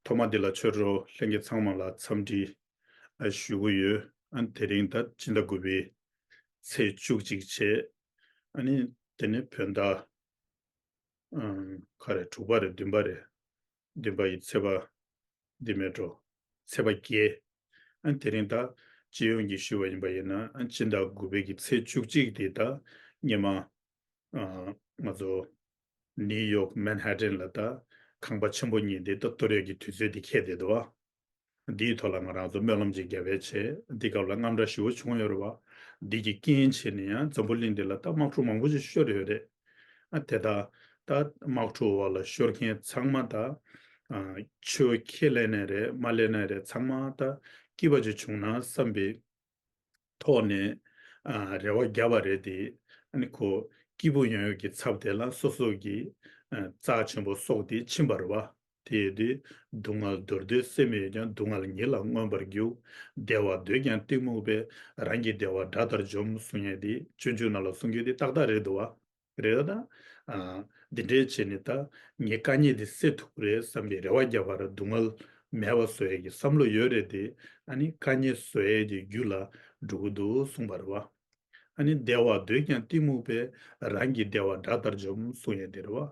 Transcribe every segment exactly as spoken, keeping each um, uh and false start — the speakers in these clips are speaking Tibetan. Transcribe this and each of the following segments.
ཐོག་མ་འདི་ལ་ཆོས་གྲོགས་ལྷན་རྒྱས་ཚང་མ་ལ་འཚམས་འདྲི་ཨ་ཞུ་གི་ཡོད། ཨ་དེ་རིང་ད་སྤྱི་ཟླ་དགུ་པའི་ཚེས་བཅུ་གཅིག་བྱས། ཨ་ནི་དེ་ནས་བོད་ཟླ་ཨ་ག་རེ་དྲུག་པ་རེད། བདུན་པ་རེད། བདུན་པ་ཡི་ཚེས་པ་འདི་མེད་འགྲོ། ཚེས་པ་བརྒྱད། ཨ་དེ་རིང་ད་སྤྱི་ཡོངས་ཀྱི་ཞུས་པ་ཡིན་པ་ཡིན་ན། ཨ་སྤྱི་ཟླ་དགུ་པའི་གི་ཚེས་བཅུ་གཅིག་དེ་ད་སྔོན་མ་ཨ་ང་ཚོ་ནིའུ་ཡོག་མན་ཧ་ཏན་ལ་ད་ཁང་པ་ཆེན་པོ་གཉིས་དེ་ད་གཏོར་ཡག་གི་དུས་ཚོད་དེ་འཁེལ་བསྡད་འདུག་བ། འདིའི་ཐོག་ལ་ང་རང་ཚོ་སྨོན་ལམ་ཅིག་རྒྱབ་པའི་ཆེད། འདི་སྐབས་ལ་དངངས་སྐྲག་ཞེ་པོ་བྱུང་ཡོད་རེད་བ། འདི་གི་རྐྱེན་བྱས་ནས་ཡང་འཛམ་བུ་གླིང་འདི་ལ་ད་དམག་འཁྲུག་མང་པོ་ཞིག་ཤོར་ཡོད་རེད། ཨ་དེ་ད་ད་དམག་འཁྲུག་འོག་ལ་ཤོར་མཁན་ཚང་མ་ད་ཨ་ཆོས་ཁས་ལེན་ནའི་རེད། མ་ལེན་ནའི་རེད། ཚང་མ་ད་སྐྱིད་པ་ཅིག་བྱུང་ན་བསམ་པའི་ཐོག་ནས་ཨ་རེ་བ་བརྒྱབ་པ་རེད་དེ། ཨ་ནི་ཁོ་སྐྱིད་པོ་ཡོང་ཡག་གི་ཚབ་དེ་ལ་སོ་སོ་གི་ཨ་རྩ་ཆེན་པོ་སྲོག་དེ་ཕྱིན་པ་རེད་བ། དེ་ཡོད་དུས་སྡུག་བསྔལ་མདོར་བསྡུས་སེམས་ཡོད་ཀྱང་། སྡུག་བསྔལ་ཉིད་ལ་མངོན་པར་རྒྱུག་བདེ་བ་འདོད་ཀྱང་གཏི་མུག་པས། རང་གི་བདེ་བ་དགྲ་ལྟར་འཇོམས་གསུང་ཡས་དེ་སྤྱོད་འཇུག་ནང་ལ་གསུང་རྒྱུ་དེ་ཏག་ཏག་རེད་འདུག་བ། རེད་ད། ཨ་འདི་འདྲའི་བྱས་ནས་ད་ངའི་དཀའ་ངལ་འདི་སེལ་ཐུབ་ཀྱི་རེད་བསམ་པའི་རེ་བ་བརྒྱབ་པར་སྡུག་བསྔལ་མེད་པ་བཟོ་ཡས་ཀྱི་བསམ་བློ་ཡོད་རེད་དེ། ཨ་ནི་དཀའ་ངལ་བཟོ་ཡས་ཀྱི་རྒྱུ་ལ་འགྲོ་གི་འདུག་གསུངས་པ་རེད་བ། ཨ་ནི་བདེ་བ་འདོད་ཀྱང་གཏི་མུག་པས། རང་གི་བདེ་བ་དགྲ་ལྟར་འཇོམས་གསུང་ཡས་དེ་རེད་བ།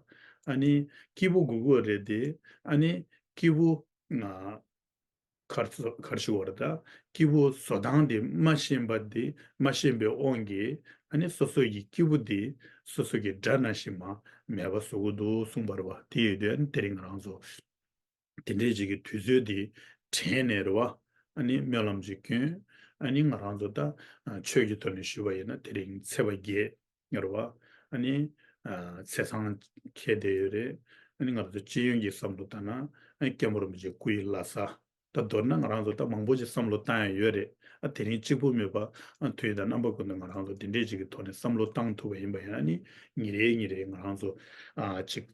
ཨ་ནི་སྐྱིད་པོ་དགོས་ཀྱི་རེད་དེ། ཨ་ནི་སྐྱིད་པོ་ང་གར་གར་ཞུ་བར་ད་སྐྱིད་པོ་བཟོ་སྟངས་དེ་མ་ཤེས་པ་དེ་མ་ཤེས་པའི་དབང་གིས། ཨ་ནི་སོ་སོ་ཡི་སྐྱིད་པོ་དེ་སོ་སོ་གི་དགྲ་ནང་བཞིན་མ་མེད་པ་བཟོ་གི་འདུག་གསུངས་པ་རེད་བ། དེ་ཡོད་དུས་ཨ་ནི་དེ་རིང་ང་རང་ཚོ་དེ་འདྲའི་ཅིག་གི་དུས་ཚོད་དེ་དྲན་ནས་རེད་བ། ཨ་ནི་སྨོན་ལམ་ཅིག་བསྐྱོན། ཨ་ནི་ང་རང་ཚོ་ད་ཆོས་ཀྱི་ཐོག་ནས་ཞུས་པ་ཡིན་ན་དེ་རིང་ཚེས་པ་བརྒྱད་རེད་བ། ཨ་ནི་ཨ་ཚེས་བཟང་འཁེལ་བསྡད་ཡོད་རེད། ཨ་ནི་ང་རང་ཚོ་སྤྱི་ཡོངས་ཀྱི་བསམ་བློ་བཏང་ན། ཨ་ནི་སྐྱབས་མགོན་རིན་པོ་ཆེ་སྐུ་ཡི་བླ་གཟའ། ད་མདོར་ན་ང་རང་ཚོ་ད་མང་པོ་ཅིག་བསམ་བློ་བཏང་ཡ་ཡོད་རེད། ཨ་དེ་རིང་གཅིག་པུ་མེད་པ། ཨ་དུས་དང་རྣམ་པ་ཀུན་ཏུ་ང་རང་ཚོ་དེ་འདྲའི་ཅིག་གི་ཐོག་ནས་བསམ་བློ་བཏང་ཐུབ་པ་ཡིན་པ་ཡིན་ན། ཨ་ནི་ཉིན་རེ་ཉིན་རེ་ང་རང་ཚོ་ཨ་ཅིག་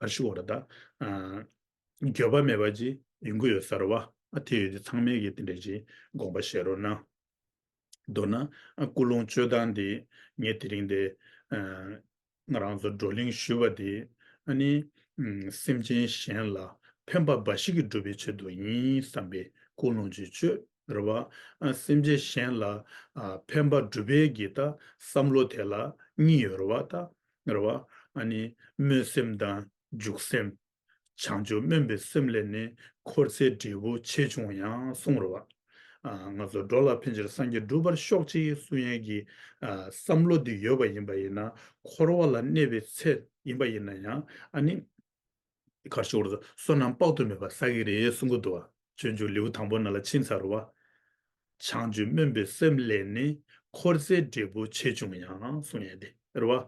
ཨ་ཞུ་བ་རེད་ད། ཨ་འགྱོད་པ་མེད་པ་ཅིག་ཡོང་གི་ཡོད་ས་རེད་བ། ཨ་དེ་ཡོད་དུས་ཚང་མས་ཀྱི་དེ་འདྲ་ཅིག་དགོངས་པ་བཞེས་རོགས་གནང་། མདོར་ན་ཨ་ཀུན་སློང་སྤྱོད་སྟངས་དེ་ངས་དེ་རིང་དེ་ཨ་ང་རང་ཚོ་བགྲོ་གླེང་ཞུས་པ་དེ། ཨ་ནི་ཨམ་སེམས་ཅན་གཞན་ལ་ཕན་པ་འབའ་ཞིག་གིས་སྒྲུབ་པའི་ཆེད་དུ་ཡིན་བསམ་པའི་ཀུན་སློང་ཅིག་སྤྱོད་རེད་བ། ཨ་སེམས་ཅན་གཞན་ལ་ཨ་ཕན་པ་སྒྲུབ་པའི་གི་ད་བསམ་བློ་དེ་ལ་གཉིས་ཡོད་རེད་བ། ད་རེད་བ། ཨ་ནི་སྨོན་སེམས་དང་འཇུག་སེམས། བྱང་ཆུབ་སྨོན་པའི་སེམས་ལས་ནི། འཁོར་ཚེ་འབྲས་བུ་ཆེ་ཆུང་ཡང་གསུངས་རེད་བ། ཨ་ང་ཚོ་འགྲོ་ལ་ཕན་ཕྱིར་སངས་རྒྱས་འགྲུབ་པར་ཤོག་ཅིག་གསུང་ཡས་ཀྱི་ཨ་བསམ་བློ་འདི་ཡོད་པ་ཡིན་པ་ཡིན་ན། འཁོར་བ་ལ་གནས་པའི་ཚེ་ཡིན་པ་ཡིན་ན་ཡང་། ཨ་ནི་གར་ཞོར་དུ་བསོད་ནམས་དཔག་ཏུ་མེད་པ་བསགས་ཀྱི་རེད་གསུང་གི་འདུག་བ། སྤྱོད་འཇུག་ལེའུ་དང་པོ་ནང་ལ་ཕྱིན་ཚར་བ། བྱང་ཆུབ་སྨོན་པའི་སེམས་ལས་ནི། འཁོར་ཚེ་འབྲས་བུ་ཆེ་ཆུང་ཡང་གསུང་ཡས་དེ་རེད་བ།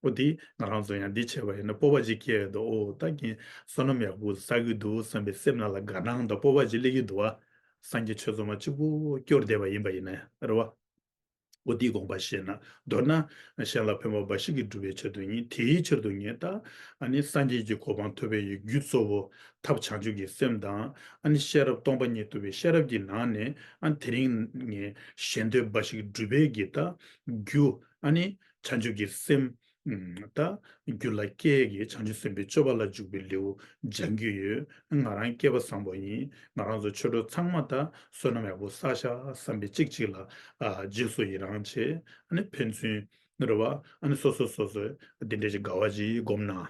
འོ་དེ་ང་རང་ཚོ་ཡང་འདི་བྱས་པ་ཡིན་ན་སྤོབས་པ་ཅིག་སྐྱེ་ཡོད་དོ། འོ་ད་ཀྱིན་བསོད་ནམས་ཡག་པོ་བསགས་ཀྱི་འདུག་བསམ་པའི་སེམས་ནང་ལ་དགའ་སྣང་དང་སྤོབས་པ་ཅིག་སླེབས་ཀྱི་འདུག་བ། སངས་རྒྱས་ཆོས་ཚོགས་མ་གཅིག་པུ་སྐྱོར་བསྡད་པ་ཡིན་པ་ཡིན་ན་རེད་བ། འོ་དེའི་དགོངས་པ་བཞེས་ན། མདོར་ན་གཞན་ལ་ཕན་པ་འབའ་ཞིག་གིས་སྒྲུབ་པའི་ཆེད་དུ་ཡིན། དེའི་ཕྱིར་དུ་ངས་ད་ཨ་ནི་སངས་རྒྱས་ཀྱི་གོ་འཕང་ཐོབ་པའི་རྒྱུ་གཙོ་བོ་ཐབས་བྱང་ཆུབ་ཀྱི་སེམས་དང་། ཨ་ནི་ཤེས་རབ་སྟོང་པ་ཉིད་རྟོགས་པའི་ཤེས་རབ་ཀྱི་ནང་ནས། ཨ་ནི་དེ་རིང་ངས་གཞན་དོན་འབའ་ཞིག་སྒྲུབ་པའི་གི་ད་རྒྱུ། ཨ་ནི་བྱང་ཆུབ་ཀྱི་སེམས་ཨུམ་ད་རྒྱུད་ལ་སྐྱེ་གི་བྱང་ཆུབ་སེམས་དཔའི་སྤྱོད་པ་ལ་འཇུག་པའི་ལེའུ་སྦྱང་གི་ཡོད། ང་རང་སྐལ་བ་བཟང་པོ་ཡིན། ང་རང་ཚོ་ཆོས་གྲོགས་ཚང་མ་ད་བསོད་ནམས་ཡག་པོ་བསགས་ཤག་བསམ་པའི་གཅིག་གཅིག་ལ་ཨ་རྗེས་སུ་ཡི་རང་བྱེད། ཨ་ནི་ཕན་ཚུན་རེད་བ། ཨ་ནི་སོ་སོ་སོ་སོས་འདི་འདྲ་ཞིག་དགའ་བ་ཅིག་སྒོམ་ན།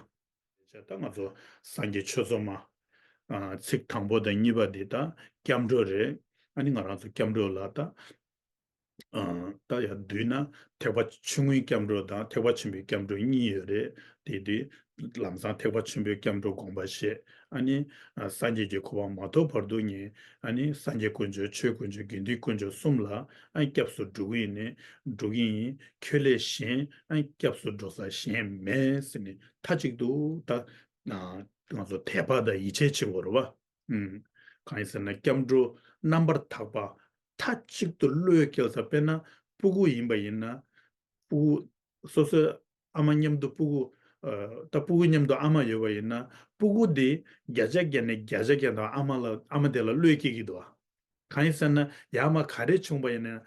ད་ང་ཚོ་སངས་རྒྱས་ཆོས་ཚོགས་མ་ཨ་ཚིག་དང་པོ་དང་གཉིས་པ་འདི་ད་སྐྱབས་འགྲོ་རེད། ཨ་ནི་ང་རང་ཚོ་སྐྱབས་འགྲོ་ལ་ད། ཨ་ད་ཡང་བསྡུས་ན་ཐེག་པ་ཆུང་ངུའི་སྐྱབས་འགྲོ་དང་ཐེག་པ་ཆེན་པོའི་སྐྱབས་འགྲོ་གཉིས་ཡོད་རེད། དེ་དུས་ལམ་སང་ཐེག་པ་ཆེན་པོའི་སྐྱབས་འགྲོ་དགོངས་པ་བཞེས། ཨ་ནི་ཨ་སངས་རྒྱས་ཀྱི་གོ་འཕང་མ་ཐོབ་བར་དུ་ངས་ཨ་ནི་སངས་རྒྱས་དཀོན་མཆོག་ཆོས་དཀོན་མཆོག་དགེ་འདུན་དཀོན་མཆོག་གསུམ་ལ་ཨ་སྐྱབས་སུ་འགྲོ་གི་ཡིན་ནི། འགྲོ་གི་ཡིན། ཁྱོད་ལས་གཞན་ཨ་སྐྱབས་སུ་འགྲོ་ས་གཞན་མེད་ཟེར་ནས་མཐའ་གཅིག་ཏུ་ད་ང་ཚོ་དད་པ་དང་ཡིད་ཆེས་བྱེད་དགོས་རེད་བ། ཨུམ། གང་ཡིན་ཟེར་ན་སྐྱབས་འགྲོ་རྣམ་པར་དག་པ། མཐའ་གཅིག་ཏུ་བློས་བཀལ་ས། དཔེར་ན་སྤུ་གུ་ཡིན་པ་ཡིན་ན། སྤུ་གུ་སོ་སོའི་ཨ་མ་མཉམ་དུ་སྤུ་གུ་ཨ་ད་སྤུ་གུ་མཉམ་དུ་ཨ་མ་ཡོད་པ་ཡིན་ན། སྤུ་གུ་དེ་བརྒྱ་ཆ་བརྒྱ་ནས་བརྒྱ་ཆ་བརྒྱ་དང་ཨ་མ་ལ་ཨ་མ་དེ་ལ་བློས་བཀལ་གྱི་འདུག་ཨ། གང་ཡིན་ཟེར་ན་ཡར་མར་ག་རེ་བྱུང་པ་ཡིན་ན།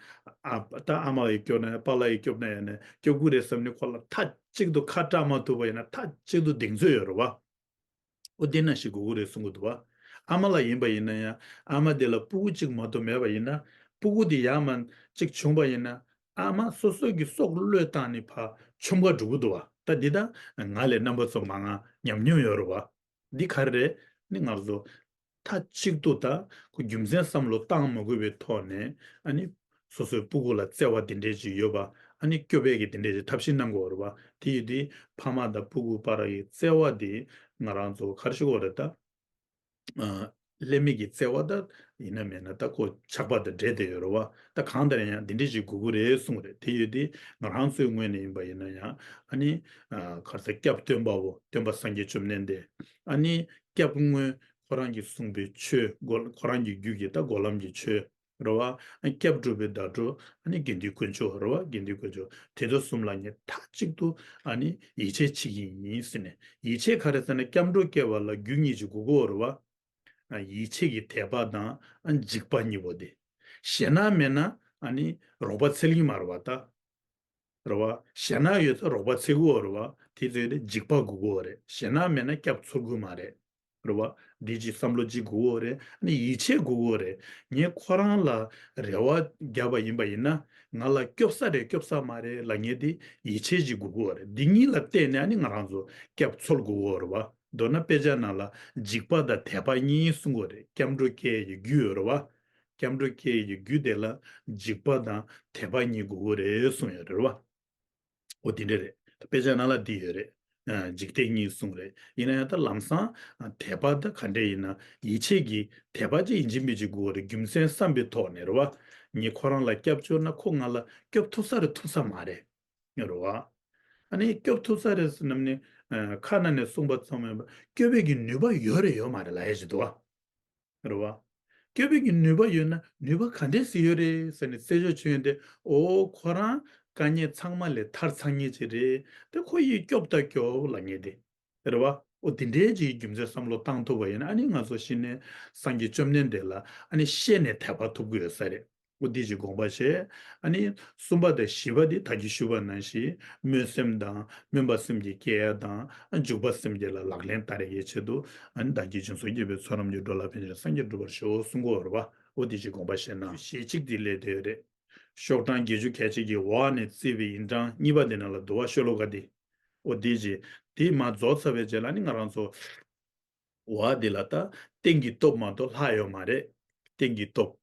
ཨ་ད་ཨ་མ་ལ་ཡི་སྐྱོབ་ན་ཡང་པཱ་ལགས་ཡི་སྐྱོབ་ན་ཡང་ནས་སྐྱོབ་ཀྱི་རེད་བསམ་ནས་ཁོ་ལ་མཐའ་གཅིག་ཏུ་ཁ་གྲག་མ་ཐུབ་པ་ཡིན་ན་མཐའ་གཅིག་ཏུ་གདེང་ཚོད་ཡོད་རེད་བ། ཨོ་དེ་ན་ཞིག་དགོས་ཀྱི་རེད་གསུང་གི་འདུག་བ། ཨ་མ་ལ་ཡིན་པ་ཡིན་ན་ཡང་ཨ་མ་དེ་ལ་སྤུ་གུ་གཅིག་མ་གཏོགས་མེད་པ་ཡིན་ན། སྤུ་གུ་དེ་ཡར་མར་གཅིག་བྱུང་པ་ཡིན་ན། ཨ་མ་སོ་སོ་གི་སྲོག་བློས་བཏང་ནས་ཕར་ཆོམ་ཁ་འགྲོ་གི་འདུག་བ། ད་འདི་ད་ང་ལས་རྣམ་པ་ཚོ་མང་ང་ཉམས་མྱོང་ཡོད་རེད་བ། འདི་ག་རེ་རེད། ནི་ང་ཚོ་མཐའ་གཅིག་ཏུ་ད་ཁོ་རྒྱུ་མཚན་བསམ་བློ་བཏང་མ་དགོས་པའི་ཐོག་ནས། ཨ་ནི་སོ་སོའི་སྤུ་གུ་ལ་བརྩེ་བ་དེ་འདྲས་ཅིག་ཡོད་པ། ཨ་ནི་སྐྱོབ་པའི་གི་དེ་འདྲས་ཅིག་ཐབས་ཤེས་གནང་དགོས་རེད་བ། དེ་ཡིན་དུས་ཕ་མ་དང་སྤུ་གུ་བར་གྱི་བརྩེ་བ་དེ་ང་རང་ཚོ་ག་རེ་ཞིག་དགོས་རེད་ད། ཨ། ལྷད་མེད་ཀྱི་བརྩེ་བ་ད་ཡིན་ན་མིན་ན་ད་ཁོ་ཆགས་པ་དང་འདྲེས་བསྡད་ཡོད་རེད་བ། ད་གང་ལྟར་ཡང་འདི་འདྲས་ཅིག་དགོས་ཀྱི་རེད་གསུངས་རེད། དེ་ཡོད་དུས་ང་རང་ཚོའི་ངོས་ནས་ཡིན་པ་ཡིན་ན་ཡང་། ཨ་ནི། ཨ། ག་རེ་ཟེར། སྐྱབས་སྟོན་པ་བོ་སྟོན་པ་སངས་རྒྱས་བཅོམ་ལྡན་འདས། ཨ་ནི་སྐྱབས་དངོས་ཁོ་རང་གིས་གསུངས་པའི་ཆོས་སྒོ་ཁོ་རང་གི་རྒྱུད་ཀྱི་ད་སྒོ་ལམ་གྱི་ཆོས་རེད་བ། ཨ། སྐྱབས་སྒྲུབ་པའི་བརྡ་སྤྲོད། ཨ་ནི་དགེ་འདུན་དཀོན་མཆོག་རེད་བ། དགེ་འདུན་དཀོན་མཆོག་དེ་ཚོ་གསུམ་ལ་ངས་མཐའ་གཅིག་ཏུ་ཨ་ནི་ཡིད་ཆེས་བྱེད་ཀྱི་ཡིན་ཟེར་ནས། ཡིད་ཆེས་ག་རེ་ཟེར་ན་སྐྱབས་འགྲོ་སྐྱེལ་བ་ལ་རྒྱུ་གཉིས་ཅིག་དགོས་ཀྱི་ཡོད་རེད་བ། ཨ། ཡིད་ཆེས་ཀྱི་དད་པ་དང་། ཨ། འཇིགས་པ་གཉིས་པོ་དེ། ཞེ་དྲག་མེད་ན་ཨ་ནི་རོགས་པ་འཚོལ་གྱི་མ་རེད་བ་ད། རེད་བ། ཞེ་དྲག་ཡོད་ཙང་རོགས་པ་འཚོལ་གྱི་ཡོད་རེད་བ། དེ་ཚོ་ཡོད་དེ་འཇིགས་པ་དགོས་ཀྱི་ཡོད་རེད། ཞེ་དྲག་མེད་ན་སྐྱབས་འཚོལ་གྱི་མ་རེད། རེད་བ། འདི་ཅིག་བསམ་བློ་ཅིག་དགོས་ཀྱི་ཡོད་རེད། ཨ་ནི་ཡིད་ཆེས་དགོས་ཀྱི་ཡོད་རེད། ངས་ཁོ་རང་ལ་རེ་བ་བརྒྱབ་པ་ཡིན་པ་ཡིན་ན། ང་ལ་སྐྱོབ་ས་རེད་སྐྱོབ་ས་མ་རེད་ལབ་མཁན་དེ་ཡིད་ཆེས་ཅིག་དགོས་ཀྱི་ཡོད་རེད། འདི་གཉིས་ལ་བརྟེན་ནས་ཨ་ནི་ང་རང་ཚོ་སྐྱབས་འཚོལ་དགོས་ཀྱི་ཡོད་རེད་བ། མདོར་ན་དཔེ་ཆ་ནང་ལ་འཇིགས་པ་དང་དད་པ་གཉིས་གསུང་གི་ཡོད་རེད། སྐྱབས་འགྲོ་སྐྱེལ་ཡག་གི་རྒྱུ་ཡོད་རེད་བ། སྐྱབས་འགྲོ་སྐྱེལ་ཡག་གི་རྒྱུ་དེ་ལ་འཇིགས་པ་དང་དད་པ་གཉིས་དགོས་ཀྱི་ཡོད་རེད་གསུངས་ཡོད་རེད་བ། འོ་དེ་འདྲ་རེད། དཔེ་ཆ་ནང་ལ་འདི་ཡོད་རེད། ཨ། འཇིགས་དད་གཉིས་གསུངས་རེད། ཡིན་ན་ཡང་ད་ལམ་སང་། ཨ། དད་པ་ད་ག་འདྲས་ཡིན་ན་ཡིད་ཆེས་ཀྱི་དད་པ་ཅིག་ཡིན་གཅིག་མིན་གཅིག་དགོས་རེད། རྒྱུ་མཚན་བསམ་པའི་ཐོག་ནས་རེད་བ། ངས་ཁོ་རང་ལ་སྐྱབས་བཅོལ་ན་ཁོ་ང་ལ་སྐྱོབ་ཐུབ་ས་རེད་ཐུབ་ས་མ་རེད། རེད་བ། ཨ་ནི་སྐྱོབ་ཐུབ་ས་རེད་ཟེར་ནམ་ནི། ཨ། ཁ་ནང་ནས་གསུངས་པ་ཙམ་མིན་པར་སྐྱོབ་པའི་གི་ནུས་པ་ཡོད་རེད་ཡོད་མ་རེད་ལབ་ཡ་ཞིག་འདུག་བ། རེད་བ། སྐྱོབ་པའི་གི་ནུས་པ་ཡོད་ན་ནུས་པ་ག་འདྲས་སེ་ཡོད་རེད་ཟེར་ནས་རྩད་གཅོད་བྱེད་ཡོང་དུས། ཨོ་ཁོ་རང་དཀའ་ངལ་ཚང་མ་ལས་ཐར་ཚར་མཁན་ཅིག་རེད། དེ་ཁོ་ཡིས་སྐྱོབ་ད་སྐྱོབ་ལབ་མཁན་དེ། རེད་བ། ཨོ་དེ་འདྲའི་ཅིག་རྒྱུ་མཚན་བསམ་བློ་བཏང་ཐུབ་པ་ཡིན་ན། ཨ་ནི་ང་ཚོ་གཞི་ནས་སངས་རྒྱས་བཅོམ་ལྡན་འདས་ལ་ཨ་ནི་ཤེས་ནས་དད་པ་ཐོབ་ཀྱི་ཡོད་ས་རེད། ཨོ་དེ་ཅིག་དགོངས་པ་བཞེས། ཨ་ནི་གསུམ་པ་དང་བཞི་པ་དེ་ད་གིན་ཞུས་པ་ནང་བཞིན་སྨོན་སེམས་དང་། སྨོན་པ་སེམས་བསྐྱེད་སྐྱེ་ཡ་དང་། ཨ། འཇུག་པ་སེམས་བསྐྱེད་ལ་ལག་ལེན་བསྟར་ཡའི་ཆེད་དུ། ཨ་ནི་བདག་གིས་སྦྱིན་སོགས་བགྱིས་པའི་ཚོགས་རྣམས་ཀྱིས། འགྲོ་ལ་ཕན་ཕྱིར་སངས་རྒྱས་འགྲུབ་པར་ཤོག་གསུང་གི་ཡོད་རེད་བ། ཨོ་དེ་ཅིག་དགོངས་པ་བཞེས་ན། ཞེ་གཅིག་དེ་སླེབས་བསྡད་ཡོད་རེད། ཤོག་གྲངས་བརྒྱད་ཅུ་གྱ་གཅིག་གི་འོག་ནས་བརྩིས་པའི་ཡིན་གྲངས་གཉིས་པ་དེ་ནང་ལ་འདུག་བ། ཤོ་ལོ་ཀ་དེ། ཨོ་དེ་ཅིག་དེ་མར་རྫོགས་ཚར་བའི་རྗེས་ལ་ནི་ང་རང་ཚོ། འོ་འདི་ལ་ད་རྟེན་གྱི་སྟོབས་མ་གཏོགས་ལྷག་ཡོད་མ་རེད། རྟེན་གྱི་སྟོབས།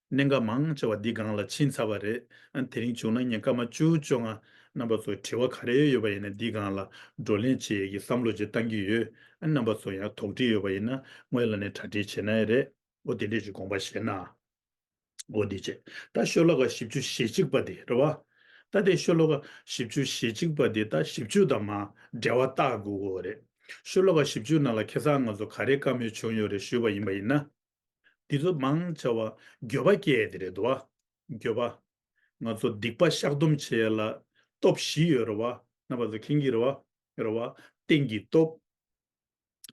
གནད་འགག་མང་ཆེ་བ་འདི་སྒང་ལ་ཕྱིན་ཚར་བ་རེད། ཨ། དེ་རིང་བྱུང་ན་ངས་སྐར་མ་བཅུ་བཅོ་ལྔ། རྣམ་པ་ཚོ་དྲི་བ་ག་རེ་ཡོད་པ་ཡིན་ན་འདི་སྒང་ལ་བགྲོ་གླེང་བྱེད་ཡས་ཀྱི་བསམ་བློ་ཅིག་བཏང་གི་ཡོད། ཨ། རྣམ་པ་ཚོ་ཡང་དོགས་འདྲི་ཡོད་པ་ཡིན་ན་སྔོན་ལ་ནས་གྲ་སྒྲིག་བྱེད་ན་ཡང་རེད། འོ་དེ་འདྲས་ཅིག་དགོངས་པ་བཞེས་ན། འོ་དེ་བྱས། ད་ཤོ་ལོ་ཀ་བཞི་བཅུ་ཞེ་གཅིག་པ་དེ་རེད་བ། ད་དེ་ཤོ་ལོ་ཀ་བཞི་བཅུ་ཞེ་གཅིག་པ་དེ་ད་བཞི་བཅུ་དང་མར་འབྲེལ་བ་བཏགས་དགོས་ཀྱི་ཡོད་རེད། ཤོ་ལོ་ཀ་བཞི་བཅུ་ནང་ལ་ཁ་སང་ང་ཚོ་ག་རེ་བཀའ་མོལ་བྱུང་ཡོད་རེད་ཞུས་པ་ཡིན་པ་ཡིན་ན། འདི་ཚོ་མང་ཆེ་བ་འགྱོད་པ་སྐྱེ་ཡས་དེ་རེད་འདུག་བ། འགྱོད་པ། ང་ཚོ་སྡིག་པ་བཤགས་སྡོམ་བྱེད་ཡས་ལ་སྟོབས་བཞི་ཡོད་རེད་བ། རྣམ་པ་ཚོ་མཁྱེན་གྱི་རེད་བ། རེད་བ། རྟེན་གྱི་སྟོབས།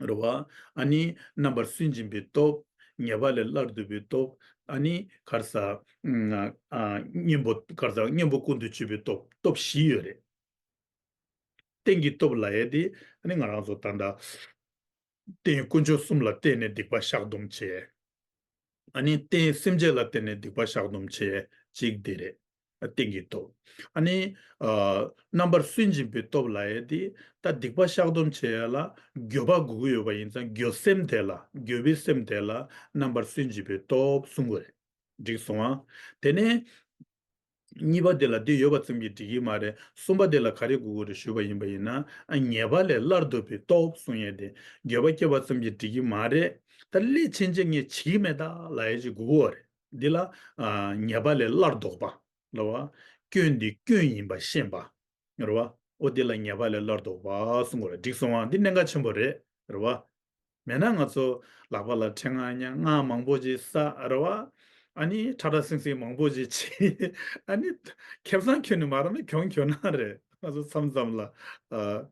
རེད་བ། ཨ་ནི་རྣམ་པར་སུན་འབྱིན་པའི་སྟོབས། ཉེས་པ་ལས་སླར་ལྡོག་པའི་སྟོབས། ཨ་ནི་ག་རེ་ཟ། ཨ། གཉེན་པོ་ག་རེ་ཟ། གཉེན་པོ་ཀུན་ཏུ་སྤྱོད་པའི་སྟོབས། སྟོབས་བཞི་ཡོད་རེད། རྟེན་གྱི་སྟོབས་ལབ་ཡས་དེ་ཨ་ནི་ང་རང་ཚོ་ད་ལྟ་རྟེན་དཀོན་མཆོག་གསུམ་ལ་བརྟེན་ནས་སྡིག་པ་བཤགས་སྡོམ་བྱས། ཨ་ནི་རྟེན་སེམས་ཅན་ལ་བརྟེན་ནས་སྡིག་པ་བཤགས་སྡོམ་བྱས། གཅིག་དེ་རེད། རྟེན་གྱི་སྟོབས། ཨ་ནི། ཨ། རྣམ་པར་སུན་འབྱིན་པའི་སྟོབས་ལབ་ཡས་དེ། ད་སྡིག་པ་བཤགས་སྡོམ་བྱེད་ཡས་ལ་འགྱོད་པ་དགོས་ཀྱི་ཡོད་པ་ཡིན་ཙང་འགྱོད་སེམས་དེ་ལ། འགྱོད་པའི་སེམས་དེ་ལ་རྣམ་པར་སུན་འབྱིན་པའི་སྟོབས་གསུང་གི་རེད། འགྲིག་སོང་ཨ། དེ་ནས། གཉིས་པ་དེ་ལ་འདི་ཡོད་པ་ཙམ་གྱིས་འགྲིག་གི་མ་རེད། གསུམ་པ་དེ་ལ་ག་རེ་དགོས་ཀྱི་རེད་ཞུས་པ་ཡིན་པ་ཡིན་ན། ཨ། ཉེས་པ་ལས་སླར་ལྡོག་པའི་སྟོབས་གསུང་ཡས་དེ། འགྱོད་པ་སྐྱེས་པ་ཙམ་གྱིས་འགྲིག་གི་མ་རེད། ད་སླད་ཕྱིན་ཆད་ངས་བྱེད་ཀྱི་མེད་ད་ལབ་ཡས་ཅིག་དགོས་ཀྱི་ཡོད་རེད། འདི་ལ། ཨ། ཉེས་པ་ལས་སླར་ལྡོག་པ། ལབ་པ། སྐྱོན་འདི་སྐྱོན་ཡིན་པ་ཤེས་པ། རེད་བ། ཨོ་དེ་ལ་ཉེས་པ་ལས་སླར་ལྡོག་པ་གསུང་གི་རེད། འགྲིག་སོང་ཨ། འདི་གནད་འགག་ཆེན་པོ་རེད། རེད་བ། མེད་ན་ང་ཚོ་ལག་པ་ལ་ཕྲེང་ང་ཉ་ང་མང་པོ་ཅིག་ཟ། རེད་བ། ཨ་ནི་ཁྲ་ཁྲ་སིང་སིང་མང་པོ་ཅིག་བྱེད། ཨ་ནི་ཁེ་བཟང་ཁྱོན་ནས་མ་རག་ན་གྱོང་གྱོང་ན་རེད། ང་ཚོ་མཚམས་མཚམས་ལ། ཨ།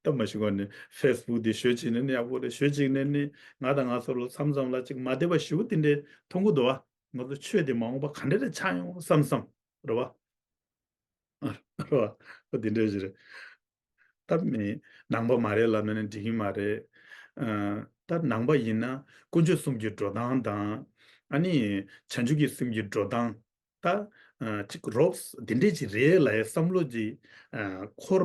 ད་མ་གཞི་གོ་ནས་ཕེ་སི་བུག་འདི་ཞོད་ཅིག་ནས་ནི་ཡག་པོ་རེད། ཞོད་ཅིག་ནས་ནི་ང་དང་ང་ཚོ་ལ་མཚམས་མཚམས་ལ་ཅིག་མ་བདེ་བ་ཞེ་པོ་དེ་འདྲས་མཐོང་གི་འདུག་བ། ང་ཚོ་ཆོས་དེ་མ་འོངས་པ་ག་འདྲ་རེ་ཆགས་ཡོང་བསམ་བསམ། རེད་བ། རེད་བ། འདི་འདྲ་ཞིག་རེད། ད་མི་ནང་པ་མ་རེད་ལབ་ན་ནི་འགྲིག་གི་མ་རེད། ད་ནང་པ་ཡིན་ན་དཀོན་མཆོག་གསུམ་གྱི་འགྲོ་སྟངས་དང་། ཨ་ནི་བྱང་ཆུབ་ཀྱི་སེམས་ཀྱི་འགྲོ་སྟངས། ད་ཅིག་རོབ་འདི་འདྲས་ཅིག་རེད་ལབ་ཡ་བསམ་བློ་ཅིག་འཁོར་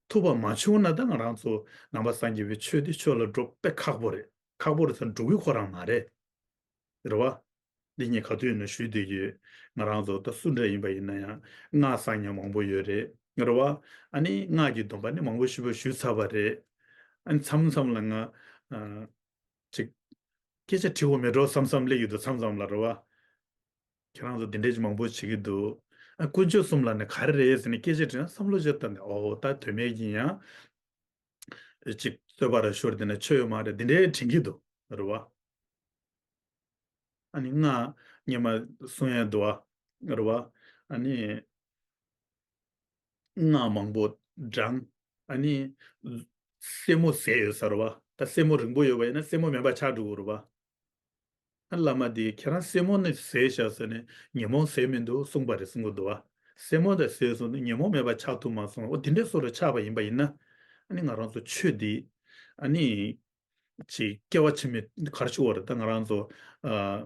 ཐུབ་པ་མ་བྱུང་ན། ད་ང་རང་ཚོ་ནང་པ་སངས་རྒྱས་པའི་ཆོས་འདི་ཆོས་ལ་འགྲོ་དཔེ་ཁག་པོ་རེད། ཁག་པོ་རེད་ཟེར་ན་འགྲོ་གི་ཁོ་རང་མ་རེད། རེད་བ། འདི་ངས་ག་དུས་ཡིན་ན་ཞུས་བསྡད་ཀྱི་ཡོད། ང་རང་ཚོ་ད་སུ་འདྲ་ཡིན་པ་ཡིན་ན་ཡང་སྔགས་བསགས་མཁན་མང་པོ་ཡོད་རེད། རེད་བ། ཨ་ནི་སྔགས་ཀྱི་སྡོམ་པ་ནི་མང་པོ་ཞེ་པོ་ཞུས་ཚར་བ་རེད། ཨ་ནི་མཚམས་མཚམས་ལ་ང་ཨ་ཅིག་སྐད་ཆ་དྲི་དགོས་མེད་འགྲོ་བསམ་བསམ་སླེབས་ཀྱི་འདུག་མཚམས་མཚམས་ལ། རེད་བ། ཁྱེད་རང་ཚོ་འདི་འདྲས་ཅིག་མང་པོ་བྱེད་ཀྱི་འདུག་ཨ་དཀོན་མཆོག་གསུམ་ལབ་ནས་ག་རེ་རེད་ཟེར་ནས་སྐད་ཆ་དྲིས་ན་བསམ་བློ་ཅིག་བཏང་སྟེ། ཨོ་ད་དོན་མེད་ཀྱི་ཡང་ཅིག་རྩོད་པ་ར་ཤོར་དེ་ན་ཆོས་ཡོད་མ་རེད། འདི་འདྲས་དྲན་གྱི་འདུག་རེད་བ། ཨ་ནི་སྔགས་སྔོན་མ་གསུང་ཡས་འདུག་བ། རེད་བ། ཨ་ནི་སྔགས་མང་པོ་བགྲངས། ཨ་ནི་སེན་མོ་ཟས་ཡོད་ས་རེད་བ། ད་སེན་མོ་རིང་པོ་ཡོད་པ་ཡིན་ན་སེན་མོ་མེད་པ་ཆགས་འགྲོ་གི་རེད་བ། ཨ་བླ་མ་དེས་ཁྱེད་རང་སེན་མོ་ནི་ཟས་བཞག་ཟེར་ནས་ཉོན་མོངས་ཟས་མི་འདུག་གསུངས་པ་རེད་གསུང་གི་འདུག་བ། སེན་མོ་དང་ཟས་སོང་ན་ཉོན་མོངས་མེད་པ་ཆགས་ཐུབ་མ་སོང་། འོ་དེ་འདྲའི་བཟོ་འདྲ་ཆགས་པ་ཡིན་པ་ཡིན་ན། ཨ་ནི་ང་རང་ཚོ་ཆོས་འདི་ཨ་ནི་ཅིག་སྐྱེ་བ་ཕྱི་མའི་ག་རེ་ཞུ་བ་རེད། ད་ང་རང་ཚོ་ཨ་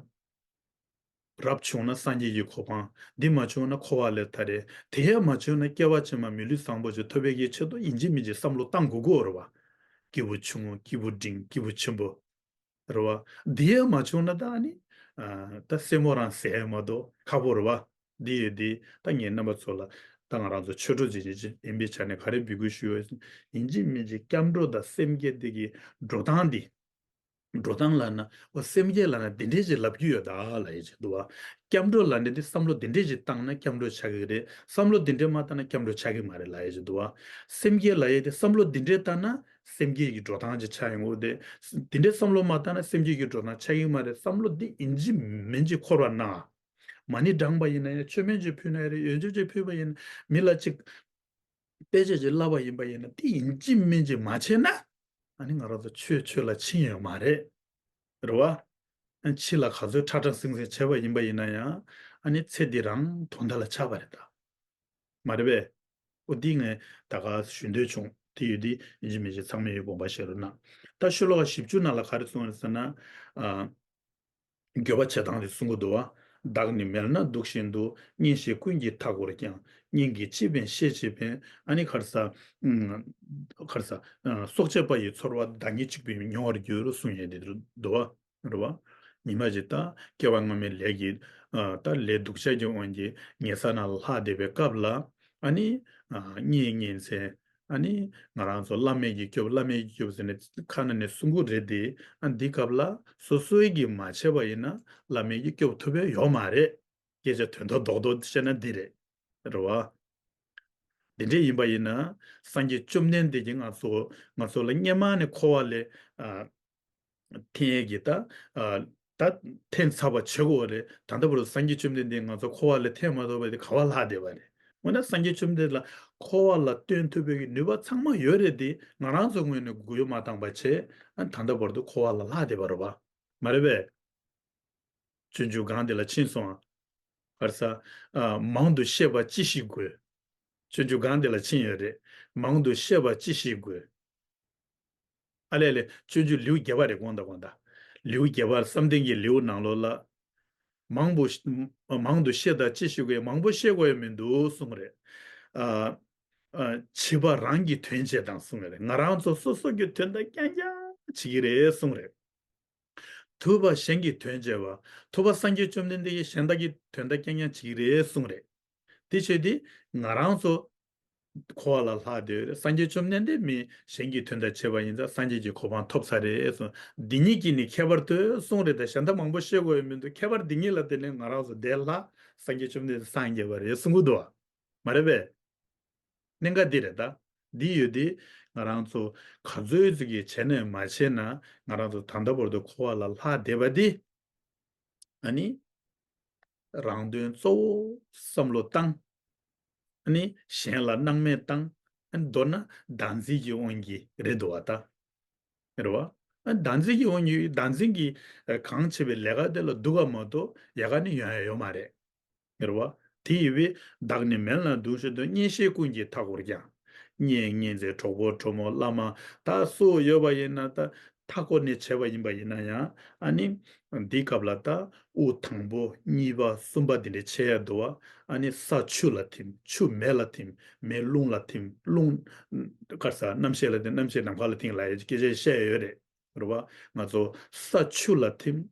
རབ་བྱུང་ན་སངས་རྒྱས་ཀྱི་གོ་འཕང་། འདི་མ་བྱུང་ན་འཁོར་བ་ལས་ཐར་རེད། དེ་ཡང་མ་བྱུང་ན་སྐྱེ་བ་ཕྱི་མ་མི་ལུས་བཟང་པོ་ཞིག་ཐོབ་པའི་གི་ཆེད་དུ་ཡིན་གཅིག་མིན་གཅིག་བསམ་བློ་བཏང་དགོས་ཀྱི་ཡོད་རེད་བ། སྐྱེས་བུ་ཆུང་ངུ། སྐྱེས་བུ་འབྲིང་། སྐྱེས་བུ་ཆེན་པོ། རེད་བ། འདི་ཡང་མ་བྱུང་ན་ད་ཨ་ནི་ཨ་ད་སེན་མོ་རང་ཟས་མ་གཏོགས་ཁག་པོ་རེད་བ། འདི་ཡོད་འདི་ད་ངས་རྣམ་པ་ཚོ་ལ། ད་ང་རང་ཚོ་ཆོས་གྲོགས་ཅིག་ཅིག་ཡིན་པའི་ཆ་ནས་ག་རེ་འབོད་སྐུལ་ཞུ་ཡོད། ཡིན་གཅིག་མིན་གཅིག་སྐྱབས་འགྲོ་དང་སེམས་བསྐྱེད་འདི་གི་འགྲོ་སྟངས་འདི། འགྲོ་སྟངས་ལབ་ན། འོ་སེམས་བསྐྱེད་ལབ་ན་འདི་འདྲས་ཅིག་ལབ་རྒྱུ་ཡོད་ད་ལབ་ཡས་ཅིག་འདུག་བ། སྐྱབས་འགྲོ་ལབ་ན་འདི་བསམ་བློ་འདི་འདྲས་ཅིག་བཏང་ན་སྐྱབས་འགྲོ་ཆགས་ཀྱི་རེད། བསམ་བློ་འདི་འདྲས་མ་བཏང་ན་སྐྱབས་འགྲོ་ཆགས་ཀྱི་མ་རེད་ལབ་ཡས་ཅིག་འདུག་བ། སེམས་བསྐྱེད་ལབ་ཡས་དེ་བསམ་བློ་འདི་འདྲས་བཏང་ན་སེམས་བསྐྱེད་ཀྱི་འགྲོ་སྟངས་ཅིག་ཆགས་ཡོང་གི་རེད། འདི་འདྲས་བསམ་བློ་མ་བཏང་ན་སེམས་བསྐྱེད་ཀྱི་འགྲོ་སྟངས་ཆགས་ཀྱི་མ་རེད། བསམ་བློ་འདི་ཡིན་གཅིག་མིན་གཅིག་འཁོར་བ་ན། མ་ཎི་བགྲངས་པ་ཡིན་ན་ཡང་མཆོད་མེ་ཅིག་ཕུལ་ན་ཡང་རེད། ཡོན་ཆབ་ཅིག་ཕུལ་བ་ཡིན་ན། མི་ལ་ཅིག་དཔེ་ཆ་ཅིག་བསླབ་པ་ཡིན་པ་ཡིན་ན། དེ་ཡིན་གཅིག་མིན་གཅིག་མ་བྱས་ན། ཨ་ནི་ང་རང་ཚོ་ཆོས་ཆོས་ལ་ཕྱིན་ཡོད་མ་རེད། རེད་བ། ཨ་ཕྱི་ལ་ག་ཚོད་ཁྲ་ཁྲ་ཟིང་ཟིང་བྱས་པ་ཡིན་པ་ཡིན་ན་ཡང་། ཨ་ནི་ཚེ་འདི་རང་དོན་དག་ལ་ཆགས་པ་རེད་ད། མ་རེད་པས། འོ་འདི་ངས་ད་ག་ཞུ་འདོད་བྱུང་། དེ་ཡོད་དེ་ཡིན་གཅིག་མིན་གཅིག་ཚང་མས་ཡོད་དགོངས་པ་བཞེས་རོགས་གནང་། ད་ཤོ་ལོ་ཀ་བཞི་བཅུ་ནང་ལ་ག་རེ་གསུངས་རེད་ཟེར་ན། ཨ། འགྱོད་པ་བྱེད་སྟངས་དེ་གསུང་གི་འདུག་བ། བདག་ནི་མལ་ན་འདུག་བཞིན་དུ། གཉེན་བཤེས་ཀུན་གྱིས་མཐའ་བསྐོར་ཀྱང་། གཉེན་གྱིས་ཅི་ཕན་བཤེས་ཅི་ཕན། ཨ་ནི་ག་རེ་ཟ། ཨུམ། ག་རེ་ཟ། ཨ། སྲོག་བཅད་པ་ཡི་ཚོར་བ། བདག་ཉིད་གཅིག་པུས་མྱོང་བར་འགྱུར། གསུང་ཡས་དེ་འདུག་བ། རེད་བ། ཉི་མ་ཅིག་ད་སྐྱེ་བ་སྔ་མའི་ལས་ཀྱི། ཨ། ད་ལས་སྡུག་ཅག་གི་དབང་གིས་ཉལ་ས་ནང་ལ་ལྷག་བསྡད་པའི་སྐབས་ལ། ཨ་ནི། ཨ། གཉེན་ཉེ་ཚན། ཨ་ནི་ང་རང་ཚོ་བླ་མེད་ཀྱི་སྐྱོབ། བླ་མེད་ཀྱི་སྐྱོབ་ཟེར་ནས་ཁ་ནང་ནས་གསུང་གི་རེད་དེ། ཨ། འདི་སྐབས་ལ་སོ་སོའི་གིས་མ་བྱས་པ་ཡིན་ན་བླ་མེད་ཀྱི་སྐྱོབ་ཐུབ་པ་ཡོད་མ་རེད། སྐད་ཆ་དོན་དག་རྡོག་རྡོག་བཤད་ན་འདི་རེད། རེད་བ། འདི་འདྲས་ཡིན་པ་ཡིན་ན་སངས་རྒྱས་བཅོམ་ལྡན་འདས་ཀྱིས་ང་ཚོ་ང་ཚོ་ལ་སྔོན་མ་ནས་འཁོར་བ་ལས། ཨ། འཐེན་ཡས་ཀྱི་ད། ཨ། ད་འཐེན་ཚར་བ་བྱེད་དགོས་རེད། ད་ལྟ་བར་དུ་སངས་རྒྱས་བཅོམ་ལྡན་འདས་ང་ཚོ་འཁོར་བ་ལས་འཐེན་མ་ཐུབ་པ་དེ་ག་བ་ལྷག་བསྡད་པ་རེད། འོ་ན་སངས་རྒྱས་བཅོམ་ལྡན་འདས་ལ་འཁོར་བ་ལ་སྟོན་ཐུབ་པའི་ནུས་པ་ཚང་མ་ཡོད་རེད་དེ། ང་རང་ཚོ་ངོས་ནས་གུ་ཡངས་མ་བཏང་པ་བྱས། ཨ། ད་ལྟ་བར་དུ་འཁོར་བ་ལ་ལྷག་བསྡད་པ་རེད་བ། མ་རེད་པས། སྤྱོད་འཇུག་སྒང་དེ་ལ་ཕྱིན་སོང་ཨ། ག་རེ་ཟ། ཨ། མང་དུ་བཤད་པ་ཅི་ཞིག་དགོས། སྤྱོད་འཇུག་སྒང་དེ་ལ་ཕྱིན་ཡོད་རེད། མང་དུ་བཤད་པ་ཅི་ཞིག་དགོས། ཨ་ལས་ལས། སྤྱོད་འཇུག་ལེའུ་བརྒྱད་པ་རེད། དགོངས་དག་དགོངས་དག་ལེའུ་བརྒྱད་པ་བསམ་གཏན་གྱི་ལེའུ་ནང་ལོགས་ལ། མང་པོ། མང་དུ་བཤད་དང་ཅི་ཞིག་དགོས། མང་པོ་བཤད་དགོས་ཡ་མི་འདུག་གསུངས་རེད། ཨ། ཨ། བྱིས་པ་རང་གི་དོན་བྱེད་དང་གསུངས་རེད། ང་རང་ཚོ་སོ་སོ་གི་དོན་དག་རྐྱང་རྐྱང་བྱེད་ཀྱི་རེད་གསུངས་རེད། ཐུབ་པ་གཞན་གྱི་དོན་བྱེད་པ། ཐུབ་པ་སངས་རྒྱས་བཅོམ་ལྡན་འདས་ཀྱིས་གཞན་དག་གི་དོན་དག་རྐྱང་རྐྱང་བྱེད་ཀྱི་རེད་གསུངས་རེད། དེ་བྱས་ཏེ་ང་རང་ཚོ་འཁོར་བ་ལ་ལྷག་བསྡད་ཡོད་རེད། སངས་རྒྱས་བཅོམ་ལྡན་འདས་མི་གཞན་གྱི་དོན་དག་བྱས་པ་ཡིན་ཙང་སངས་རྒྱས་ཀྱི་གོ་འཕང་ཐོབ་ཚར་རེད་གསུངས། འདི་ཉིད་ཀྱིས་ནི་ཁྱད་པར་དུ་གསུངས་རེད། ད་གཞན་དག་མང་པོ་བཤད་དགོས་ཡ་མི་འདུག་ཁྱད་པར་འདི་ཉིད་ལ་བརྟེན་ནས་ང་རང་ཚོ་འདས་ལ་སངས་རྒྱས་བཅོམ་ལྡན་འདས་སངས་རྒྱས་པ་རེད་གསུང་གི་འདུག་བ། མ་རེད་པས། གནད་འགག་འདི་རེད་ད། འདི་ཡོད་དེ། ང་རང་ཚོ་ག་ཚོད་ཅིག་གིས་བྱས་ནས་མ་བྱས་ན་ང་རང་ཚོ་ད་ལྟ་བར་དུ་འཁོར་བ་ལ་ལྷག་བསྡད་པ་འདི། ཨ་ནི། རང་དོན་གཙོ་བོ་བསམ་བློ་བཏང་། ཨ་ནི་གཞན་ལ་སྣང་མེད་བཏང་། ཨ་ནི་མདོར་ན་བདག་འཛིན་གྱི་དབང་གིས་རེད་འདུག་བ་ད། རེད་བ། ཨ་ནི་བདག་འཛིན་གྱི་དབང་གིས་བདག་འཛིན་གྱིས་ཨ་གང་བྱེད་པའི་ལས་ཀ་དེ་ལ་སྡུག་ག་མ་གཏོགས་ཡག་ག་ནི་ཡོང་ཡ་ཡོད་མ་རེད། རེད་བ། དེ་ཡི་བས་བདག་ནི་མལ་ན་འདུག་བཞིན་དུ། གཉེན་བཤེས་ཀུན་གྱིས་མཐའ་བསྐོར་ཀྱང་། གཉེན་གཉེན་ཚན་གྲོགས་པོ་གྲོགས་མོ་བླ་མ་ད་སུ་ཡོད་པ་ཡིན་ན་ད། མཐའ་བསྐོར་ནས་བྱས་པ་ཡིན་པ་ཡིན་ན་ཡང་ཨ་ནི་འདིའི་སྐབས་ལ་ད་དབུགས་དང་པོ་གཉིས་པ་གསུམ་པ་འདི་འདྲ་ཆད་ཡ་འདུག་བ། ཨ་ནི་ས་ཆུ་ལ་ཐིམ། ཆུ་མེ་ལ་ཐིམ། མེ་རླུང་ལ་ཐིམ། རླུང་ག་རེ་ཟ། རྣམ་ཤེས་ལ་ཐིམ། རྣམ་ཤེས་ནམ་མཁའ་ལ་ཐིམ་ལབ་ཡ་སྐད་ཆ་བཤད་ཡོད་རེད། རེད་བ། ང་ཚོ་ས་ཆུ་ལ་ཐིམ།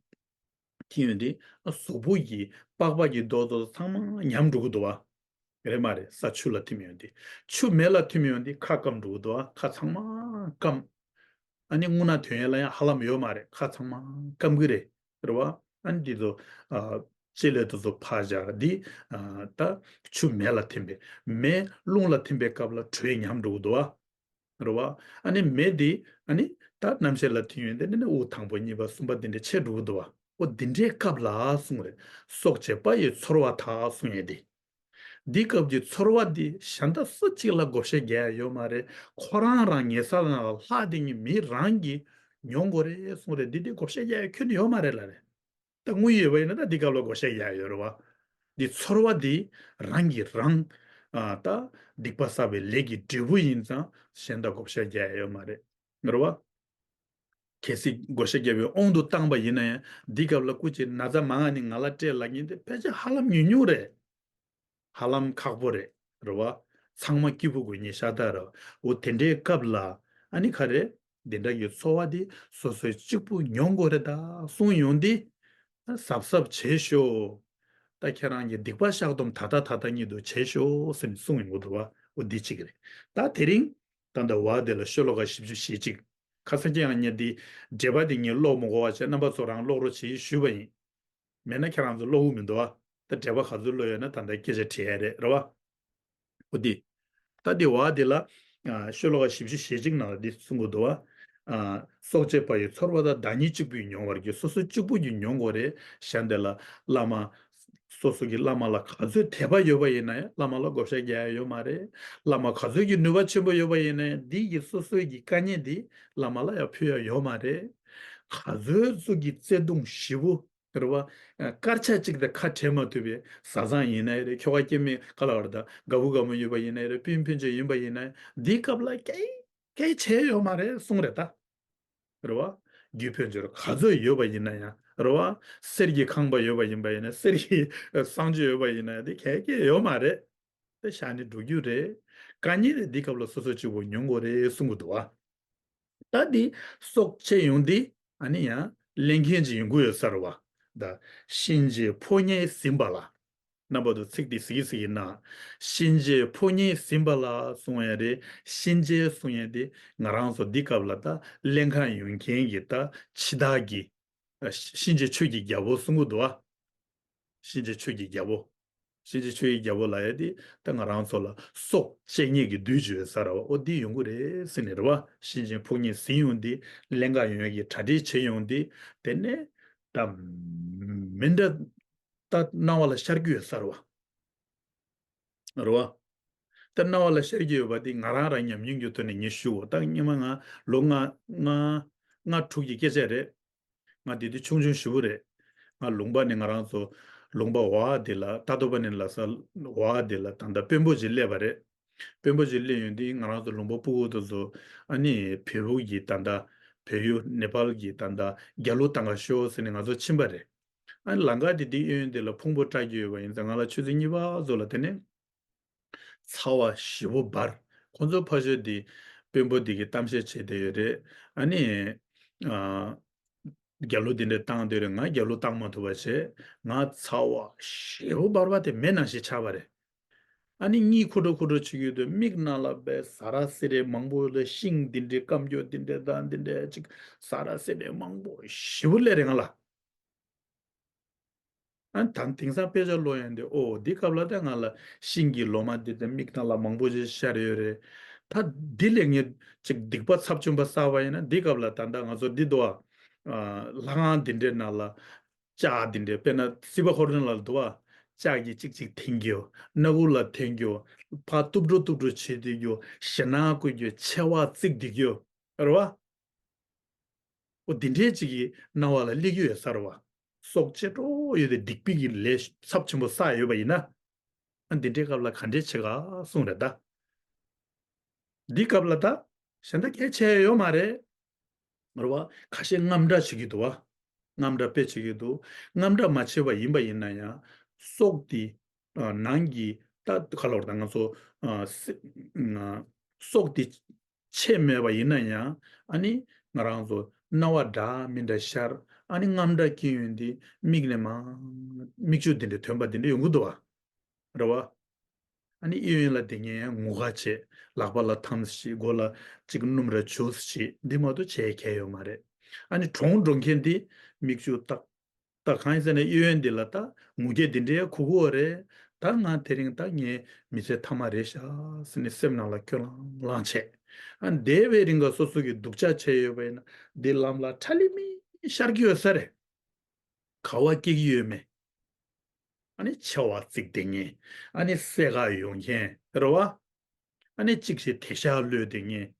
ཐིམ་ཡོང་དུས་གཟུགས་པོ་ཡི་པགས་པ་གི་རྡོག་རྡོག་ཚང་མ་ཉམས་འགྲོ་གི་འདུག་བ། རེད་མ་རེད། ས་ཆུ་ལ་ཐིམ་ཡོང་དུས། ཆུ་མེ་ལ་ཐིམ་ཡོང་དུས་ཁ་སྐམ་འགྲོ་གི་འདུག་བ། ཁ་ཚང་མ་སྐམ། ཨ་ནི་རྔུལ་ནག་ཐོན་ཡས་ལ་ཡང་ཧ་ལམ་ཡོད་མ་རེད། ཁ་ཚང་མ་སྐམ་གི་རེད། རེད་བ། ཨ་ནི་འདི་ཚོ་ཨ་ལྕེ་ལས་དེ་ཚོ་ཕར་བཞག་འདི་ཨ་ད་ཆུ་མེ་ལ་ཐིམ་པས། མེ་རླུང་ལ་ཐིམ་པའི་སྐབས་ལ་དྲོད་ཉམས་འགྲོ་གི་འདུག་བ། རེད་བ། ཨ་ནི་མེ་འདི་ཨ་ནི་ད་རྣམ་ཤེས་ལ་ཐིམ་ཡོང་དུས་ནི་དབུགས་དང་པོ་གཉིས་པ་གསུམ་པ་འདི་འདྲའི་ཆད་འགྲོ་གི་འདུག་བ། འོ་འདི་འདྲའི་སྐབས་ལ་གསུངས་རེད། སྲོག་བཅད་པ་ཡི་ཚོར་བ་དག་གསུང་ཡས་འདི། འདི་སྐབས་ཀྱི་ཚོར་བ་འདི་གཞན་དག་སུ་གཅིག་ལ་བགོ་བཤའ་རྒྱག་ཡ་ཡོད་མ་རེད། ཁོ་རང་རང་ཉལ་ས་ནང་ལ་ལྷག་དེ་ཉིད་མི་རང་གིས་མྱོང་དགོས་རེད་གསུངས་རེད། འདི་འདི་བགོ་བཤའ་རྒྱག་ཡ་ཁྱོན་ནས་ཡོད་མ་རེད་ལབ་རེད། ད་དངོས་ཡོད་པ་ཡིན་ན་ད་འདི་སྐབས་ལ་བགོ་བཤའ་རྒྱག་ཡ་ཡོད་རེད་བ། འདི་ཚོར་བ་འདི་རང་གིས་རང་ཨ་ད་སྡིག་པ་བསགས་པའི་ལས་ཀྱི་འབྲས་བུ་ཡིན་ཙང་གཞན་དག་བགོ་བཤའ་རྒྱག་ཡ་ཡོད་མ་རེད། རེད་བ། གལ་སྲིད་བགོ་བཤའ་བརྒྱབ་པའི་དབང་དུ་བཏང་པ་ཡིན་ན་ཡང་འདི་སྐབས་ལ་སྐུ་མཁྱེན་ན་ཚ་མང་ང་ནི་ང་ལ་སྤྲད་ལབ་མཁན་དེ་ཕལ་ཆེར་ཧ་ལམ་ཉུང་ཉུང་རེད། ཧ་ལམ་ཁག་པོ་རེད། རེད་བ། ཚང་མ་སྐྱིད་པོ་དགོས་ངེས་ཤ་སྟག་རེད། འོ་དེ་འདྲའི་སྐབས་ལ་ཨ་ནི་ག་རེ། འདི་འདྲ་གི་ཚོར་བ་འདི་སོ་སོས་གཅིག་པུ་མྱོང་དགོས་རེད་ད་གསུངས་ཡོང་དུས། གཟབ་གཟབ་བྱེད་ཤོག་ད་ཁྱེད་རང་གི་སྡིག་པ་བཤགས་སྡོམ་ད་ལྟ་ད་ལྟ་ཉིད་དུ་བྱེད་ཤོག་ཟེར་ནས་གསུངས་ཡོང་གི་འདུག་བ། འོ་འདི་གཅིག་རེད། ད་དེ་རིང་ད་ལྟ་བ་དེ་ལ་ཤོ་ལོ་ཀ་བཞི་བཅུ་ཞེ་གཅིག་ཁ་སང་ཁྱེད་རང་ཉིད་འདི་འགྲེལ་པ་འདི་ངས་ཀློག་མི་དགོས་པ་བྱས། རྣམ་པ་ཚོ་རང་ཀློག་རོགས་བྱེད་ཞུས་པ་ཡིན། མེད་ན་ཁྱེད་རང་ཚོ་ཀློག་གི་མི་འདུག་བ། ད་འགྲེལ་པ་ག་ཚོད་ཀློག་ཡོད་ན་ད་ལྟ་སྐད་ཆ་དྲིས་ཡ་རེད། རེད་བ། འོ་འདི། ད་འདི་བ་འདི་ལ་ཨ་ཤོ་ལོ་ཀ་བཞི་བཅུ་ཞེ་གཅིག་ནང་ལ་འདི་གསུང་གི་འདུག་བ། ཨ་སྲོག་བཅད་པ་ཡི་ཚོར་བ་དག་བདག་ཉིད་གཅིག་པུས་མྱོང་བར་གྱིས། སོ་སོ་གཅིག་པུ་གིས་མྱོང་དགོས་རེད། གཞན་དེ་ལ་བླ་མ། སོ་སོ་གི་བླ་མ་ལ་ག་ཚོད་དད་པ་ཡོད་པ་ཡིན་ན་ཡང་བླ་མ་ལ་བགོ་བཤའ་རྒྱག་ཡ་ཡོད་མ་རེད། བླ་མ་ག་ཚོད་ཀྱི་ནུས་པ་ཆེན་པོ་ཡོད་པ་ཡིན་ན་ཡང་འདི་ཡི་སོ་སོའི་གི་དཀའ་ངལ་འདི་བླ་མ་ལ་ཡང་ཕུལ་ཡ་ཡོད་མ་རེད། ག་ཚོད་ཚོད་ཀྱི་བརྩེ་དུང་ཞེ་པོ། རེད་བ། དཀར་ཆག་ཅིག་དང་ཁ་བྲལ་མ་ཐུབ་པའི་བཟའ་ཚང་ཡིན་ན་ཡང་རེད། ཁྱོ་ག་སྐྱེ་དམན་ག་ལ་བར་དང་དགའ་བོ་དགའ་མོ་ཡོད་པ་ཡིན་ན་ཡང་རེད། སྤུན་ཕན་ཆད་ཡིན་པ་ཡིན་ན་ཡང་འདིའི་སྐབས་ལ་སྐད་སྐད་བྱས་ཡོད་མ་རེད་གསུངས་རེད་ད། རེད་བ། རྒྱུ་ཕན་ཆད་ག་ཚོད་ཡོད་པ་ཡིན་ན་ཡང་རེད་བ། གསེར་གྱི་ཁང་པ་ཡོད་པ་ཡིན་པ་ཡིན་ན་གསེར་གྱི་གསང་སྤྱོད་ཡོད་པ་ཡིན་ན་ཡང་འདི་གལ་སྐད་ཡོད་མ་རེད། དེ་བཞག་ནས་འགྲོ་རྒྱུ་རེད། དཀའ་ངལ་དེ་འདི་སྐབས་ལ་སོ་སོ་གཅིག་པུ་མྱོང་དགོས་རེད་གསུང་གི་འདུག་བ། ད་འདི་སྲོག་བཅད་ཡོང་འདི་ཨ་ནི་ཡང་ལེན་མཁན་ཅིག་ཡོང་གི་ཡོད་ས་རེད་བ། ད་གཤིན་རྗེའི་ཕོ་ཉས་ཟིན་པ་ལ། རྣམ་པ་ཚོ་ཚིག་འདི་གཟིགས་གཟིགས་ཡིན་ན། གཤིན་རྗེའི་ཕོ་ཉས་ཟིན་པ་ལ་གསུང་ཡ་རེད། གཤིན་རྗེ་གསུང་ཡ་དེ་ང་རང་ཚོ་འདི་སྐབས་ལ་ད་ལེན་མཁན་ཡོང་མཁན་གྱི་ད་འཆི་བདག་གི་གཤིན་རྗེ་ཆོས་ཀྱི་རྒྱལ་པོ་གསུང་གི་འདུག་བ། གཤིན་རྗེ་ཆོས་ཀྱི་རྒྱལ་པོ། གཤིན་རྗེ་ཆོས་ཀྱི་རྒྱལ་པོ་ལབ་ཡ་དེ་ད་ང་རང་ཚོ་ལ་སྲོག་བཅད་མཁན་གྱི་བདུད་ཅིག་ཡོད་ས་རེད་བ། འོ་འདི་ཡོང་གི་རེད་ཟེར་ནས་རེད་བ། གཤིན་རྗེའི་ཕོ་ཉས་ཟིན་ཡོང་འདི། ལེན་ག་ཡོང་ཡ་གི་གྲ་སྒྲིག་བྱེད་ཡོང་འདི། དེ་ནས་ད་མི་འདྲ་ད་སྣང་བ་ལ་ཤར་གྱི་ཡོད་ས་རེད་བ། རེད་བ། ད་སྣང་བ་ལ་ཤར་གྱི་ཡོད་པ་འདི་ང་རང་རང་ཉམས་མྱོང་གི་ཐོག་ནས་ངས་ཞུ་འོ། ད་སྔོན་མ་ང་ལོ་ལྔ་ལྔ་ལྔ་དྲུག་གི་སྐད་ཆ་རེད། ང་དེ་དུས་ཆུང་ཆུང་ཞེ་པོ་རེད། ང་ལུང་པ་ནས་ང་རང་ཚོ་ལུང་པ་འོག་དེ་ལ་ཏ་ཏོ་པ་ནས་ལ་ས་འོག་དེ་ལ་ད་ལྟ་དཔོན་པོ་ཅིག་སླེབས་པ་རེད། དཔོན་པོ་ཅིག་སླེབས་ཡོང་དུས་ང་རང་ཚོ་ལུང་པ་ཕྲུ་གུ་དེ་ཚོ་ཨ་ནི་བལ་པོ་གི་ད་ལྟ་བལ་ཡུལ་ནེ་པཱལ་གི་ད་ལྟ་རྒྱ་ལོ་བཏང་ག་ཤོག་ཟེར་ནས་ང་ཚོ་ཕྱིན་པ་རེད། ཨ་ནི་ལམ་ཁ་དེ་དེ་གཡས་གཡོན་དེ་ལ་ཕུང་པོ་བཀྲ་རྒྱུ་ཡོད་པ་ཡིན་ཙང་ང་ལ་ཆུ་ཚོད་གཉིས་པ་ཚོ་ལ་དེ་ནས། ཚ་བ་ཞེ་པོ་འབར། ཁོང་ཚོ་ཕར་ཞོལ་འདི་དཔོན་པོ་འདི་གི་གཏམ་བཤད་བྱེད་བསྡད་ཡོད་རེད། ཨ་ནི། ཨ། རྒྱ་ལོ་འདི་འདྲ་བཏང་བསྡད་རེད། ང་རྒྱ་ལོ་བཏང་མ་ཐུབ་པ་བྱས། ང་ཚ་བ་ཞེ་པོ་འབར་བ་དེ་མེ་ནང་བཞིན་ཆགས་པ་རེད། ཨ་ནི་གཉིད་ཁུག་འགྲོ་ཁུག་འགྲོ་བྱེད་ཀྱི་ཡོད་དུས་མིག་ནང་ལ་བས་ཟ་ར་ཟེ་རེ་མང་པོ་ལ་ཤིང་འདི་འདྲའི་སྐམ་རྒྱུ་འདི་འདྲའི་དང་འདི་འདྲའི་ཅིག་ཟ་ར་ཟེ་རེ་མང་པོ་ཞེ་པོ་སླེབས་རེད་ང་ལ། ཨ་ད་དེང་སང་དཔེ་ཆ་ཀློག་ཡོང་དུས་ཨོ་འདི་སྐབས་ལ་ད་ང་ལ་ཤིང་གི་ལོ་མ་འདི་དང་མིག་ནང་ལ་མང་པོ་ཞིག་ཤར་ཡོད་རེད། ད་འདི་ལས་ངས་ཅིག་སྡིག་པ་ཚབས་ཆེན་པོ་བསགས་པ་ཡིན་ན་འདི་སྐབས་ལ་ད་ལྟ་ང་ཚོ་འདི་འདུག་ཨ། ལྷ་ཁང་འདི་འདྲའི་ནང་ལ་ལྕགས་འདི་འདྲའི་དཔེར་ན་སྲིད་པ་ཧོར་ན་ལ་འདུག་ཨ། ལྕགས་ཀྱིས་ཅིག་ཅིག་འཐེན་རྒྱུ། སྣ་ཁུག་ལ་འཐེན་རྒྱུ། ཕར་གཏུབ་འགྲོ་གཏུབ་འགྲོ་བྱེད་བསྡད་རྒྱུ། ཞེད་སྣང་བསྐུལ་རྒྱུ། མཆེ་བ་གཙིགས་བསྡད་རྒྱུ། རེད་བ། འོ་འདི་འདྲའི་ཅིག་གི་སྣང་བ་ལ་སླེབས་ཀྱི་ཡོད་ས་རེད་བ། སྲོག་བཅད་འགྲོ་ཡོད་དེ་སྡིག་པའི་གི་ལས་ཚབས་ཆེན་པོ་བསགས་ཡོད་པ་ཡིན་ན། ཨ་འདི་འདྲའི་སྐབས་ལ་ག་འདྲས་བྱེད་ག་གསུངས་རེད་ད། འདི་སྐབས་ལ་ད་གཞན་དག་གལ་ཆེ་ཡོད་མ་རེད། རེད་བ། ཁ་ཤས་དངངས་སྐྲག་བྱེད་ཀྱི་འདུག་བ། དངངས་སྐྲག་དཔེ་བྱེད་ཀྱི་འདུག། དངངས་སྐྲག་མ་བྱས་པ་ཡིན་པ་ཡིན་ན་ཡང་སྲོག་དེ་ཨ་ནང་གི་ད་ག་ལ་བར་ད་ང་ཚོ་ཨ་སེ་ཨ་སྲོག་དེ་ཆད་མེད་པ་ཡིན་ན་ཡང་ཨ་ནི་ང་རང་ཚོ་རྣ་བ་འདྲ་མི་འདྲ་ཤར། ཨ་ནི་དངངས་སྐྲག་སྐྱེ་ཡོང་དུས་མིག་ནས་མར་མིག་ཆུ་དེ་འདྲ་ཐོན་པ་དེ་འདྲ་ཡོང་གི་འདུག་བ། རེད་བ། ཨ་ནི་གཡས་གཡོན་ལ་དེ་ངས་ངུ་ཁ་བྱེད། ལག་པ་ལ་འཐམ་ཞིག། མགོ་ལ་གཅིག་སྣུམ་ར་བྱུག་ཞིག། འདི་མ་གཏོགས་བྱས་གལ་ཡོད་མ་རེད། ཨ་ནི་གྲོངས་འགྲོ་མཁན་འདི་མིག་ཆུ་ཏག་ཏག་གང་ཡིན་ཟེར་ན་གཡས་གཡོན་འདི་ལ་ད་ངུ་སྐད་འདི་འདྲའི་གོ་གི་ཡོད་རེད། ད་ང་དེ་རིང་ད་ངའི་མི་ཚེ་མཐའ་མ་རེད་ཤག་ཟེར་ནས་སེམས་ནང་ལ་སྐྱོ་ལང་ལང་བྱས། ཨ་འདས་པའི་རིང་ག་སོ་སོ་གི་སྡུག་ཅག་བྱས་ཡོད་པ་ཡིན་ན་འདི་ལམ་ལ་ཁྲ་ལི་མི་ཤར་གྱི་ཡོད་ས་རེད། ག་བ་སྐྱེ་གི་ཡོད་མེད། ཨ་ནི་མཆེ་བ་གཙིགས་དེ་ངེས། ཨ་ནི་སེ་ག་ཡོང་མཁན་རེད་བ། ཨ་ནི་གཅིག་ཞིག་དེ་ཤ་གློད་དེ་ངེས།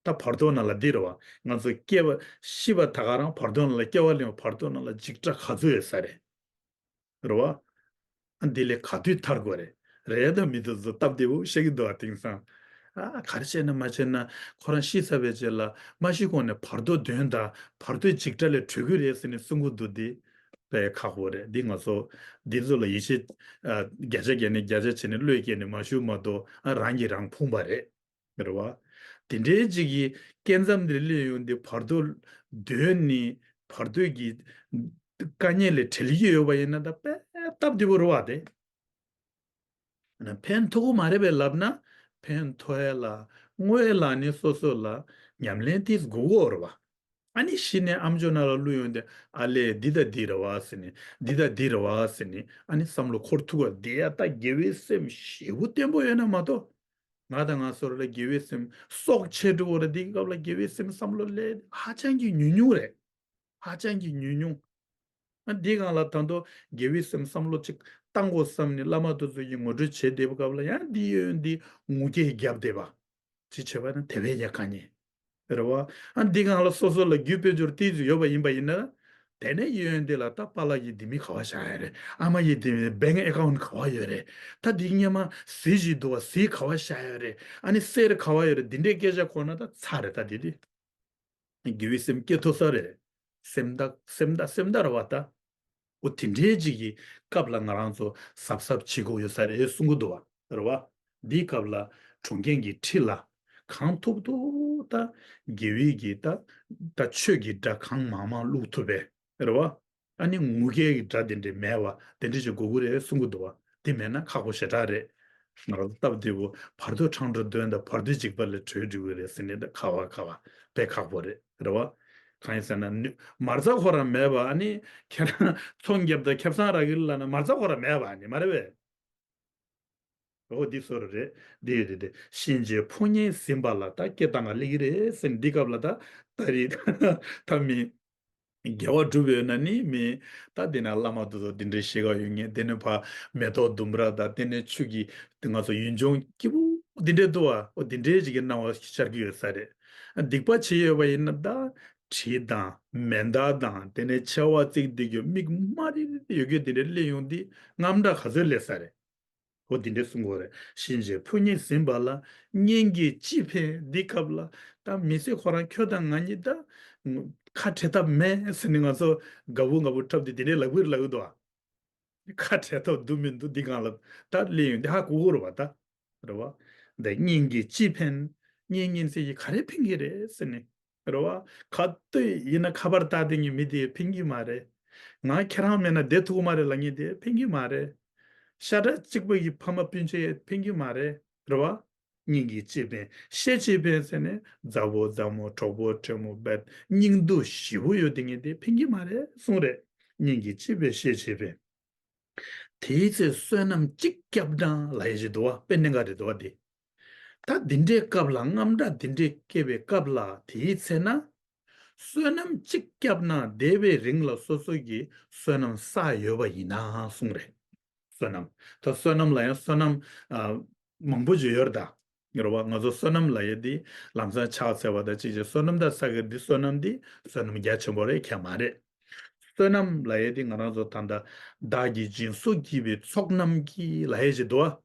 ད་བར་དོ་ནང་ལ་འདི་རེད་བ། ང་ཚོ་སྐྱེ་བ་ཤི་བ་ད་ག་རང་བར་དོ་ནང་ལ་སྐྱེ་བ་ལེན་པ་བར་དོ་ནང་ལ་འཇིགས་སྐྲག་ག་ཚོད་ཡོད་ས་རེད། རེད་བ། ཨ་འདི་ལས་ག་དུས་ཐར་དགོས་རེད། རེད་དང་མི་འདུག་ཚོ་སྟབས་བདེ་པོ་བཤད་ཀྱི་འདུག་བ། དེང་སང་ཨ་ག་རེ་བྱས་ན་མ་བྱས་ན་ཁོ་རང་ཤི་ཚར་བའི་རྗེས་ལ་མ་ཤི་གོང་ནས་བར་དོ་དོན་དང་བར་དོའི་འཇིགས་སྐྲག་ལས་གྲོལ་གི་རེད་ཟེར་ནས་གསུང་གི་འདུག་འདི། དཔེ་ཁག་པོ་རེད། འདི་ང་ཚོ་འདི་ཚོ་ལ་ཡིད་ཆེས་ཨ་བརྒྱ་ཆ་བརྒྱ་ནས་བརྒྱ་ཆ་བྱས་ནས་བློས་བཀལ་ནས་མ་ཞུ་མ་གཏོགས་ཨ་རང་གིས་རང་ཕུང་པ་རེད། རེད་བ། དེ་འདྲའི་ཅིག་གི་སྐྱེ་མཚམས་འདིར་སླེབས་ཡོང་དུས་བར་དོ་དོན་ནི་བར་དོ་གི་དཀའ་ངལ་ལས་བྲལ་གྱི་ཡོད་པ་ཡིན་ན་ད་དཔེ་སྟབས་བདེ་པོ་རེད་བ་དེ། ཕན་ཐོགས་ཀྱི་མ་རེད་པས་ལབ་ན་ཕན་ཐོགས་ཡ་ལ་དངོས་ལ་ནི་སོ་སོ་ལ་ཉམས་ལེན་ཏིས་དགོས་ཀྱི་ཡོད་རེད་བ། ཨ་ནི་གཞི་ནས་ཨམ་ཅོག་ནང་ལ་བླུགས་ཡོང་དུས་ཨ་ལས་འདི་དང་འདི་རེད་བ་ཟེར་ནས་འདི་དང་འདི་རེད་བ་ཟེར་ནས་ཨ་ནི་བསམ་བློ་འཁོར་ཐུབ་པ་འདི་ཡ་ད་དགེ་བའི་སེམས་ཞེ་པོ་བརྟན་པོ་ཡོད་ན་མ་གཏོགས། ང་དང་ང་ཚོ་ལ་དགེ་བའི་སེམས་སྲོག་ཆད་འགྲོ་བ་རེད། འདི་སྐབས་ལ་དགེ་བའི་སེམས་བསམ་བློ་ལས་ཧ་ཅང་གི་ཉུང་ཉུང་རེད། ཧ་ཅང་གི་ཉུང་ཉུང་། ཨ་འདི་སྒང་ལ་ད་དུང་དགེ་བའི་སེམས་བསམ་བློ་ཅིག་བཏང་དགོས་བསམ་ནས་བླ་མ་དེ་ཚོ་ཡིས་ངོ་སྤྲོད་བྱེད་བསྡད་པའི་སྐབས་ལ་ཡང་འདི་ཡོད་འདི་ངུ་སྐད་བརྒྱབ་བསྡད་པ། ཅི་བྱས་པ་ན་དེ་བས་ཡག་ག་ཉེ། རེད་བ། ཨ་འདི་སྒང་ལ་སོ་སོ་ལ་རྒྱུ་དཔལ་འབྱོར་ཏིས་ཡོད་པ་ཡིན་པ་ཡིན་ན། དེ་ནས་གཡས་གཡོན་འདི་ལ་ད་པཱ་ལགས་ཀྱིས་འདི་མི་ག་བ་བཞག་ཡོད་རེད། ཨ་མ་ཡིས་འདི་མི་bank account་ག་བ་ཡོད་རེད། ད་འདི་སྔོན་མ་གཟི་ཞིག་འདུག་བ། གཟི་ག་བ་བཞག་ཡོད་རེད། ཨ་ནི་གསེར་ག་བ་ཡོད་རེད། འདི་འདྲའི་སྐད་ཆ་གོ་ན་ད་ཚར་རེད་ད་འདི་འདི། དགེ་བའི་སེམས་སྐྱེ་ཐུབ་ས་རེད། སེམས་དག་སེམས་དག་སེམས་དག་རེད་བ་ད། འོ་དེ་འདྲའི་ཅིག་གི་སྐབས་ལ་ང་རང་ཚོ་གཟབ་གཟབ་བྱེད་དགོས་ཡོད་ས་རེད་གསུང་གི་འདུག་བ་རེད་བ། འདིའི་སྐབས་ལ་གྲོང་ཁྱེར་གྱི་ཁྲི་ལ་གང་ཐུབ་ཐུབ་ད་དགེ་བའི་གི་ད་ད་ཆོས་ཀྱི་སྒྲ་གང་མང་མང་བླུག་ཐུབ་པས་རེད་བ། ཨ་ནི་ངུ་སྐད་ཀྱི་སྒྲ་དེ་འདྲ་མེད་པ་དེ་འདྲ་ཞིག་དགོས་ཀྱི་རེད་གསུང་གི་འདུག་བ། དེ་མེད་ན་ཁག་པོ་ཞེ་དྲག་རེད། ང་རང་ཚོ་སྟབས་བདེ་པོ་བར་དོ་འཕྲང་སྒྲོལ་དོན་དང་བར་དོའི་འཇིགས་པ་ལས་གྲོལ་འགྲོ་གི་རེད་ཟེར་ནས་ད་ཁ་བ་ཁ་བ་དཔེ་ཁག་པོ་རེད་རེད་བ། གང་ཡིན་ཟེར་ན་ནུ་མ་རྩ་ཁོ་རང་མེད་པ་ཨ་ནི་ཁྱེད་རང་ཚོང་རྒྱབ་དང་ཁེ་བཟང་རག་གི་ལ་ན་མ་རྩ་ཁོ་རང་མེད་པ་ཨ་ནི་མ་རེད་པས། འོ་འདི་བཟོ་རུ་རེད། འདི་ཡོད་རེད་དེ་གཤིན་རྗེའི་ཕོ་ཉས་ཟིན་པ་ལ་ད་སྐྱེ་སྟངས་ལ་སླེབས་ཀྱི་རེད་ཟེར་ནས་འདི་སྐབས་ལ་ད་ད་རེད་ད་མི། དགེ་བ་སྒྲུབ་ཡོད་ན་ནི་མི། ད་འདི་ན་བླ་མ་དེ་ཚོ་འདི་འདྲའི་ཤེས་ཀ་ཡོད་ངེས། དེ་ནས་ཕ་མེ་ཏོག་ལྡུམ་ར་དང་དེ་ནས་ཆུ་གི་ང་ཚོ་ཡུལ་ལྗོངས་སྐྱིད་པོ་འདི་འདྲའི་འདུག་བ། འོ་འདི་འདྲའི་ཅིག་གི་སྣང་བ་ཤར་གྱི་ཡོད་ས་རེད། སྡིག་པ་བྱེད་ཡོད་པ་ཡིན་ན་ད་གྲི་དང་མེ་མདའ་དང་དེ་ནས་མཆེ་བ་གཙིགས་འདི་གི་མིག་དམར་རིལ་རིལ་ཡོད་རྒྱུ་འདི་འདྲའི་སླེབས་ཡོང་དུས་དངངས་སྐྲག་ག་ཚོད་སླེབས་ས་རེད། འོ་འདི་འདྲའི་གསུང་གི་ཡོད་རེད། གཤིན་རྗེའི་ཕོ་ཉས་ཟིན་པ་ལ་གཉེན་གྱིས་ཅི་ཕན། འདི་སྐབས་ལ་ད་མི་ཚེ་ཁོ་རང་ཁྱོད་དང་ང་གཉིས་ད་ཁ་བྲལ་ཐབས་མེད་ཟེར་ནས་ང་ཚོ་དགའ་པོ་དགའ་པོ་འཁྲབ་སྟེ་འདི་འདྲའི་ལབ་ཀྱི་རེད་ལབ་ཀྱི་འདུག་ཨ། ཁ་བྲལ་ཐབས་འདུག་མི་འདུག་འདི་སྒང་ལ་ད་སླེབས་ཡོང་འདི་ཧ་གོ་གི་རེད་བ་ད། རེད་བ། འདི་གཉེན་གྱིས་ཅི་ཕན། གཉེན་གཉེན་ཚན་གྱིས་ག་རེ་ཕན་གྱི་རེད་ཟེར་ནས། རེད་བ། ག་དུས་ཡིན་ན་ཁ་པར་བཏང་བསྡད་མཁན་མི་དེ་ཕན་གྱི་མ་རེད། ང་ཁྱེད་རང་མེད་ན་བསྡད་ཐུབ་ཀྱི་མ་རེད་ལབ་མཁན་དེ་ཕན་གྱི་མ་རེད། ཤ་ཁྲག་གཅིག་པ་ཡི་ཕ་མ་སྤུན་མཆེད་ཕན་གྱི་མ་རེད། རེད་བ། གཉེན་གྱིས་ཅི་ཕན་བཤེས་ཅི་ཕན་ཟེར་ནས་མཛའ་བོ་མཛའ་མོ་གྲོགས་པོ་འཕྲད་མོ་བེད་སྙིང་སྡུག་ཞེ་པོ་ཡོད་དེ་ངས་དེ་ཕན་གྱི་མ་རེད་གསུངས་རེད། གཉེན་གྱིས་ཅི་ཕན་བཤེས་ཅི་ཕན། དེའི་ཚེ་བསོད་ནམས་གཅིག་བསྐྱབས་ན་ལབ་ཡས་ཅིག་འདུག་བ། དཔེ་གནད་འགག་རེད་འདུག་བ་དེ། ད་འདི་འདྲའི་སྐབས་ལ་དངངས་སྐྲག་འདི་འདྲའི་སྐྱེ་བའི་སྐབས་ལ་དེའི་ཚེ་ན། བསོད་ནམས་གཅིག་བསྐྱབས་ན་འདས་པའི་རིང་ལ་སོ་སོ་གི་བསོད་ནམས་བསགས་ཡོད་པ་ཡིན་ན་གསུངས་རེད། བསོད་ནམས། ད་བསོད་ནམས་ལ་ཡང་བསོད་ནམས་ཨ་མང་པོ་ཅིག་ཡོད་རེད་ད། ཡོད་རེད་བ། ང་ཚོ་བསོད་ནམས་ལབ་ཡས་འདི་ལམ་སང་ཕྱག་འཚལ་བ་དང་གཅིག་བྱས་བསོད་ནམས་དང་བསགས་ཀྱི་འདི་བསོད་ནམས་འདི་བསོད་ནམས་རྒྱ་ཆེན་པོ་རེད་ཁྱད་མ་རེད། བསོད་ནམས་ལབ་ཡས་འདི་ང་རང་ཚོ་ད་ལྟ་བདག་གིས་སྦྱིན་སོགས་བགྱིས་པའི་ཚོགས་རྣམས་ཀྱིས་ལབ་ཡས་ཅིག་འདུག་བ།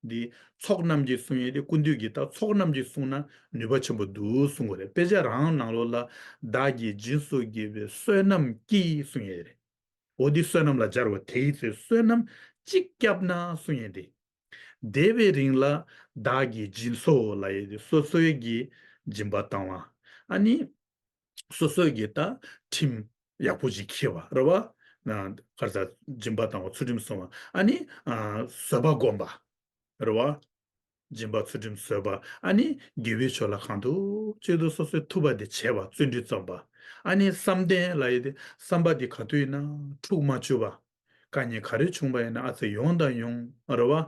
འདི་ཚོགས་རྣམས་ཀྱིས་གསུང་ཡས་དེ་སྐུ་མདུན་གྱིས་ད་ཚོགས་རྣམས་ཀྱིས་གསུངས་ན་ནུས་པ་ཆེན་པོ་འདུག་གསུང་གི་རེད། དཔེ་ཆ་རང་ནང་ལོགས་ལ་བདག་གིས་སྦྱིན་སོགས་བགྱིས་པའི་བསོད་ནམས་ཀྱིས་གསུང་ཡས་རེད། འོ་འདི་བསོད་ནམས་ལ་སྦྱར་བ་དེའི་ཚེ་བསོད་ནམས་གཅིག་བསྐྱབས་ན་གསུང་ཡས་དེ། འདས་པའི་རིང་ལ་བདག་གིས་སྦྱིན་སོགས་ལབ་ཡས་དེ་སོ་སོའི་གི་སྦྱིན་པ་བཏང་བ། ཨ་ནི། སོ་སོའི་གི་ད་ཁྲིམས་ཡག་པོ་ཅིག་འཁྱེར་བ་རེད་བ། ན་ག་རེ་ཟ། སྦྱིན་པ་བཏང་བ་ཚུལ་ཁྲིམས་སྲུང་བ། ཨ་ནི། ཨ། བཟོད་པ་སྒོམ་པ་རེད་བ། སྦྱིན་པ་ཚུལ་ཁྲིམས་བཟོད་པ། ཨ་ནི་དགེ་བའི་ཕྱོགས་ལ་གང་ཐུབ་ཅི་ཐུབ་སོ་སོའི་ཐུབ་པ་དེ་བྱས་པ་བརྩོན་འགྲུས་བརྩམས་པ། ཨ་ནི་བསམ་གཏན་ལབ་ཡས་དེ་བསམ་པ་དེ་ག་དུས་ཡིན་ན་འཁྲུག་མ་བཅུག་པ། དཀའ་ངལ་ག་རེ་བྱུང་བ་ཡིན་ན་ཨ་ཙི་ཡོང་དང་ཡོང་རེད་བ།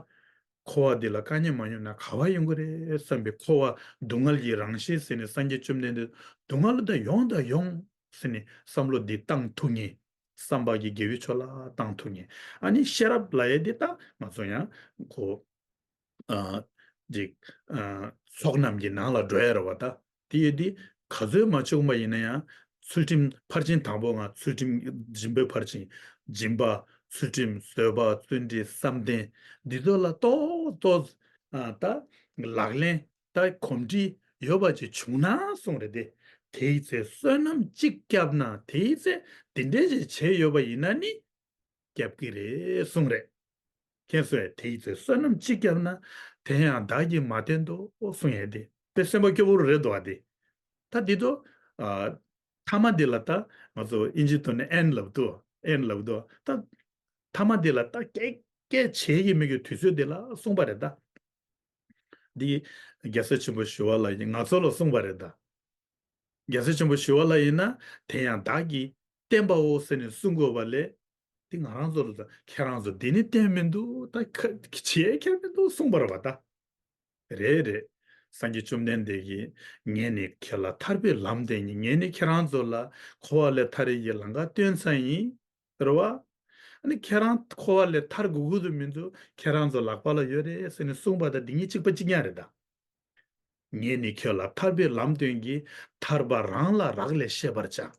འཁོར་བ་འདི་ལ་དཀའ་ངལ་མ་ཡོང་ན་ག་བ་ཡོང་གི་རེད་བསམ་པའི་འཁོར་བ་སྡུག་བསྔལ་གྱི་རང་བཞིན་ཟེར་ནས་སངས་རྒྱས་བཅོམ་ལྡན་འདས་སྡུག་བསྔལ་དང་ཡོང་དང་ཡོང་ཟེར་ནས་བསམ་བློ་འདི་བཏང་ཐུབ་ངེས། བསམ་པ་གི་དགེ་བའི་ཕྱོགས་ལ་བཏང་ཐུབ་ངེས། ཨ་ནི་ཤེས་རབ་ལབ་ཡས་འདི་ད་ང་ཚོ་ཡང་ཁོ། ཨ། ཅིག་ཨ། ཚོགས་རྣམས་ཀྱི་ནང་ལ་འགྲོ་ཡ་རེད་བ་ད། དེ་ཡོད་དེ་ག་ཚོད་མ་བྱུང་བ་ཡིན་ན་ཡང་ཚུལ་ཁྲིམས་ཕར་ཕྱིན་དང་པོ་ང་ཚུལ་ཁྲིམས་སྦྱིན་པའི་ཕར་ཕྱིན། སྦྱིན་པ། ཚུལ་ཁྲིམས། བཟོད་པ། བརྩོན་འགྲུས། བསམ་གཏན། འདི་ཚོ་ལ་ཏོག་ཏོག་ཨ། ད་ལག་ལེན་ད་གོམས་འདྲིས་ཡོད་པ་ཅིག་བྱུང་ན་གསུངས་རེད་དེ། དེའི་ཚེ་བསོད་ནམས་གཅིག་བསྐྱབས་ན་དེའི་ཚེ་དེ་འདྲས་ཅིག་བྱས་ཡོད་པ་ཡིན་ན་ནི་བསྐྱབ་ཀྱི་རེད་གསུངས་རེད། མཁྱེན་སོང་ངས། དེའི་ཚེ་བསོད་ནམས་གཅིག་བསྐྱབས་ན། དེ་ཡང་བདག་གིས་མ་བསྟེན་ཏོ་གསུང་ཡས་དེ། དཔེ་སེམས་པ་སྐྱོ་བོ་རེད་འདུག་ཨ་དེ། ད་འདི་ཚོ། ཨ། ཐ་མ་འདི་ལ་ད་ང་ཚོ་ཨིན་ཇིའི་ཐོག་ནས་ཨེན་ལབ་འདུག་ཨེན་ལབ་འདུག་ད་ཐ་མ་འདི་ལ་ད་སྐད་སྐད་བྱེད་ཀྱི་མི་གི་དུས་ཚོད་འདི་ལ་གསུངས་པ་རེད་ད། འདི་རྒྱལ་སྲས་ཆེན་པོ་ཞི་བ་ལྷ་ཡིས་ང་ཚོ་ལ་གསུངས་པ་རེད་ད། རྒྱལ་སྲས་ཆེན་པོ་ཞི་བ་ལྷ་ཡིན་ན་དེ་ཡང་བདག་གིས་བསྟེན་པའོ་ཟེར་ནས་གསུང་དགོས་པ་ལས། དེ་ང་རང་ཚོ་ལ་ད་ཁྱེད་རང་ཚོ་འདི་ནི་བསྟེན་མི་འདུག་ད་ཁ་བྱེད་ཁྱེར་མི་འདུག་གསུངས་པ་རེད་བ་ད། རེད་རེད། སངས་རྒྱས་བཅོམ་ལྡན་འདས་ཀྱིས་ངས་ནི་ཁྱེད་ལ་ཐར་པའི་ལམ་བསྟན་ཡིན། ངས་ནི་ཁྱེད་རང་ཚོ་ལ་འཁོར་བ་ལས་ཐར་ཡས་ཀྱི་ལམ་ཁ་སྟོན་ཚར་ཡིན། རེད་བ། ཨ་ནི་ཁྱེད་རང་འཁོར་བ་ལས་ཐར་དགོས་ཀྱི་འདུག་མི་འདུག་ཁྱེད་རང་ཚོ་ལག་པ་ལ་ཡོད་རེད་ཟེར་ནས་གསུངས་པ་དང་འདི་གཉིས་གཅིག་པ་གཅིག་རྐྱང་རེད་ད། ངས་ནི་ཁྱོད་ལ་ཐར་པའི་ལམ་སྟོན་གྱི། ཐར་པ་རང་ལ་རག་ལས་ཤེས་པར་བྱ།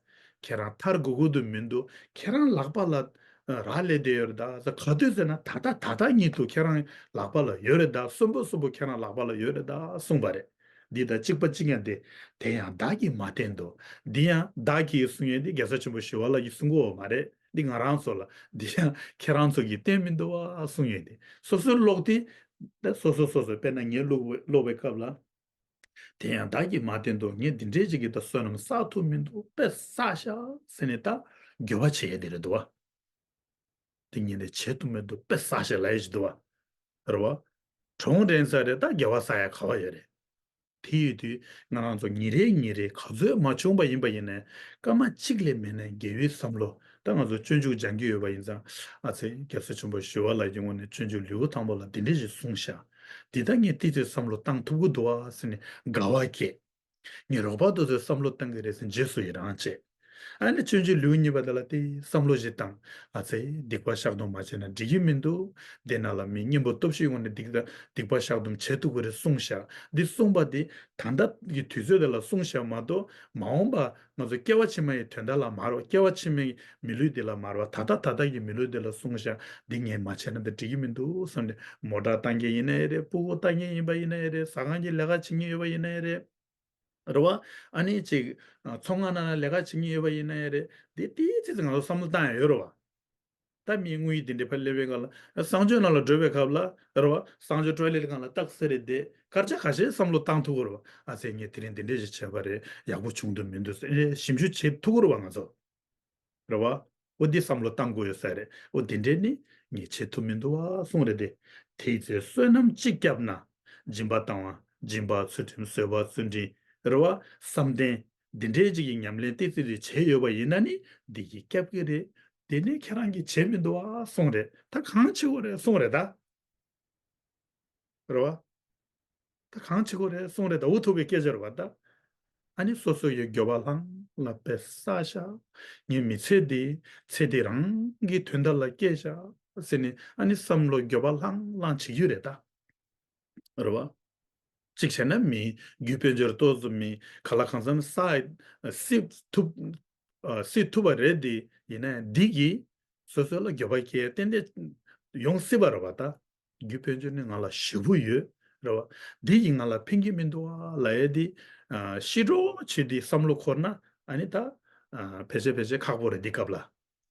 ཁྱེད་རང་ཐར་དགོས་ཀྱི་འདུག་མི་འདུག་ཁྱེད་རང་ལག་པ་ལ་རག་ལས་བསྡད་ཡོད་རེད་ད། ག་དུས་ཟེར་ན་ད་ལྟ་ད་ལྟ་ཉིད་དུ་ཁྱེད་རང་ལག་པ་ལ་ཡོད་རེད་ད། གསོན་པོ་གསོན་པོ་ཁྱེད་རང་ལག་པ་ལ་ཡོད་རེད་ད་གསུངས་པ་རེད། འདི་དང་གཅིག་པ་གཅིག་རྐྱང་སྟེ། དེ་ཡང་བདག་གིས་མ་བསྟེན་ཏོ། འདི་ཡང་བདག་གིས་གསུང་ཡས་འདི་རྒྱལ་སྲས་ཆེན་པོ་ཞི་བ་ལྷ་གིས་གསུང་གི་ཡོད་མ་རེད། འདི་ང་རང་ཚོ་ལ། འདི་ཡང་ཁྱེད་རང་ཚོ་གིས་བསྟེན་མི་འདུག་བ་གསུང་ཡས་འདི། སོ་སོའི་ཀློག་དེ། ད་སོ་སོ་སོ་སོ་དཔེར་ན་ངས་ཀློག་པའི་ཀློག་པའི་སྐབས་ལ། དེ་ཡང་བདག་གིས་མ་བསྟེན་ཏོ། ངས་འདི་འདྲས་ཅིག་གིས་ད་བསོད་ནམས་བསགས་ཐུབ་མི་འདུག་དཔེ་བསགས་ཤག་ཟེར་ནས་ད་འགྱོད་པ་བྱེད་ཡས་དེ་རེད་འདུག་བ། དེ་ཉིད་ལས་བྱེད་ཐུབ་མི་འདུག་དཔེ་བསགས་ཤག་ལབ་ཡས་ཅིག་འདུག་བ། རེད་བ། གྲོང་རན་ས་རེད་ད་འགྱོད་པ་བསགས་ཡ་ག་བ་ཡོད་རེད། དེ་ཡོད་དུས་ང་རང་ཚོ་ཉིན་རེ་ཉིན་རེ་ག་ཚོད་མ་བྱུང་པ་ཡིན་པ་ཡིན་ནའི་སྐར་མ་གཅིག་ལས་མེད་ནའི་དགེ་བའི་བསམ་བློ། ད་ང་ཚོ་སྤྱོད་འཇུག་སྦྱང་གི་ཡོད་པ་ཡིན་ཙང་། ཨ་ཙི་རྒྱལ་སྲས་ཆེན་པོ་ཞི་བ་ལྷ་གི་ངོས་ནས་སྤྱོད་འཇུག་ལེའུ་དང་པོ་ལ་འདི་འདྲས་ཞིག་གསུངས་ཤག་འདི་ད་ངས་ཏོག་ཙམ་བསམ་བློ་བཏང་ཐུབ་ཀྱི་འདུག་བ་ཟེར་ནས་དགའ་བ་སྐྱེས། ངས་རོགས་པ་དེ་ཚོས་བསམ་བློ་བཏང་གི་རེད་ཟེར་རྗེས་སུ་ཡི་རང་བྱས། ཨ་ནི་སྤྱོད་འཇུག་ལེའུ་གཉིས་པ་དེ་ལ་དེ་བསམ་བློ་ཞིག་བཏང་། ཨ་ཙི། སྡིག་པ་བཤགས་སྡོམ་མ་བྱས་ན་འགྲིག་གི་མི་འདུག་དེ་ནང་ལ་མི་གཉེན་པོ་སྟོབས་ཤིག་ཡོང་ནས་སྡིག་སྡིག་པ་བཤགས་སྡོམ་བྱེད་ཐུབ་ཀྱི་རེད་གསུངས་ཤག་འདི་གསུངས་པ་དེ་ད་ལྟ་གི་དུས་ཚོད་དེ་ལ་གསུངས་ཤག་མ་གཏོགས་མ་འོངས་པ་ང་ཚོ་སྐྱེ་བ་ཕྱི་མ་ཡི་དོན་དག་ལ་མ་རེད་བ། སྐྱེ་བ་ཕྱི་མའི་མི་ལུས་འདི་ལ་མ་རེད་བ། ད་ལྟ་ད་ལྟ་གི་མི་ལུས་འདི་ལ་གསུངས་ཤག་འདི་ངས་མ་བྱས་ན་འདི་འགྲིག་གི་མི་འདུག་བསམ་ནས་མོ་ཊ་བཏང་མཁན་ཡིན་ན་ཡང་རེད། སྤུ་གུ་བཏང་མཁན་ཡིན་པ་ཡིན་ན་ཡང་རེད། ཟ་ཁང་གི་ལས་ཀ་བྱེད་མཁན་ཡོད་པ་ཡིན་ན་ཡང་རེད། རེད་བ། ཨ་ནི་ཅིག་ཚོང་ཁང་ནང་ལ་ལས་ཀ་བྱེད་མཁན་ཡོད་པ་ཡིན་ན་ཡང་རེད། དེ་དེའི་ཚེ་ཚེ་ང་ཚོ་བསམ་བློ་བཏང་ཡ་ཡོད་རེད་བ། ད་མིའི་དངོས་ཡིད་དེ་འདྲའི་ཕར་སླེབས་པའི་སྒང་ལ་གསང་སྤྱོད་ནང་ལ་འགྲོ་བའི་སྐབས་ལ་རེད་བ། གསང་སྤྱོད་ཊོའི་ལེཊ་སྒང་ལ་རྟགས་གསལ་རེད་དེ་སྐར་ཆ་ཁ་ཤས་བསམ་བློ་བཏང་ཐུབ་ཀྱི་རེད་བ། ཨ་ཙི་ངས་དེ་རིང་འདི་འདྲས་ཞིག་བྱས་པ་རེད། ཡག་པོ་བྱུང་འདུག་མི་འདུག་ཟེར་ཞིབ་འཇུག་བྱེད་ཐུབ་ཀྱི་རེད་བ་ང་ཚོ། རེད་བ། འོ་འདི་བསམ་བློ་བཏང་དགོས་ཡོད་ས་རེད། འོ་འདི་འདྲས་ནི་ངས་བྱེད་ཐུབ་མི་འདུག་བ་གསུངས་རེད་དེ། དེའི་ཚེ་བསོད་ནམས་གཅིག་བསྐྱབས་ན། སྦྱིན་པ་བཏང་བ། སྦྱིན་པ་ཚུལ་ཁྲིམས་བཟོད་པ་བརྩོན་འགྲུས། རེད་བ། བསམ་གཏན། འདི་འདྲས་ཅིག་གི་ཉམས་ལེན་ཏོག་ཙམ་རེ་བྱས་ཡོད་པ་ཡིན་ན་ནི་འདི་གིས་བསྐྱབ་ཀྱི་རེད། དེ་ནི་ཁྱེད་རང་གིས་བྱེད་མི་འདུག་བ་གསུངས་རེད། ད་གང་བྱེད་དགོས་རེད་གསུངས་རེད་ད། རེད་བ། ད་གང་བྱེད་དགོས་རེད་གསུངས་རེད་ད། འུ་ཐུག་པའི་སྐད་ཆ་རེད་བ་ད། ཨ་ནི་སོ་སོ་ཡི་འགྱོད་པ་ལྷང་ལྷང་དཔེ་བསགས་ཤག་ངའི་མི་ཚེ་འདི་ཚེ་འདི་རང་གི་དོན་དག་ལ་སྐྱེལ་ཤག་ཟེར་ནས་ཨ་ནི་བསམ་བློ་འགྱོད་པ་ལྷང་ལྷང་བྱེད་རྒྱུ་རེད་ད། རེད་བ། གཅིག་བྱས་ན་མི་རྒྱུ་དཔལ་འབྱོར་ཏོག་ཙམ་མི་ག་ལ་གང་འཚམ་བསགས་སྲིད་ཐུབ། ཨ། སྲིད་ཐུབ་པ་རེད་དེ། ཡིན་ན་ཡང་འདི་གིས་སོ་སོ་ལ་འགྱོད་པ་སྐྱེ་ཏན་ཏན་ཡོང་སྲིད་པ་རེད་བ་ད། རྒྱུ་དཔལ་འབྱོར་ནི་ང་ལ་ཞེ་པོ་ཡོད་རེད་བ། འདི་ཡིས་ང་ལ་ཕན་གྱི་མི་འདུག་བ་ལབ་ཡས་འདི། ཨ་ཤི་འགྲོ་བྱེད་འདི་བསམ་བློ་འཁོར་ན་ཨ་ནི་ད། ཨ་ཕལ་ཆེར་ཕལ་ཆེར་ཁག་པོ་རེད་འདི་སྐབས་ལ།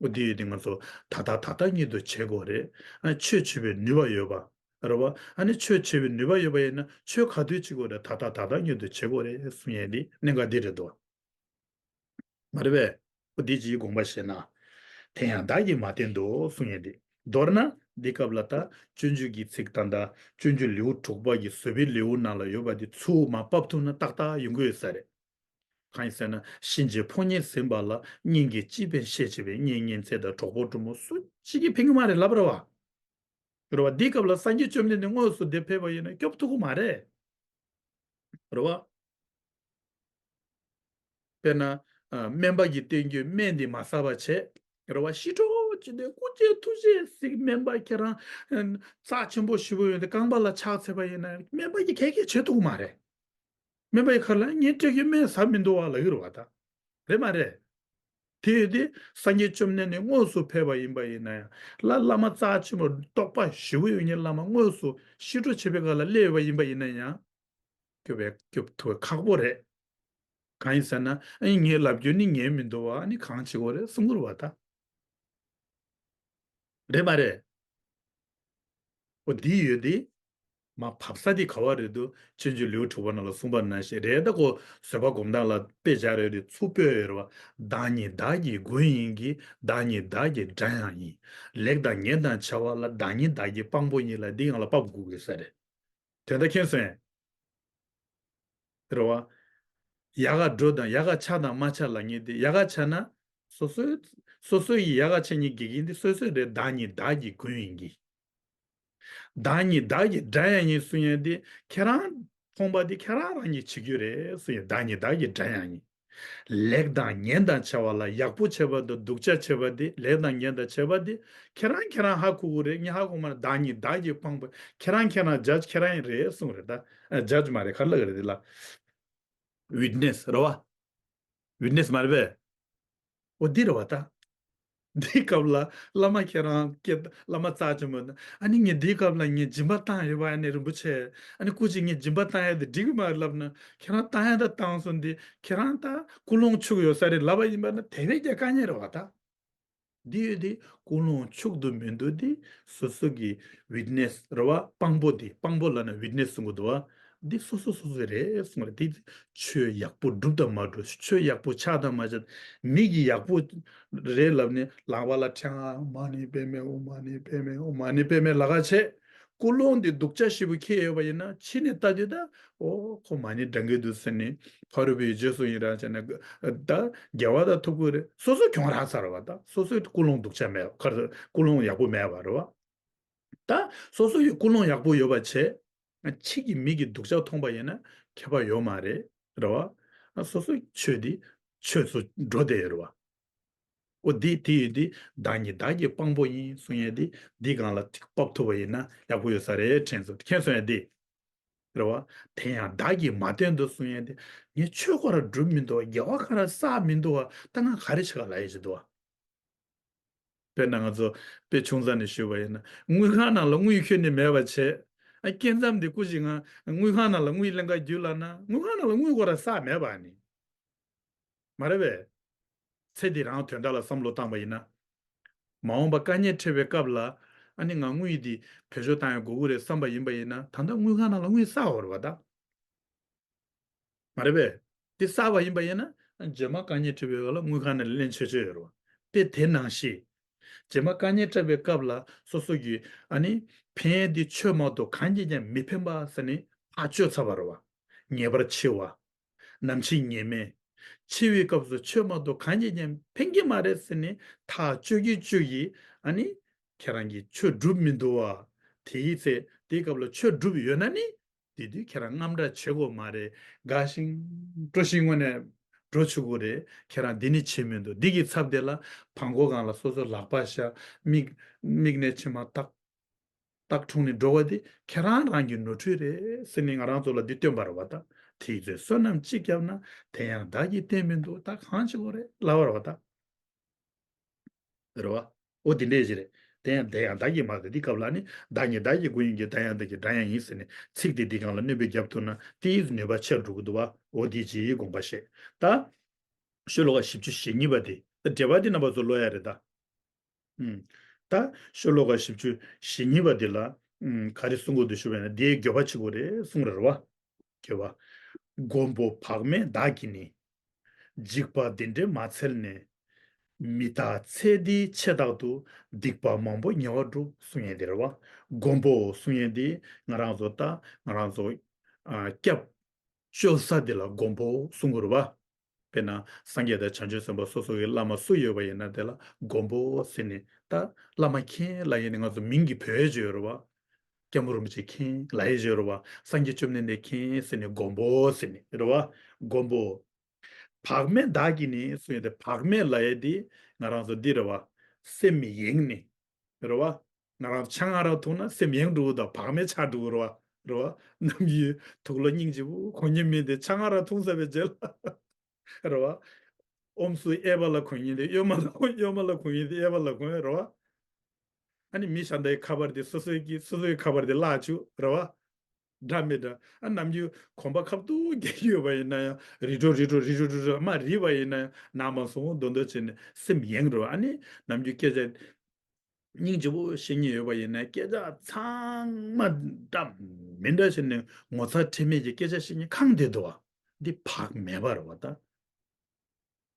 འོ་འདི་ཡོད་འདི་ང་ཚོ་ད་ལྟ་ད་ལྟ་ཉིད་དུ་བྱེད་དགོས་རེད། ཨ་ཆོས་བྱེད་པའི་ནུས་པ་ཡོད་པ། རེད་བ། ཨ་ནི་ཆོས་བྱེད་པའི་ནུས་པ་ཡོད་པ་ཡིན་ན་ཆོས་ག་དུས་བྱེད་དགོས་རེད། ད་ལྟ་ད་ལྟ་ཉིད་དུ་བྱེད་དགོས་རེད་གསུང་ཡས་འདི་གནད་འགག་འདི་རེད་འདུག་མ་རེད་པས། འོ་འདི་ཅིའི་དགོངས་པ་བཞེས་ན། དེ་ཡང་བདག་གིས་མ་བསྟན་ཏོ་གསུང་ཡས་འདི། མདོར་ན་འདི་སྐབས་ལ་ད་སྤྱོད་འཇུག་གི་ཚིག་ད་ལྟ་སྤྱོད་འཇུག་ལེའུ་དྲུག་པ་གི་བཟོད་པའི་ལེའུ་ནང་ལ་ཡོད་པ་འདི་ཚུར་མར་ཕབ་ཐུབ་ན་ཏག་ཏག་ཡོང་གི་ཡོད་ས་རེད། གང་ཡིན་ཟེར་ན་གཤིན་རྗེའི་ཕོ་ཉས་ཟིན་པ་ལ་སྙིང་གི་སྤྱི་དཔལ་ཤེས་བྱེད་པའི་གཉེན་ཉེ་ཚན་དང་གྲོགས་པོ་གྲོགས་མོ་སུ་གཅིག་གིས་ཕན་གྱི་མ་རེད་ལབ་རེད་བ། རེད་བ། འདིའི་སྐབས་ལ་སངས་རྒྱས་བཅོམ་ལྡན་འདས་དངོས་སུ་འདིར་ཕེབས་པ་ཡིན་ན་སྐྱོབ་ཐུབ་ཀྱི་མ་རེད། རེད་བ། དཔེར་ན། ཨ་སྨན་པ་གིས་བསྟན་རྒྱུའི་སྨན་འདི་མ་ཟ་བ་བྱས། རེད་བ། ཤི་འགྲོ་ཅི་འདོད་སྐུ་མཁྱེན་ཐུགས་རྗེ་གཟིགས། སྨན་པ་ཁྱེད་རང་རྩ་ཆེན་པོ་ཞེ་པོ་ཡོད་དེ་རྐང་པ་ལ་ཕྱག་འཚལ་བ་ཡིན་ན་སྨན་པ་གིས་ག་གེ་བྱེད་ཐུབ་ཀྱི་མ་རེད། སྨན་པ་ཡི་ཁ་ལ་ངས་སྤྲད་རྒྱུའི་སྨན་ཟ་མི་འདུག་བ་ལབ་ཀྱི་རེད་བ་ད། རེད་མ་རེད། དེ་ཡོད་དེ་སངས་རྒྱས་བཅོམ་ལྡན་འདས་དངོས་སུ་ཕེབས་པ་ཡིན་པ་ཡིན་ན་ཡང་བླ་བླ་མ་རྩ་ཆེན་པོ་རྟོགས་པ་ཞེ་པོ་ཡོད་མཁན་བླ་མ་དངོས་སུ་ཤི་འགྲོ་བྱེད་པའི་སྒང་ལ་སླེབས་པ་ཡིན་པ་ཡིན་ན་ཡང་སྐྱོབ་པའི་སྐྱོབ་ཐུབ་པ་ཁག་པོ་རེད། གང་ཡིན་ཟེར་ན་ཨ་ནི་ངས་ལབ་རྒྱུ་ནི་ངས་མི་འདུག་བ། ཨ་ནི་གང་བྱེད་དགོས་རེད་གསུང་གི་རེད་བ་ད། རེད་མ་རེད། འོ་འདི་ཡོད་དེ། མ་བབས་ས་དེ་ག་བ་རེད་འདུག་སྤྱོད་འཇུག་ལེའུ་དྲུག་པ་ནང་ལ་གསུངས་པ་ནང་བཞིན་རེད། ད་ཁོ་བཟོད་པ་སྒོམ་སྟངས་ལ་དཔེ་སྦྱར་ཡོད་རེད། ཚུར་སྤོས་ཡོད་རེད་བ། བདག་ཉིད་བདག་གི་མགོན་ཡིན་གྱི། བདག་ཉིད་བདག་གི་དགྲ་ཡང་ཡིན། ལེགས་དང་ཉེས་དང་བྱ་བ་ལ། བདག་ཉིད་བདག་གི་དཔང་པོ་ཡིན་ལ། འདི་ཡང་ལ་དཔའ་བོ་དགོས་ས་རེད། དོན་དག་མཁྱེན་སོང་ངས། རེད་བ། ཡག་ག་འགྲོ་དང་ཡག་ག་ཆགས་དང་མ་ཆགས་ལབ་མཁན་དེ། ཡག་ག་ཆགས་ན་སོ་སོའི་སོ་སོ་ཡི་ཡག་ག་ཆགས་མཁན་དགེ་རྒན་དེ་སོ་སོ་རེད། བདག་ཉིད་བདག་གི་མགོན་ཡིན་གྱི། བདག་ཉིད་བདག་གི་དགྲ་ཡང་ཡིན་གསུང་ཡས་དེ་ཁྱེད་རང་ཕོངས་པ་དེ་ཁྱེད་རང་རང་གིས་བྱེད་རྒྱུ་རེད་གསུང་ཡས། བདག་ཉིད་བདག་གི་དགྲ་ཡང་ཡིན། ལེགས་དང་ཉེས་དང་བྱ་བ་ལ། ཡག་པོ་བྱས་པ་དང་སྡུག་ཅག་བྱས་པ་དེ། ལེགས་དང་ཉེས་དང་བྱས་པ་དེ་ཁྱེད་རང་ཁྱེད་རང་ཧ་གོ་གི་རེད། ངས་ཧ་གོ་མ་རེད། བདག་ཉིད་བདག་གིས་དཔང་པོ། ཁྱེད་རང་ཁྱེད་རང་ཇཇ་ཁྱེད་རང་ཡིན་རེད་གསུངས་རེད་ད། ཨ་ཇཇ་མ་རེད། ག་རེ་ལབ་ཀྱི་རེད་དེ་ལ། ཝིཊ་ནེ་སི་རེད་བ། ཝིཊ་ནེ་སི་མ་རེད་པས། འོ་འདི་རེད་བ་ད། འདིའི་སྐབས་ལ་བླ་མ་ཁྱེད་རང་སྐད། བླ་མ་རྩ་ཆེན་པོ་ཨ་ནི་ངས་འདིའི་སྐབས་ལ་ངས་སྦྱིན་པ་བཏང་ཡོད་པ། ཨ་ནི་རིན་པོ་ཆེ་ཨ་ནི་སྐུ་མཁྱེན་ངས་སྦྱིན་པ་བཏང་ཡ་དེ་འགྲིག་གི་མ་རེད་ལབ་ན། ཁྱེད་རང་བཏང་ཡ་ད་བཏང་སོང་། འདི་ཁྱེད་རང་ད་ཀུན་སློང་འཆུག་ཡོད་ས་རེད་ལབ་པ་ཡིན་པ་ན་དེ་བས་ཀྱང་དཀའ་ངལ་རེད་བ་ད། འདི་ཡོད་དེ་ཀུན་སློང་འཆུག་འདུག་མི་འདུག་དེ་སོ་སོ་གི་ཝིཊ་ནེ་སི་རེད་བ། དཔང་པོ་དེ། དཔང་པོ་ལབ་ན་ཝིཊ་ནེ་སི་གསུང་གི་འདུག་བ། འདི་སོ་སོ་སོ་སོ་རེད་གསུང་རེད། དེ་ཆོས་ཡག་པོ་སྒྲུབ་དང་མ་སྒྲུབ། ཆོས་ཡག་པོ་ཆགས་དང་མ་ཆགས། མི་གི་ཡག་པོ་རེད་ལབ་ནས་ལག་པ་ལ་ཕྲེང་བ་མ་ཎི་པདྨེ་ཧཱུྃ། མ་ཎི་པདྨེ་ཧཱུྃ། མ་ཎི་པདྨེ་ལབ་ག་བྱས། ཀུན་སློང་འདི་སྡུག་ཅག་ཞེ་པོ་ཁེལ་ཡོད་པ་ཡིན་ན་ཕྱི་ནས་ལྟ་དུས་ད། ཨོ་ཁོ་མ་ཎི་བགྲང་གི་འདུག་ཟེར་ནས་ཕ་རོལ་པོའི་རྗེས་སུ་ཡི་རང་བྱས་ནས་ད་དགེ་བ་ད་ཐོབ་ཀྱི་རེད། སོ་སོ་གྱོང་རག་ཚར་བ་ད། སོ་སོའི་ཀུན་སློང་སྡུག་ཅག་མེད་པ། ཀུན་སློང་ཡག་པོ་མེད་པ་རེད་བ། ད་སོ་སོ་ཡི་ཀུན་སློང་ཡག་པོ་ཡོད་པ་བྱས། ཕྱི་གི་མི་གི་སྡུག་ཅག་མཐོང་པ་ཡིན་ན་ཁྱད་པར་ཡོད་མ་རེད། རེད་བ། སོ་སོའི་ཆོས་འདི་ཆོས་སུ་འགྲོ་བསྡད་ཡོད་རེད་བ། འོ་འདི་དེ་ཡོད་འདི་བདག་ཉིད་བདག་གི་དཔང་པོ་ཡིན་གསུང་ཡས་འདི་འདི་སྒང་ལ་ཐིག་ཕབ་ཐུབ་པ་ཡིན་ན་ཡག་པོ་ཡོད་ས་རེད་དྲན་སོང་། མཁྱེན་སོང་ཡས་འདི། རེད་བ། དེ་ཡང་བདག་གིས་མ་བསྟན་ཏོ་གསུང་ཡས་འདི། ངས་ཆོས་ཁོ་ར་སྒྲུབ་མི་འདུག་བ། དགེ་བ་ཁ་ར་བསགས་མི་འདུག་བ། ད་ང་ག་རེ་བྱེད་ག་ལབ་ཡས་ཅིག་འདུག་བ། དཔེར་ན་ང་ཚོ་དཔེ་ཆུང་ཙག་ནས་ཞུས་པ་ཡིན་ན་དངུལ་ཁང་ནང་ལ་དངུལ་ཁྱོན་ནས་མེད་པ་བྱས། ཨ་སྐྱེ་མཚམས་འདི་སྐུ་མཁྱེན་ང་དངུལ་ཁང་ནང་ལ་དངུལ་ལེན་ག་རྒྱུགས་ལབ་ན་དངུལ་ཁང་ནང་ལ་དངུལ་ཁོ་ར་བསགས་མེད་པ་ནི། མ་རེད་པས། ཚེ་འདི་རང་དོན་དག་ལ་བསམ་བློ་བཏང་པ་ཡིན་ན། མ་འོངས་པ་དཀའ་ངལ་འཕྲད་པའི་སྐབས་ལ་ཨ་ནི་ང་དངུལ་འདི་བེད་སྤྱོད་བཏང་ཡ་དགོས་ཀྱི་རེད་བསམ་པ་ཡིན་པ་ཡིན་ན་ད་ལྟ་དངུལ་ཁང་ནང་ལ་དངུལ་བསགས་ཡོད་རེད་བ་ད། མ་རེད་པས། འདི་བསགས་པ་ཡིན་པ་ཡིན་ན་རྗེས་མ་དཀའ་ངལ་འཕྲད་པའི་སྐབས་ལ་དངུལ་ཁང་ནས་ལེན་ཆོག་ཆོག་ཡོད་རེད་བ། དཔེ་དེ་ནང་བཞིན། རྗེས་མ་དཀའ་ངལ་འཕྲད་པའི་སྐབས་ལ་སོ་སོ་གིས་ཨ་ནི་ཕན་ཡས་འདི་ཆོས་མ་གཏོགས་གང་གིས་ཀྱང་མི་ཕན་པ་ཟེར་ནས་ཐག་གཅོད་ཚར་བ་རེད་བ། ངེས་པར་འཆི་བ། ནམ་འཆི་ངེས་མེད། འཆི་བའི་སྐབས་སུ་ཆོས་མ་གཏོགས་གང་གིས་ཀྱང་ཕན་གྱི་མ་རེད་ཟེར་ནས་ཐག་གཅོད་ཀྱི་གཅོད་ཀྱི་ཨ་ནི་ཁྱེད་རང་གིས་ཆོས་སྒྲུབ་མི་འདུག་བ། དེའི་ཚེ་དེའི་སྐབས་ལ་ཆོས་སྒྲུབ་ཡོད་ན་ནི་དེ་དུས་ཁྱེད་རང་དངངས་སྐྲག་བྱེད་དགོས་མ་རེད། དགའ་ཞིང་སྤྲོ་ཞིང་དངོས་གནས་འགྲོ་ཆོག་གི་རེད། ཁྱེད་རང་འདི་ནི་བྱེད་མི་འདུག་འདི་གི་ཚབ་དེ་ལ་བྲང་ཁོག་སྒང་ལ་སོ་སོ་ལག་པ་བཞག་མིག་མིག་ནས་མཆི་མ་ཏག་ཏག་འཁྲུངས་ནས་འགྲོ་བ་འདི་ཁྱེད་རང་རང་གི་ནོར་འཁྲུལ་རེད་ཟེར་ནས་ང་རང་ཚོ་ལ་འདི་སྟོན་པ་རེད་བ་ད། དེའི་ཚེ་བསོད་ནམས་གཅིག་བརྒྱབ་ན་དེ་ཡང་བདག་གིས་བསྟན་མི་འདུག་ད་གང་བྱེད་དགོས་རེད་ལབ་པ་རེད་བ་ད། རེད་བ། འོ་དེ་འདྲས་ཞིག་རེད། དེ་ཡང་དེ་ཡང་བདག་གིས་མ་རེད། འདི་སྐབས་ལ་ནི་བདག་ཉིད་བདག་གི་སྐུ་ཡིན་གྱི་བདག་ཡང་བདག་གི་སྒྲ་ཡང་ཡིན་ཟེར་ནས་ཚིག་དེ་འདི་སྒང་ལ་གནོན་པའི་རྒྱབ་ཐུག་ན་དེའི་ནུས་པ་ཆེར་འགྲོ་གི་འདུག་བ། འོ་དེ་ཅིག་དགོངས་པ་བཞེས། ད་ཤོ་ལོ་ཀ་བཞི་བཅུ་ཞེ་གཉིས་པ་དེ་ད་འགྲེལ་པ་དེ་རྣམ་པ་ཚོ་ཀློག་ཡ་རེད་ད། ཨུམ། ད་ཤོ་ལོ་ཀ་བཞི་བཅུ་ཞེ་གཉིས་པ་འདི་ལ་ཨུམ་ག་རེ་གསུང་གི་འདུག་ཞུ་བས་ན་འདིའི་དགོས་པ་ཆེ་གོ་རེད་གསུང་རེད་བ། དགོས་པ། མགོན་པོ་བག་མེད་བདག་གིས་ནི། འཇིགས་པ་འདི་འདྲའི་མ་འཚལ་ནས། མི་རྟག་ཚེ་འདིའི་ཆེ་རྟག་ཏུ། སྡིག་པ་མང་པོ་ཉེ་བར་སྒྲུབ་གསུང་ཡས་འདི་རེད་བ། མགོན་པོ་གསུང་ཡས་འདི་ང་རང་ཚོ་ད་ང་རང་ཚོ་ཨ་སྐྱབས་བཅོལ་ས་འདི་ལ་མགོན་པོ་གསུང་གི་རེད་བ། དཔེར་ན་སངས་རྒྱས་དང་བྱང་ཆུབ་སེམས་དཔའ་སོ་སོ་གི་བླ་མ་སུ་ཡོད་པ་ཡིན་ན་དེ་ལ་མགོན་པོ་ཟེར་ནས། ད་བླ་མ་མཁྱེན་ལབ་ཡས་ནི་ང་ཚོ་མིང་གི་བོད་ཡིག་ཡོད་རེད་བ། སྐྱབས་མགོན་རིན་པོ་ཆེ་མཁྱེན་ལབ་ཡས་ཡོད་རེད་བ། སངས་རྒྱས་བཅོམ་ལྡན་འདས་མཁྱེན་ཟེར་ནས་མགོན་པོ་ཟེར་ནས་རེད་བ། མགོན་པོ། བག་མེད་བདག་གིས་ནི་གསུང་ཡས་དེ་བག་མེད་ལབ་ཡས་དེ་ང་རང་ཚོ་འདི་རེད་བ། སེམས་གཡེངས་ནས། རེད་བ། ང་རང་ཆང་ཨ་རག་འཐུང་ན་སེམས་གཡེངས་འགྲོ་གི་འདུག་བག་མེད་ཆགས་འགྲོ་གི་རེད་བ། རེད་བ། ནམ་རྒྱུན་དུག་ལོག་སྙིང་རྗེ་པོ་གོ་མཁན་མི་དེ་ཆང་ཨ་རག་འཐུང་ཚར་བའི་རྗེས་ལ། རེད་བ། ཨོམ་སུ་ཨེ་བ་ལ་གོ་མཁན་དེ་གཡོན་མ་ལ་གོ་གཡོན་མ་ལ་གོ་མཁན་དེ་ཨེ་བ་ལ་གོ་རེད་བ། ཨ་ནི་མི་གཞན་དག་གི་ཁ་པར་དེ་སོ་སོའི་གི་སོ་སོའི་ཁ་པར་དེ་བརླག་བཅུག་རེད་བ། འདྲ་མི་འདྲ། ཨ་ནམ་རྒྱུན་གོམ་པ་ཁ་ཐུག་རྒྱག་གི་ཡོད་པ་ཡིན་ན་ཡང་རི་ཁྲོད་རི་ཁྲོད་རི་ཁྲོད་རི་ཁྲོད་མ་རིལ་བ་ཡིན་ན་ཡང་ནང་མ་སོང་མདོག་མདོག་བྱས་ནས་སེམས་གཡེངས་རེད་བ། ཨ་ནི་ནམ་རྒྱུན་སྐད་ཆ་སྙིང་རྗེ་པོ་བཤད་མཁན་ཡོད་པ་ཡིན་ན་སྐད་ཆ་ཚང་མ་འདྲ་མི་འདྲ་བྱས་ནས་ངོ་ཚ་ཁྲེལ་མེད་ཀྱི་སྐད་ཆ་བཤད་མཁན་གང་བསྡད་འདུག་བ། འདི་བག་མེད་པ་རེད་བ་ད།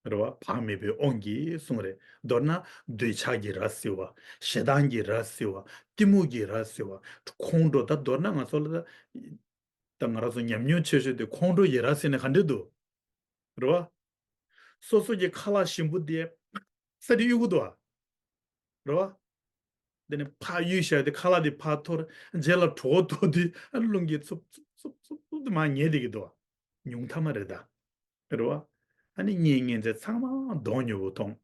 རེད་བ། བག་མེད་པའི་དབང་གིས་གསུངས་རེད། མདོར་ན་འདོད་ཆགས་ཀྱི་ར་བཟི་བ། ཞེ་སྡང་གི་ར་བཟི་བ། གཏི་མུག་གི་ར་བཟི་བ། ཁོང་ཁྲོ། ད་མདོར་ན་ང་ཚོ་ལ་ད་ད་ང་རང་ཚོ་ཉམས་མྱོང་ཆེ་ཤོས་དེ་ཁོང་ཁྲོ་ཡི་ར་ཟེར་ནས་ག་འདྲ་འདུག་རེད་བ། སོ་སོ་གི་ཁ་ལག་ཞིམ་པོ་དེ་ས་དེ་གཡུག་གི་འདུག་བ། རེད་བ། དེ་ནས་ཕར་གཡུག་བཞག་དེ་ཁ་ལག་དེ་ཕར་འཐོར། རྗེས་ལ་གྲོད་ཁོག་ལྟོགས་དུས་ཨ་རླུང་གིས་འཚུབ་འཚུབ་འཚུབ་འཚུབ་འཚུབ་དེ་མར་ཉལ་བསྡད་ཀྱི་འདུག་བ། ཉུང་མཐའ་མ་རེད་ད། རེད་བ། ཨ་ནི་གཉེན་ཉེ་ཚན་ཚང་མ་གདོང་ཉེ་པོ་མཐོང་།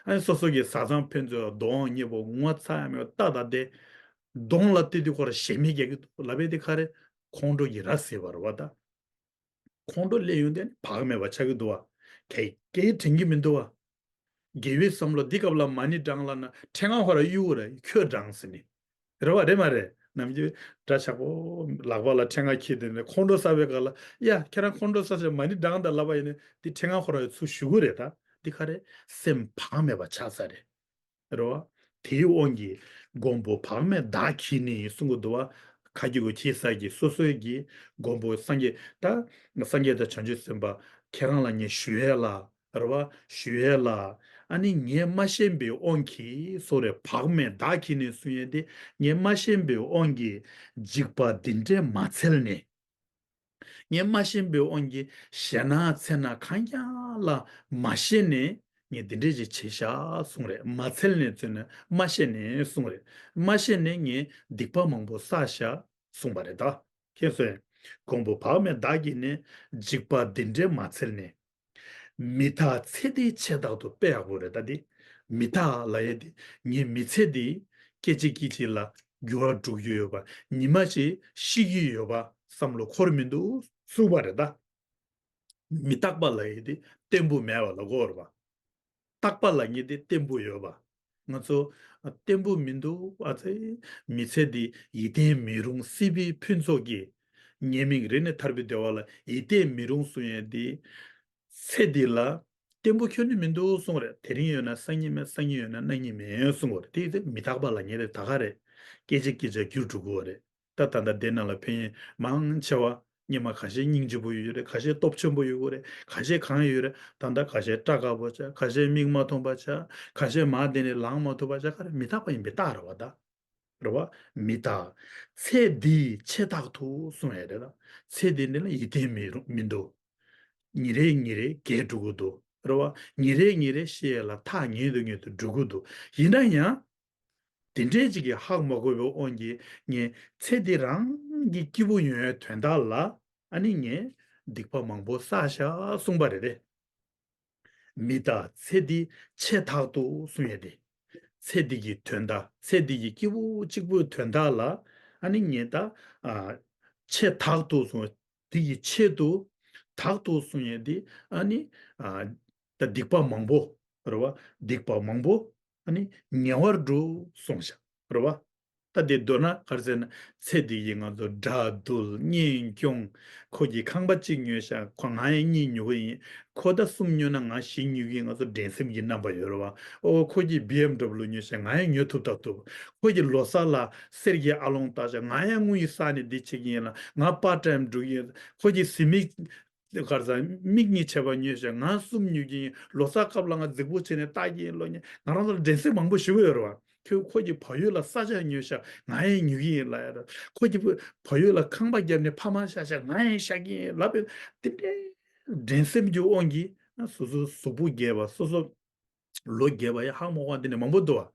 ཨ་ནི་སོ་སོ་གི་བཟའ་ཚང་ཕན་ཚུན་གདོང་ཉེ་པོ་ངོ་ཚ་ཡ་མེད་པ་ལྟ་ད་དེ། གདོང་ལ་བལྟས་དུས་ཁོ་ར་ཞེ་མེད་རྒྱག་གི་འདུག་ལབ་པའི་དེ་ག་རེ། ཁོང་ཁྲོ་གི་ར་བཟི་བ་རེད་བ་ད། ཁོང་ཁྲོ་སླེབས་ཡོང་དུས་བག་མེད་པ་ཆགས་ཀྱི་འདུག་བ། ག་གེ་དྲན་གྱི་མི་འདུག་བ། དགེ་བའི་བསམ་བློ་འདི་སྐབས་ལ་མ་ཎི་བགྲང་ལབ་ན་ཕྲེང་བ་ཁོ་ར་གཡུག་ར་ཁྱོད་བགྲང་ཟེར་ནི། རེད་བ་རེད་མ་རེད། ནམ་རྒྱུན་འདྲ་ཆགས་པོ་ལག་པ་ལ་ཕྲེང་བ་འཁྱེར་དེ་ནས་ཁོང་ཁྲོ་ཟ་བའི་སྐབས་ལ་ཡ་ཁྱེད་རང་ཁོང་ཁྲོ་ཟ་ཟེར་མ་ཎི་བགྲང་དང་ལབ་པ་ཡིན་ན་འདི་ཕྲེང་བ་ཁོ་ར་ཚུར་གཞུ་གི་རེད་ད། འདི་ག་རེ། སེམས་བག་མེད་པ་ཆགས་ས་རེད། རེད་བ། དེའི་དབང་གིས་མགོན་པོ་བག་མེད་བདག་གིས་ནི་གསུང་གི་འདུག་བ། ཁ་རྒྱུད་ཀྱི་ས་ཀྱི་སོ་སོའི་གི་མགོན་པོ་སངས་རྒྱས་ད། སངས་རྒྱས་དང་བྱང་ཆུབ་སེམས་དཔའ་ཁྱེད་རང་ལ་ངས་ཞུ་ཡས་ལ། རེད་བ། ཞུ་ཡས་ལ། ཨ་ནི་ངས་མ་ཤེས་པའི་དབང་གིས་སོ་རེ་བག་མེད་བདག་གིས་ནི་གསུང་ཡས་དེ། ངས་མ་ཤེས་པའི་དབང་གིས་འཇིགས་པ་འདི་འདྲས་མ་འཚལ་ནས། ངས་མ་ཤེས་པའི་དབང་གིས་ཞེད་སྣང་འཚེར་སྣང་གང་ཡང་ལ་མ་ཤེས་ནས་ངས་འདི་འདྲས་ཅིག་བྱས་ཤག་གསུངས་རེད། མ་འཚལ་ནས་ཚུལ་ནི་མ་ཤེས་ནས་གསུངས་རེད། མ་ཤེས་ནས་ངས་སྡིག་པ་མང་པོ་བསགས་ཤག་གསུངས་པ་རེད་ད། ཁྱེད་ཚོས་མགོན་པོ་བག་མེད་བདག་གིས་ནི་འཇིགས་པ་འདི་འདྲས་མ་འཚལ་ནས། མི་རྟག་ཚེ་འདིའི་ཆེ་རྟག་ཏུ། དཔེ་ཡག་པོ་རེད་ད་འདི། མི་རྟག་ལབ་ཡས་འདི་ངའི་མི་ཚེ་འདི་སྐད་ཅིག་སྐད་ཅིག་ལ་འགྱུར་བ་འགྲོ་གི་ཡོད་པ། ཉི་མ་ཞིག་ཤི་གི་ཡོད་པ་བསམ་བློ་འཁོར་མི་འདུག་གསུངས་པ་རེད་ད། མི་རྟག་པ་ལབ་ཡས་འདི་བརྟན་པོ་མེད་པ་ལ་གོ་རེད་པ། རྟག་པ་ལབ་མཁན་དེ་བརྟན་པོ་ཡོད་པ། ང་ཚོ་ཨ་བརྟན་པོ་མི་འདུག་ཨ་ཙི། མི་ཚེ་འདི་ཡིད་བརྟན་མི་རུང་སྲིད་པའི་ཕུན་ཚོགས་ཀྱི་ཉེས་དམིགས་རེ་ནས་ཐར་པའི་བདེ་བ་ལ་ཡིད་བརྟན་མི་རུང་གསུང་ཡས་འདི། ཚེ་འདི་ལ་བརྟན་པོ་ཁྱོན་ནས་མི་འདུག་གསུང་རེད། དེ་རིང་ཡོད་ན་སང་ཉིན་མེད། སང་ཉིན་ཡོད་ན་གནངས་ཉིན་མེད་གསུང་གི་རེད། དེ་ཡིན་ཚེ་མི་རྟག་པ་ལབ་མཁན་དེ་ད་ག་རེད། སྐད་ཅིག་སྐད་ཅིག་འགྱུར་འགྲོ་གི་ཡོད་རེད། ད་ད་ལྟ་འདི་ནང་ལ་ཕན་ཡོན་མང་ཆེ་བ། སྔོན་མ་ཁ་ཤས་སྙིང་རྗེ་པོ་ཡོད་རེད། ཁ་ཤས་སྟོབས་ཆེན་པོ་ཡོད་གི་རེད། ཁ་ཤས་གང་ཡོད་རེད། ད་ལྟ་ཁ་ཤས་སྐྲ་དཀར་པོ་ཆགས། ཁ་ཤས་མིག་མ་མཐོང་པ་ཆགས། ཁ་ཤས་མར་འདི་ནས་ལངས་མ་ཐུབ་པ་ཆགས། ག་རེ། མི་རྟག་པ་ཡིན་པའི་རྟགས་རེད་བ་ད། རེད་བ། མི་རྟག་ཚེ་འདིའི་ཆེ་རྟག་ཏུ་གསུང་ཡས་རེད་ད། ཚེ་འདི་འདི་ལ་ཡིད་བརྟན་མི་རུང་མི་འདུག་ཉིན་རེ་ཉིན་རེ་རྒས་འགྲོ་གི་འདུག་རེད་བ། ཉིན་རེ་ཉིན་རེ་ཤི་ཡས་ལ་ཐག་ཉེ་དུ་ཉེ་དུ་འགྲོ་གི་འདུག་ཡིན་ན་ཡང་། དེ་འདྲའི་ཅིག་གིས་ཧ་མ་གོ་བའི་དབང་གིས་ངས་ཚེ་འདི་རང་གི་སྐྱིད་པོ་ཡོང་ཡའི་དོན་དག་ལ་ཨ་ནི་ངས་སྡིག་པ་མང་པོ་བསགས་ཤག་གསུངས་པ་རེད་དེ། མི་རྟག་ཚེ་འདིའི་ཆེ་རྟག་ཏུ་གསུང་ཡས་དེ། ཚེ་འདི་གི་དོན་དག་ཚེ་འདི་གི་སྐྱིད་པོ་གཅིག་པུའི་དོན་དག་ལ་ཨ་ནི་ངས་ད་ཨ་ཆེ་རྟག་ཏུ་གསུང་། འདི་གི་ཆེད་དུ་རྟག་ཏུ་གསུང་ཡས་དེ་ཨ་ནི་ཨ་ད་སྡིག་པ་མང་པོ་རེད་བ། སྡིག་པ་མང་པོ་ཨ་ནི་ཉེ་བར་སྒྲུབ་གསུངས་ཤག་རེད་བ། ད་དེ་མདོར་ན་ག་རེ་ཟེར་ན། ཚེ་འདི་ཡི་ང་ཚོ་དགྲ་འདུལ་གཉེན་སྐྱོང་། ཁོ་གིས་ཁང་པ་གཅིག་ཉོས་ཤག་ཁོ་ང་ཡང་གཉིས་ཉོ་གི་ཡིན། ཁོ་ད་གསུམ་ཉོས་ན་ང་བཞི་ཉོ་གི་ཡིན། ང་ཚོ་འགྲན་སེམས་ཀྱི་རྣམ་པ་ཡོད་རེད་བ། ཨོ་ཁོ་གིས་བི་ཨེམ་ཌབ་ལུ་ཉོས་ཤག་ང་ཡང་ཉོ་ཐུབ་ད་ཐུབ། ཁོ་གིས་ལོ་གསར་ལ་གསེར་གྱི་ཨ་ལོང་བཏགས་ཤག་ང་ཡང་དངུལ་གྱི་ས་ནས་འདི་བྱེད་ཀྱི་ཡིན་ལ། ང་པར་ཊའིམ་འགྲོ་གི་ཡིན། ཁོ་གིས་གཟི་མིག་གར་ས་མིག་གཉིས་བྱས་པ་ཉོས་ཤག་ང་གསུམ་ཉོ་གི་ཡིན། ལོ་གསར་སྐབས་ལ་ང་རྫིག་པོ་བྱས་ནས་བལྟ་གི་ཡིན་ལོ་ཉེ། ང་རང་ཚོ་ལ་འགྲན་སེམས་མང་པོ་ཞེ་པོ་ཡོད་རེད་བ། ཁྱོད་ཁོ་གི་བག་ཡོད་ལ་ས་ཆ་ཉོས་ཤག་ང་ཡང་ཉོ་གི་ཡིན་ལབ་ཡ་རེད། ཁོ་གི་བག་ཡོད་ལ་ཁང་པ་བརྒྱབ་ནས་ཕ་མར་བཞག་ཤག་ང་ཡང་བཞག་གི་ཡིན་ལབ་པའི་དེ་འདྲའི་འགྲན་སེམས་ཀྱི་དབང་གིས་སོ་སོ་གཟུགས་པོ་རྒས་པ། སོ་སོ་ལོ་རྒས་པ་ཡ་ཧ་མ་གོ་བ་དེ་འདྲ་མང་པོ་འདུག་བ།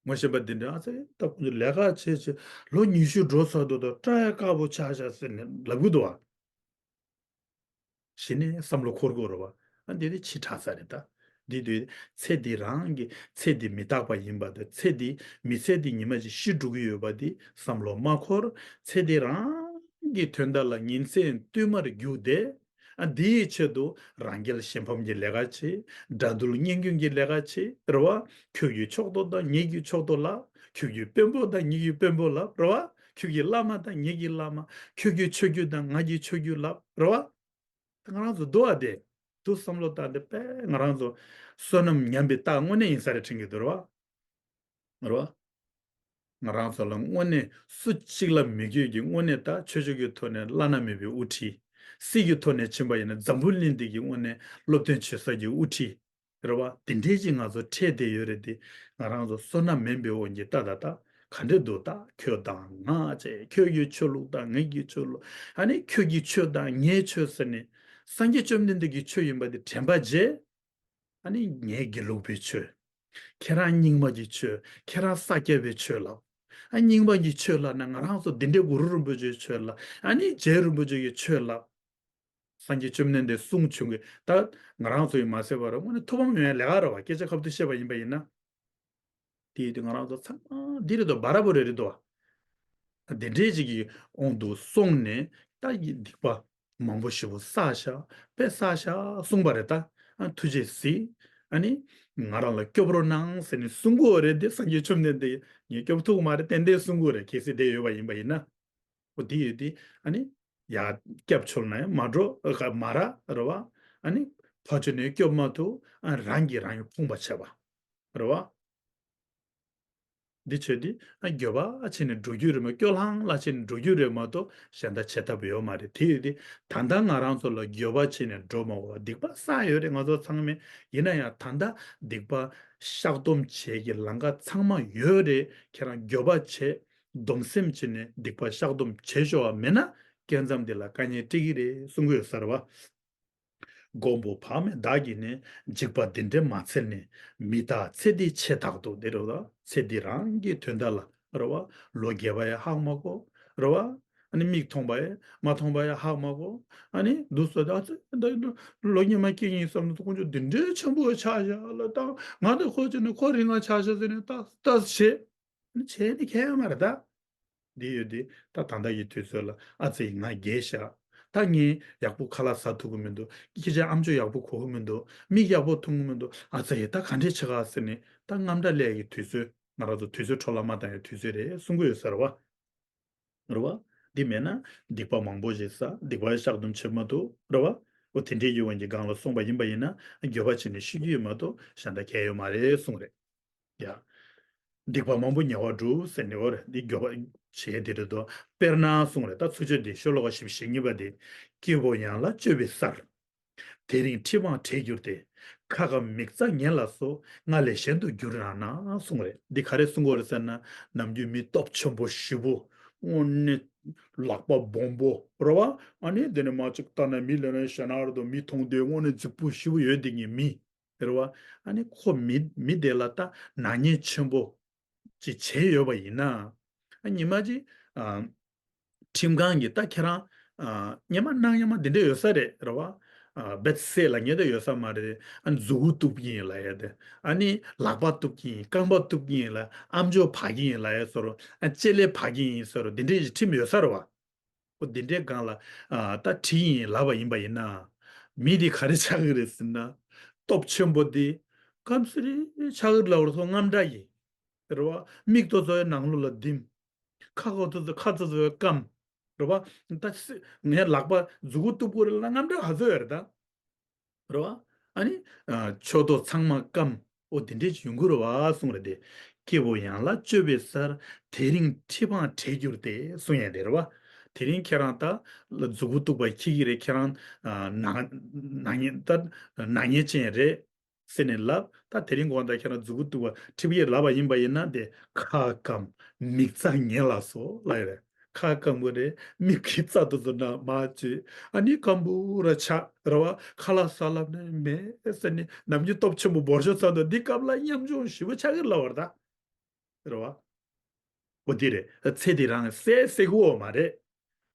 ངོ་ཤེས་པ་འདི་འདྲ་ཨ་ཙི་ད་ཁོང་ཚོ་ལས་ཀ་བྱེད་བྱེད་ལོ་ཉི་ཤུ་འགྲོ་ཚར་འདུག་ད་སྐྲ་ཡ་དཀར་པོ་ཆགས་ཤག་ཟེར་ནས་ལབ་གི་འདུག་བ། གཞི་ནས་བསམ་བློ་འཁོར་དགོས་རེད་བ། ཨ་འདི་དེ་ཕྱི་དྲགས་ས་རེད་ད། འདི་དུས་ཚེ་འདི་རང་གི་ཚེ་འདི་མི་རྟག་པ་ཡིན་པ་དང་། ཚེ་འདི་མི་ཚེ་འདི་ཉི་མ་ཅིག་ཤི་འགྲོ་གི་ཡོད་པ་འདི་བསམ་བློ་མ་འཁོར། ཚེ་འདི་རང་གི་དོན་དག་ལ་ཉིན་མཚན་བསྟུད་མར་རྒྱུགས་ཏེ། ཨ་འདིའི་ཆེད་དུ་རང་རྒྱལ་གཞན་ཕམ་གྱི་ལས་ཀ་བྱེད། དགྲ་འདུལ་གཉེན་སྐྱོང་གི་ལས་ཀ་བྱེད་རེད་བ། ཁྱོད་ཀྱི་ཕྱོགས་གཏོགས་དང་ངེད་ཀྱི་ཕྱོགས་གཏོགས་ལབ། ཁྱོད་ཀྱི་དཔོན་པོ་དང་ངེད་ཀྱི་དཔོན་པོ་ལབ་རེད་བ། ཁྱོད་ཀྱི་བླ་མ་དང་ངེད་ཀྱི་བླ་མ། ཁྱོད་ཀྱི་ཆོས་བརྒྱུད་དང་ང་གི་ཆོས་བརྒྱུད་ལབ་རེད་བ། ད་ང་རང་ཚོ་འདུག་ཨ་དེ། དུ་བསམ་བློ་བཏང་སྟེ་དཔེ་ང་རང་ཚོ་བསོད་ནམས་ཉམས་པའི་རྟགས་དངོས་གནས་ཡིན་ས་རེད་དྲན་གྱི་འདུག་རེད་བ། རེད་བ། ང་རང་ཚོ་ལ་དངོས་གནས་སུ་གཅིག་ལ་མི་དགོས་ཀྱི་དངོས་གནས་ད་ཆོས་ཕྱོགས་ཀྱི་ཐོག་ནས་བླ་ན་མེད་པའི་དབུ་ཁྲིད། སྲིད་ཀྱི་ཐོག་ནས་ཕྱིན་པ་ཡིན་ན་འཛམ་བུ་གླིང་འདི་གི་དངོས་གནས་སློབ་སྟོན་བྱེད་ས་ཀྱི་དབུ་ཁྲིད། རེད་བ། དེ་འདྲའི་ཅིག་ང་ཚོ་འཕྲད་བསྡད་ཡོད་རེད་དེ། ང་རང་ཚོ་བསོད་ནམས་མིན་པའི་དབང་གིས་ད་ད་ད་ག་འདྲ་འདུག་ད་ཁྱོད་དང་ང་བཅས་ཁྱོད་ཀྱི་ཆོས་ལུགས་དང་ངེད་ཀྱི་ཆོས་ལུགས། ཨ་ནི་ཁྱོད་ཀྱི་ཆོས་དང་ངའི་ཆོས་ཟེར་ནས་སངས་རྒྱས་བཅོམ་ལྡན་འདས་ཀྱི་ཆོས་ཡིན་པ་དེ་དྲན་པ་བརྗེད། ཨ་ནི་ངའི་དགེ་ལུགས་པའི་ཆོས། ཁྱེད་རང་རྙིང་མ་གི་ཆོས། ཁྱེད་རང་ས་སྐྱ་པའི་ཆོས་ལབ། ཨ་རྙིང་མ་གི་ཆོས་ལབ་ན་ང་རང་ཚོ་འདི་འདྲའི་གུ་རུ་རིན་པོ་ཆེའི་ཆོས་ལབ། ཨ་ནི་རྗེ་རིན་པོ་ཆེ་གི་ཆོས་ལབ། སངས་རྒྱས་བཅོམ་ལྡན་འདས་གསུང་བྱུང་གི་ད་ང་རང་ཚོ་ཡིས་མ་ཟད་པར་དངོས་གནས་ཐུབ་དབང་མེད་པའི་ལས་ཀ་རེད་བ། སྐད་ཆ་ཁ་ཐུག་བཤད་པ་ཡིན་པ་ཡིན་ན། དེ་ཡིན་དུས་ང་རང་ཚོ་ཚང་མ་འདི་རེད་དོ། བ་ར་བོ་རེ་རེད་དོ། དེ་འདྲའི་ཅིག་གི་དབང་དུ་སོང་ནས་ད་ཡི་སྡིག་པ་མང་པོ་ཞེ་པོ་བསགས་ཤག་དཔེ་བསགས་ཤག་གསུངས་པ་རེད་ད། ཨ་ཐུགས་རྗེས་གཟིགས། ཨ་ནི་ང་རང་ལ་སྐྱོབ་རོགས་གནང་ཟེར་ནས་གསུང་གི་ཡོད་རེད་དེ། སངས་རྒྱས་བཅོམ་ལྡན་འདས་ངས་སྐྱོབ་ཐུབ་ཀྱི་མ་རེད་ཏན་ཏན་གསུང་གི་ཡོད་རེད། གལ་སྲིད་བསྡད་ཡོད་པ་ཡིན་པ་ཡིན་ན། འོ་དེ་ཡོད་དེ། ཨ་ནི་ཡར་སྐྱབས་བཅོལ་ན་ཡང་མ་འགྲོ་ཨ་མ་ར་རེད་བ། ཨ་ནི་ཕར་ཕྱོགས་ནས་སྐྱོབ་མ་ཐུབ། ཨ་རང་གིས་རང་ཡང་ཕོངས་པ་བྱས་པ་རེད་བ། འདི་བྱས་དུས་ཨ་འགྱོད་པ་བྱས་ནས་འགྲོ་རྒྱུ་རེད་མ། སྐྱོ་ལྷང་ལྷང་བྱས་ནས་འགྲོ་རྒྱུ་རེད་མ་གཏོགས་གཞན་དག་བྱེད་ཐབས་ཡོད་མ་རེད། དེ་ཡོད་དུས་ད་ལྟ་ང་རང་ཚོ་ལ་འགྱོད་པ་བྱས་ནས་འགྲོ་མ་དགོས་པ། སྡིག་པ་བསགས་ཡོད་རེད་ང་ཚོ་ཚང་མས། ཡིན་ན་ཡང་ད་ལྟ་སྡིག་པ་བཤགས་སྡོམ་བྱེད་ཀྱི་ལམ་ཁ་ཚང་མ་ཡོད་རེད། ཁྱེད་རང་འགྱོད་པ་བྱས་སྡོམ་སེམས་བྱས་ནས་སྡིག་པ་བཤགས་སྡོམ་བྱེད་ཤོག་པ་མེད་ན་སྐལ་མཚམས་འདི་ལ་དཀའ་ངལ་འཕྲད་ཀྱི་རེད་གསུང་གི་ཡོད་ས་རེད་བ། མགོན་པོ་བག་མེད་བདག་གིས་ནི། འཇིགས་པ་འདི་འདྲའི་མ་འཚལ་ནས། མི་རྟག་ཚེ་འདི་ཆེ་རྟག་ཏུ། དེ་རེད་བ། ཚེ་འདི་རང་གི་དོན་དག་ལ་རེད་བ། ལོ་རྒས་པ་ཡང་ཧ་མ་གོ་རེད་བ། ཨ་ནི་མིག་མཐོང་པ་ཡང་མ་མཐོང་པ་ཡང་ཧ་མ་གོ། ཨ་ནི་འདུག་སོ་ད་ཚེ་ད་ལོ་ཉི་མ་སྐྱེ་ཡིན་བསམ་ན་དཀོན་མཆོག་འདི་འདྲའི་ཆེན་པོ་ཆགས་བཞག་ལ་ད་ང་དང་ཁོ་བྱས་ནས་ཁོ་རིང་ང་ཆགས་བཞག་ཟེར་ནས་ལྟ་ལྟ་བྱེད། བྱས་ནས་ཁྱད་ཡོད་མ་རེད་ད། འདི་ཡོད་དེ། ད་ད་ལྟ་ཡི་དུས་ཚོད་ལ་ཨ་ཙི་ང་རྒས་ཤག་ད་ངས་ཡག་པོ་ཁ་ལག་ཟ་ཐུབ་ཀྱི་མི་འདུག་སྐད་ཆ་ཨམ་ཅོག་ཡག་པོ་གོ་གི་མི་འདུག་མིག་ཡག་པོ་མཐོང་གི་མི་འདུག་ཨ་ཙི་ད་ག་འདྲས་བྱེད་ག་ཟེར་ནས་ད་དངངས་སྐྲག་སླེབས་ཡག་གི་དུས་ཚོད། ང་རང་ཚོ་དུས་ཚོད་འཕྲོ་བརླག་མ་བཏང་ཡག་དུས་ཚོད་རེད་གསུང་གི་ཡོད་ས་རེད་བ། རེད་བ། འདི་མེད་ན་སྡིག་པ་མང་པོ་ཞིག་བསགས། སྡིག་པ་བཤགས་སྡོམ་བྱེད་མ་ཐུབ་རེད་བ། འོ་དེ་འདྲས་ཀྱི་དབང་གིས་སྒང་ལ་སོང་པ་ཡིན་པ་ཡིན་ན་འགྱོད་པ་བྱས་ནས་ཤི་རྒྱུ་ཡོད་མ་གཏོགས་གཞན་དག་གལ་ཡོད་མ་རེད་གསུངས་རེད། ཡ། སྡིག་པ་མང་པོ་ཉེ་བར་སྒྲུབ་ཟེར་ནས། འོ་རེད། འདི་འགྱོད་པ་བྱས་དེ་རེད་དོ། དཔེར་ན་གསུངས་རེད། ད་ཚུར་ཕྱོགས་འདི་ཤོ་ལོ་ཀ་བཞི་བཅུ་ཞེ་གཉིས་པ་དེ། སྐྱེ་བོ་ཡང་ལ་སྤྱོད་པའི་སར། དེ་རིང་ཁྲི་འཕང་བྲེགས་གྱུར་ཏེ། ཁ་ཁ་མིག་རྩ་ངན་ལ་སོགས། ང་ལས་གཞན་དུ་འགྱུར་རང་ན་གསུངས་རེད། འདི་ག་རེ་གསུང་གི་ཡོད་རེད་ཟེར་ན། ནམ་རྒྱུན་མི་སྟོབས་ཆེན་པོ་ཞེ་པོ། དངོས་གནས་ལག་པ་སྦོམ་པོ་རེད་བ། ཨ་ནི་དེ་ནས་མ་གཅིག་ལྟ་ན་མི་ལས་ན་ཞེ་ན་རེད་དོ། མི་མཐོང་དུས་དངོས་གནས་རྫིག་པོ་ཞེ་པོ་ཡོད་དེ་ངའི་མི། རེད་བ། ཨ་ནི་ཁོ་མི་མི་དེ་ལ་ད་ནག་ཉེས་ཆེན་པོ་ཅིག་བྱས་ཡོད་པ་ཡིན་ན། ཨ་ཉི་མ་ཅིག་ཨ་ཁྲིམས་ཁང་གིས་ད་ཁྱེད་རང་ཨ་སྔོན་མ་གནང་སྔོན་མ་འདི་འདྲ་ཡོད་ས་རེད། རེད་བ། ཨ་བེད་སེ་ལ་ཉེ་དུ་ཡོད་ས་མ་རེད། ཨ་མཛུ་གུ་གཏུབ་ཀྱི་ཡིན་ལབ་ཡ་དེ། ཨ་ནི་ལག་པ་གཏུབ་ཀྱི་ཡིན། རྐང་པ་གཏུབ་ཀྱི་ཡིན་ལ། ཨམ་ཅོག་ཕར་གྱི་ཡིན་ལབ་ཡ་བཟོ་འདྲ། ཨ་ལྕེ་ལེ་ཕར་གྱི་ཡིན་བཟོ་འདྲ། འདི་འདྲའི་ཁྲིམས་ཡོད་ས་རེད་བ། ཨོ་འདི་འདྲའི་སྒང་ལ་ཨ་ད་ཁྲིམས་ཡིན་ལབ་པ་ཡིན་པ་ཡིན་ན། མི་འདི་ག་རེ་ཆགས་ཀྱི་རེད་ཟེར་ན། སྟོབས་ཆེན་པོ་འདི་སྐམ་སི་རེ་ཆགས་ཀྱི་ལབ་རེད། ཚོ་རྔམ་སྐྲག་གི། རེད་བ། མིག་ཏོ་ཚོ་ཡང་ནང་ལོགས་ལ་ལྡེམ། ཁ་ཁོ་ཚོ་ཁ་ཚོ་ཚོ་ཡང་སྐམ། རེད་བ། ད་སི་ངའི་ལག་པ་མཛུ་གུ་གཏུབ་དགོས་རེད་ལབ་ན་རྔམ་སྐྲག་ག་ཚོད་ཡོད་རེད་ད། རེད་བ། ཨ་ནི། ཨ། ཕྱོགས་མདོག་ཚང་མ་སྐམ། ཨོ་དེ་འདྲས་ཅིག་ཡོང་གི་རེད་བ་གསུངས་རེད་དེ། སྐྱེ་བོ་ཡང་ལ་སྤྱོད་པའི་སར། དེ་རིང་ཁྲི་འཕང་བྲལ་གྱུར་ཏེ་གསུངས་ཡ་དེ་རེད་བ། དེ་རིང་ཁྱེད་རང་ད་མཛུ་གུ་གཏུབ་པ་འཁྱེར་གྱི་རེད། ཁྱེད་རང་ཨ་ནག་ནག་ཉེས་ད་ནག་ཉེས་ཅན་རེད་ཟེར་ནས་ལབ། ད་དེ་རིང་དགོང་དག་ཁྱེད་རང་མཛུ་གུ་གཏུབ་པ་ཁྲིད་ཡས་ལབ་པ་ཡིན་པ་ཡིན་ན་དེ་ཁ་སྐམ་མིག་རྩ་ངན་ལ་སོགས་ལབ་ཡ་རེད། ཁ་སྐམ་པོ་རེད། མིག་གི་རྩ་དེ་ཚོ་ནང་མར་བཅུག་ཨ་ནི་སྐམ་པོ་ར་ཆགས་རེད་བ། ཁ་ལག་ཟ་ལབ་ནས་མེད་ཟེར་ནས་ནམ་རྒྱུན་སྟོབས་ཆེན་པོ་འབོར་ཤོག་ཚང་དུ་འདི་སྐབས་ལ་ཉམ་ཆུང་ཞེ་པོ་ཆགས་ཀྱི་ལབ་པ་རེད་ད། རེད་བ། འོ་དེ་རེད། ཚེ་འདི་རང་གསལ་གསལ་གི་འོ་མ་རེད།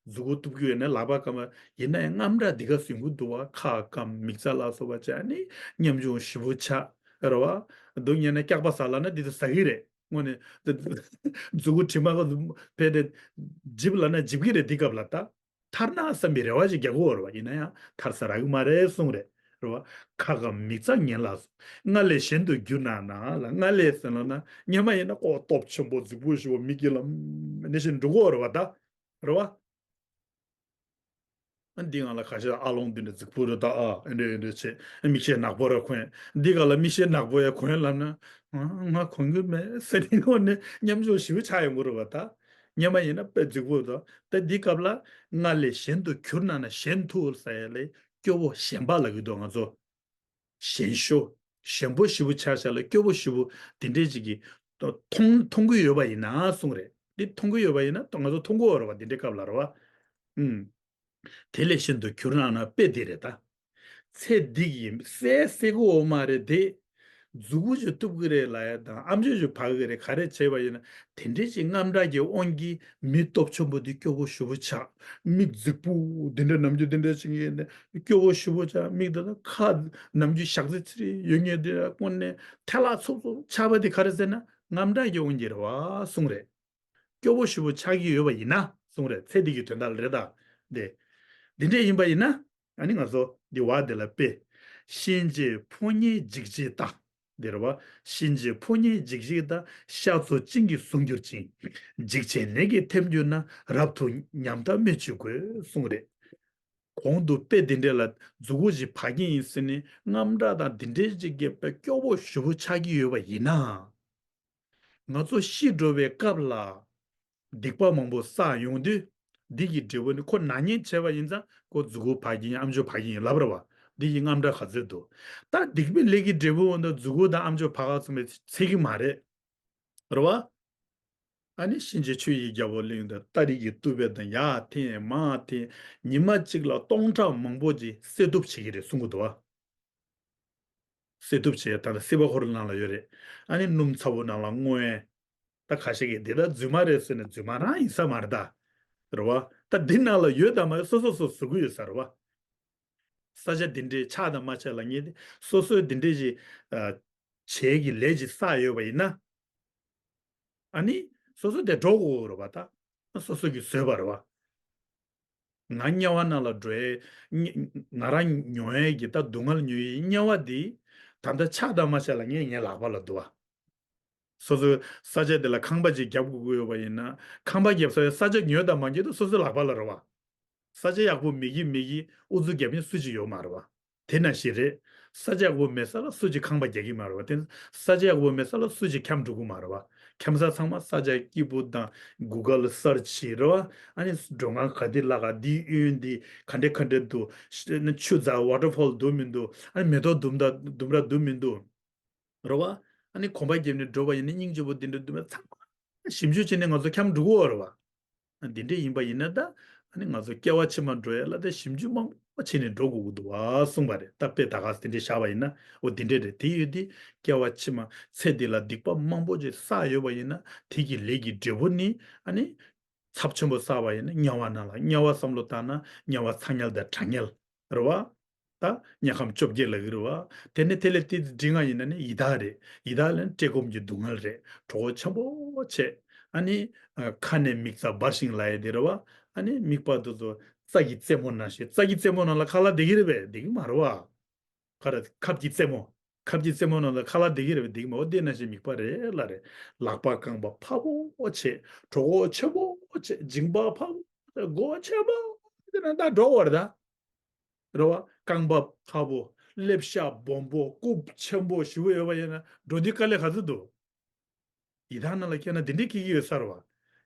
མཛུ་གུ་གཏུབ་ཀྱི་ཡོད་ན་ལག་པ་སྐམ་པ་ཡིན་ན་ཡང་རྔམ་སྐྲག་འདི་ག་ཟིན་གི་འདུག་བ། ཁ་སྐམ་མིག་རྩ་ལ་སོགས་པ་བྱས་ནས་ཉམ་ཆུང་ཞེ་པོ་ཆགས་རེད་བ། སྡུག་བསྔལ་ན་སྐྱག་པ་ཟ་ལབ་ན་འདི་ཚོ་ཟ་གི་རེད། དངོས་གནས་མཛུ་གུ་དྲི་མ་ག་ཕེ་དེ་འཇིབ་ལབ་ན་འཇིབ་གི་རེད། འདི་སྐབས་ལ་ད་ཐར་ན་བསམ་པའི་རེ་བ་ཞིག་རྒྱག་གི་ཡོད་རེད་བ། ཡིན་ན་ཡང་ཐར་ས་རག་གི་མ་རེད་གསུངས་རེད། རེད་བ། ཁ་སྐམ་མིག་རྩ་ངན་ལ་སོགས། སྔར་ལས་གཞན་དུ་གྱུར་ན་ན་ལ། སྔར་ལས་ཟེར་ན་ན་སྔོན་མ་ཡིན་ན་ཀོ་སྟོབས་ཆེན་པོ་རྫིག་པོ་ཞེ་པོ་མི་དགེ་ལ་ནི་ཞིག་འགྲོ་གི་ཡོད་རེད་བ་ད། རེད་བ། ཨ་འདི་ང་ལ་ཁ་ཤས་ཨ་ལོང་འདི་འདྲ་རྫིག་པོ་རེད་ད། ཨ་ཨེ་འདྲ་ཨེ་འདྲ་བྱས་མིག་ཤེལ་ནག་པོ་རེ་གོན། འདི་ག་ལ་མིག་ཤེལ་ནག་པོ་ཡ་གོན་ལབ་ན་ང་ང་གོན་གི་མེད་ཟེར་ནས་ངོ་ནས་ཉམ་ཆུང་ཞེ་པོ་ཆགས་ཡོང་གི་རེད་བ་ད། སྔོན་མ་ཡིན་ན་དཔེ་རྫིག་པོ་འདུག་ད་འདི་སྐབས་ལ་སྔར་ལས་གཞན་དུ་གྱུར་ན་ན། གཞན་དུ་ཟེར་ཡ་ལས་སྐྱོ་བོ་ཞན་པ་ལབ་ཀྱི་འདུག་ང་ཚོ། ཞན་ཤོས། ཞན་པོ་ཞེ་པོ་ཆགས་ཤག་ལ་སྐྱོ་བོ་ཞེ་པོ་དེ་འདྲས་ཅིག་གིས་མཐོང་མཐོང་གི་ཡོད་པ་ཡིན་ན་གསུངས་རེད། འདི་མཐོང་གི་ཡོད་པ་ཡིན་ན་ང་ཚོ་མཐོང་གི་ཡོད་རེད་བ། དེ་འདྲའི་སྐབས་ལ་རེད་བ། ཨུམ། དེ་ལས་གཞན་དུ་གྱུར་ན་ན་དཔེ་དེ་རེད་ད། ཚེ་འདི་གི་གསལ་གསལ་གི་འོ་མ་རེད་དེ། མཛུ་གུ་ཞིག་གཏུབ་གི་རེད་ལབ་ཡ་དང་ཨམ་ཅོག་ཞིག་ཕབ་གི་རེད། ག་རེ་བྱས་པ་ཡིན་ན་དེ་འདྲས་ཅིག་རྔམ་སྐྲག་གི་དབང་གིས་མི་སྟོབས་ཆེན་པོ་འདི་སྐྱོ་བོ་ཞེ་པོ་ཆགས། མིག་རྫིག་པོ་འདི་འདྲ་ནམ་རྒྱུན་འདི་འདྲ་ཅིག་ཡིན་ན་སྐྱོ་བོ་ཞེ་པོ་ཆགས། མིག་འདི་ལ་ཁ་ནམ་རྒྱུན་ཞག་ཚི་ཚི་རེ་ཡོད་ངེས་འདི་ལ་དངོས་གནས་ཐལ་ལག་འཚུབ་འཚུབ་ཆགས་པ་འདི་ག་རེ་ཟེར་ན་རྔམ་སྐྲག་གི་དབང་གིས་རེད་བ་གསུངས་རེད། སྐྱོ་བོ་ཞེ་པོ་ཆགས་ཀྱི་ཡོད་པ་ཡིན་ན་གསུངས་རེད། ཚེ་འདི་གི་དོན་དག་ལ་རེད་ད། འདི་འདི་འདྲས་ཡིན་པ་ཡིན་ན་ཨ་ནི་ང་ཚོ་འདི་བ་འདི་ལ་དཔེ། གཤིན་རྗེའི་ཕོ་ཉའི་འཇིགས་བྱེད་ལྟ། འདི་རེད་བ། གཤིན་རྗེའི་ཕོ་ཉའི་འཇིགས་བྱེད་ལྟ། ཤ་ཚོ་གཅིན་གྱིས་བཟུང་གྱུར་ཅིང་། འཇིགས་བྱེད་ནད་ཀྱིས་ཐེབས་གྱུར་ན། རབ་ཏུ་ཉམས་དང་སྨོས་ཅི་དགོས་གསུངས་རེད། གོང་དུ་དཔེ་འདི་འདྲས་ལ་མཛུ་གུ་ཞིག་ཕབ་ཀྱི་ཡིན་ཟེར་ནས་རྔམ་སྐྲག་དང་འདི་འདྲས་ཅིག་སྐྱེས་པའི་སྐྱོ་བོ་ཞེ་པོ་ཆགས་ཀྱི་ཡོད་པ་ཡིན་ན། ང་ཚོ་ཤི་འགྲོ་བའི་སྐབས་ལ་སྡིག་པ་མང་པོ་བསགས་ཡོང་དུས། འདི་གི་འབྲས་བུ་ནི་ཁོ་ནག་ཉེས་བྱས་པ་ཡིན་ཙང་ཁོ་མཛུ་གུ་ཕབ་ཀྱི་ཡིན། ཨམ་ཅོག་ཕབ་ཀྱི་ཡིན་ལབ་རེད་བ། འདི་ཡི་རྔམ་སྐྲག་ག་ཚོད་འདུག་ད་སྡིག་པའི་ལས་ཀྱི་འབྲས་བུ་འོ་ན་མཛུ་གུ་དང་ཨམ་ཅོག་ཕབ་ག་ཚོད་མེད་ཚེ་གི་མ་རེད། རེད་བ། ཨ་ནི་གཤིན་རྗེ་ཆོས་ཀྱི་རྒྱལ་པོ་གླིང་དུ་སྟ་རེ་གི་རྟུལ་ཕོད་དང་ཡར་འཐེན་མར་འཐེན་ཉི་མ་གཅིག་ལ་སྟོང་ཕྲག་མང་པོ་ཅིག་བསད་གཏུབ་བྱེད་ཀྱི་རེད་གསུང་གི་འདུག་བ། བསད་གཏུབ་བྱས་ད་ལྟ་སྲིད་པ་འཁོར་ནང་ལ་ཡོད་རེད། ཨ་ནི་སྣུམ་ཚ་པོ་ནང་ལ་བརྔོས། ད་ཁ་ཤས་ཀྱིས་འདི་ད་རྫུན་མ་རེད་ཟེར་ནས་རྫུན་མ་རང་ཡིན་ས་མ་རེད་ད། རེད་བ། ད་འདི་ནང་ལ་ཡོད་དམ་མ་ཡོད་སོ་སོ་སོ་ཟུར་གི་ཡོད་ས་རེད་བ། ས་ཆ་འདི་འདྲའི་ཆགས་དང་མ་ཆགས་ལ་ངེས་ཏེ་སོ་སོའི་འདི་འདྲའི་ཞིག་བྱས་ཀྱི་ལས་ཅིག་བསགས་ཡོད་པ་ཡིན་ན། ཨ་ནི་སོ་སོ་དེ་འགྲོ་དགོས་རེད་བ་ད། སོ་སོ་གིས་བཟོས་པ་རེད་བ། ང་དམྱལ་བ་ནང་ལ་འགྲོ་ཡས། ང་རང་མྱོང་ཡས་ཀྱི་ད་སྡུག་བསྔལ་མྱོང་ཡས་དམྱལ་བ་འདི། ད་ལྟ་ཆགས་དང་མ་ཆགས་ལ་ངས་ངའི་ལག་པ་ལ་འདུག་བ། སོ་སོའི་ས་ཆ་དེ་ལ་ཁང་པ་ཅིག་རྒྱབ་དགོས་ཀྱི་ཡོད་པ་ཡིན་ན། ཁང་པ་རྒྱབ་ས་ཡ་ས་ཆ་ཉོས་དང་མ་ཉོས་དང་སོ་སོའི་ལག་པ་ལ་རེད་བ། ས་ཆ་ཡག་པོ་མེད་ཀྱི་མེད་ཀྱི་ཨུ་ཚུགས་རྒྱབ་མཁན་སུ་གཅིག་ཡོད་མ་རེད་བ། དེ་ནང་བཞིན་རེད། ས་ཆ་ཡག་པོ་མེད་ས་ལ་སུ་གཅིག་ཁང་པ་རྒྱག་གི་མ་རེད་བ། དེ་ས་ཆ་ཡག་པོ་མེད་ས་ལ་སུ་གཅིག་འཁྱམས་འགྲོ་གི་མ་རེད་བ། འཁྱམས་ས་ཚང་མ་ས་ཆ་སྐྱིད་པོ་དང་གུ་གལ་སར་ཆི་རེད་བ། ཨ་ནི་མགྲོན་ཁང་ག་དེ་ལ་ག་དེའི་གཡོན་དེ་ག་འདྲ་ག་འདྲ་འདུག་ཆུ་རྫ་ཝ་ཊར་ཕོལ་འདུག་མི་འདུག་ཨ་ནི་མེ་ཏོག་ལྡུམ་ར་ལྡུམ་ར་འདུག་མི་འདུག་རེད་བ། ཨ་ནི་གོམ་པ་བརྒྱབ་ནས་འགྲོ་བ་ཡིན་ན་སྙིང་རྗེ་པོ་འདི་འདྲ་འདུག་མེད་ཚང་མ་ཞིབ་འཇུག་བྱས་ནས་ང་ཚོ་འཁྱམས་འགྲོ་གི་ཡོད་རེད་བ། འདི་འདྲ་ཡིན་པ་ཡིན་ན་ད་ཨ་ནི་ང་ཚོ་སྐྱེ་བ་ཕྱི་མ་འགྲོ་ཡ་ལ་ད་ཞིབ་འཇུག་མང་པོ་བྱས་ནས་འགྲོ་དགོས་ཀྱི་འདུག་བ་གསུངས་པ་རེད། ད་དཔེ་ད་ག་དེ་འདྲ་བཞག་པ་ཡིན་ན་འོ་འདི་འདྲ་རེད། དེ་ཡོད་དེ་སྐྱེ་བ་ཕྱི་མ་ཚེ་འདི་ལ་སྡིག་པ་མང་པོ་ཅིག་བསགས་ཡོད་པ་ཡིན་ན་དེ་གི་ལས་ཀྱི་འབྲས་བུ་ནི་ཨ་ནི་ཚབས་ཆེན་པོ་བསགས་པ་ཡིན་ན་དམྱལ་བ་ནང་ལ་དམྱལ་བ་བསམ་བློ་བཏང་ན་དམྱལ་བ་ཚ་དམྱལ་དང་གྲང་དམྱལ། རེད་བ། ད་དམྱལ་ཁམས་བཅོ་བརྒྱད་ལབ་ཀྱི་རེད་བ། དེ་ནས་དེ་ལས་ཏོག་ཙམ་འབྲིང་བ་ཡིན་ན་ནི་ཡི་དྭགས་རེད། ཡི་དྭགས་ལ་ནི་བཀྲེས་སྐོམ་གྱི་སྡུག་བསྔལ་རེད། གྲོད་ཁོག་ཆེན་པོ་བྱས། ཨ་ནི་ཁ་ནས་མིག་རྩ་འབར་ཞིང་ལབ་ཡ་དེ་རེད་བ། ཨ་ནི་མིག་པ་དེ་ཚོ་རྩྭ་གི་རྩེ་མོ་ནང་བཞིན། རྩྭ་གི་རྩེ་མོ་ནང་ལ་ཁ་ལག་བསྡད་ཀྱི་རེད་པས། བསྡད་ཀྱི་མ་རེད་བ། ཁ་ར་ཁབ་ཀྱི་རྩེ་མོ། ཁབ་ཀྱི་རྩེ་མོ་ནང་ལ་ཁ་ལག་བསྡད་ཀྱི་རེད་པས། བསྡད་ཀྱི་མ་རེད། འོ་དེ་ནང་བཞིན་མིད་པ་རེད་ལབ་རེད། ལག་པ་རྐང་པ་འཕར་པོ་བྱས། གྲོད་ཁོག་ཆེན་པོ་བྱས། མཇིང་པ་འཕར་པོ་བྱས། མགོ་ཆེན་པོ་དེ་ནང་ད་འགྲོ་བར་ད། རེད་བ། རྐང་པ་འཕར་པོ། ཀླད་ཤ་སྦོམ་པོ། རྐུབ་ཆེན་པོ་ཞེ་པོ་ཡོད་པ་ཡིན་ན་འགྲོ་དུས་དཀའ་ལས་ག་ཚོད་འདུག་ཡི་དྭགས་ནང་ལ་སྐྱེས་ན་དེ་འདྲས་སྐྱེ་གི་ཡོད་ས་རེད་བ།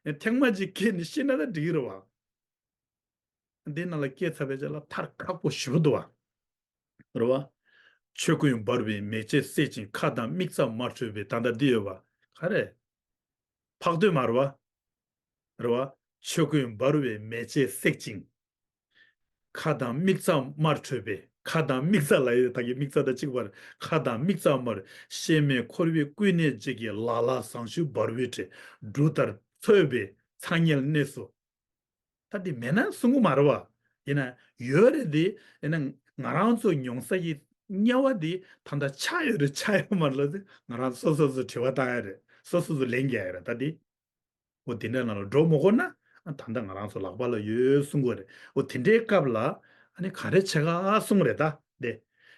ཡང་ཐེངས་མ་གཅིག་སྐྱེས་ནས་ཤི་ན་ད་འགྲིག་གི་རེད་བ། འདི་ནང་ལ་སྐྱེས་ཚར་བའི་རྗེས་ལ་ཐར་ཁག་པོ་ཞེ་པོ་འདུག་བ། རེད་བ། ཆོས་ཀུན་འབར་བའི་མེ་ལྕེ་བསྲེག་ཅིང་། ཁ་དང་མིག་རྩ་མ་འཕྲོད་པའི། ད་ལྟ་འདི་ཡོད་བ། ག་རེ། འཕགས་བསྟོད་མ་རེད་བ། རེད་བ། ཆོས་ཀུན་འབར་བའི་མེ་ལྕེ་བསྲེག་ཅིང་། ཁ་དང་མིག་རྩ་མར་འཕྲོད་པའི། ཁ་དང་མིག་རྩ་ལ་ཡོད་ད་གི་མིག་རྩ་དང་གཅིག་པར། ཁ་དང་མིག་རྩ་མར། གཤེད་མས་འཁོར་བའི་ཀུན་ནས་བརྗེད་ཀྱི། ལ་ལ་ཟངས་ཆུ་འབར་བའི་གྲས། འབྲུ་ལྟར་འཚོད་པའི་ཚ་དམྱལ་གནས་སུ། ད་འདི་མེད་ན་གསུང་གི་མ་རེད་བ། ཡིན་ན་ཡོད་རེད་དེ། ཡིན་ན་ང་རང་ཚོ་མྱོང་ས་ཀྱི་དམྱལ་བ་འདི་ད་ལྟ་ཆགས་ཡོད་རེད་ཆགས་ཡོད་མ་རེད་ལབ་ཚེ་ང་རང་སོ་སོ་སོ་དྲི་བ་བཏང་ཡ་རེད། སོ་སོ་སོ་ལན་རྒྱག་ཡ་རེད་ད་འདི། འོ་དེ་འདྲ་ནང་ལ་འགྲོ་མི་དགོས་ན་ད་ལྟ་ང་རང་ཚོ་ལག་པ་ལ་ཡོད་གསུང་གི་རེད། འོ་དེ་འདྲའི་སྐབས་ལ་ཨ་ནི་ག་རེ་བྱེད་ག་གསུང་རེད་ད་དེ།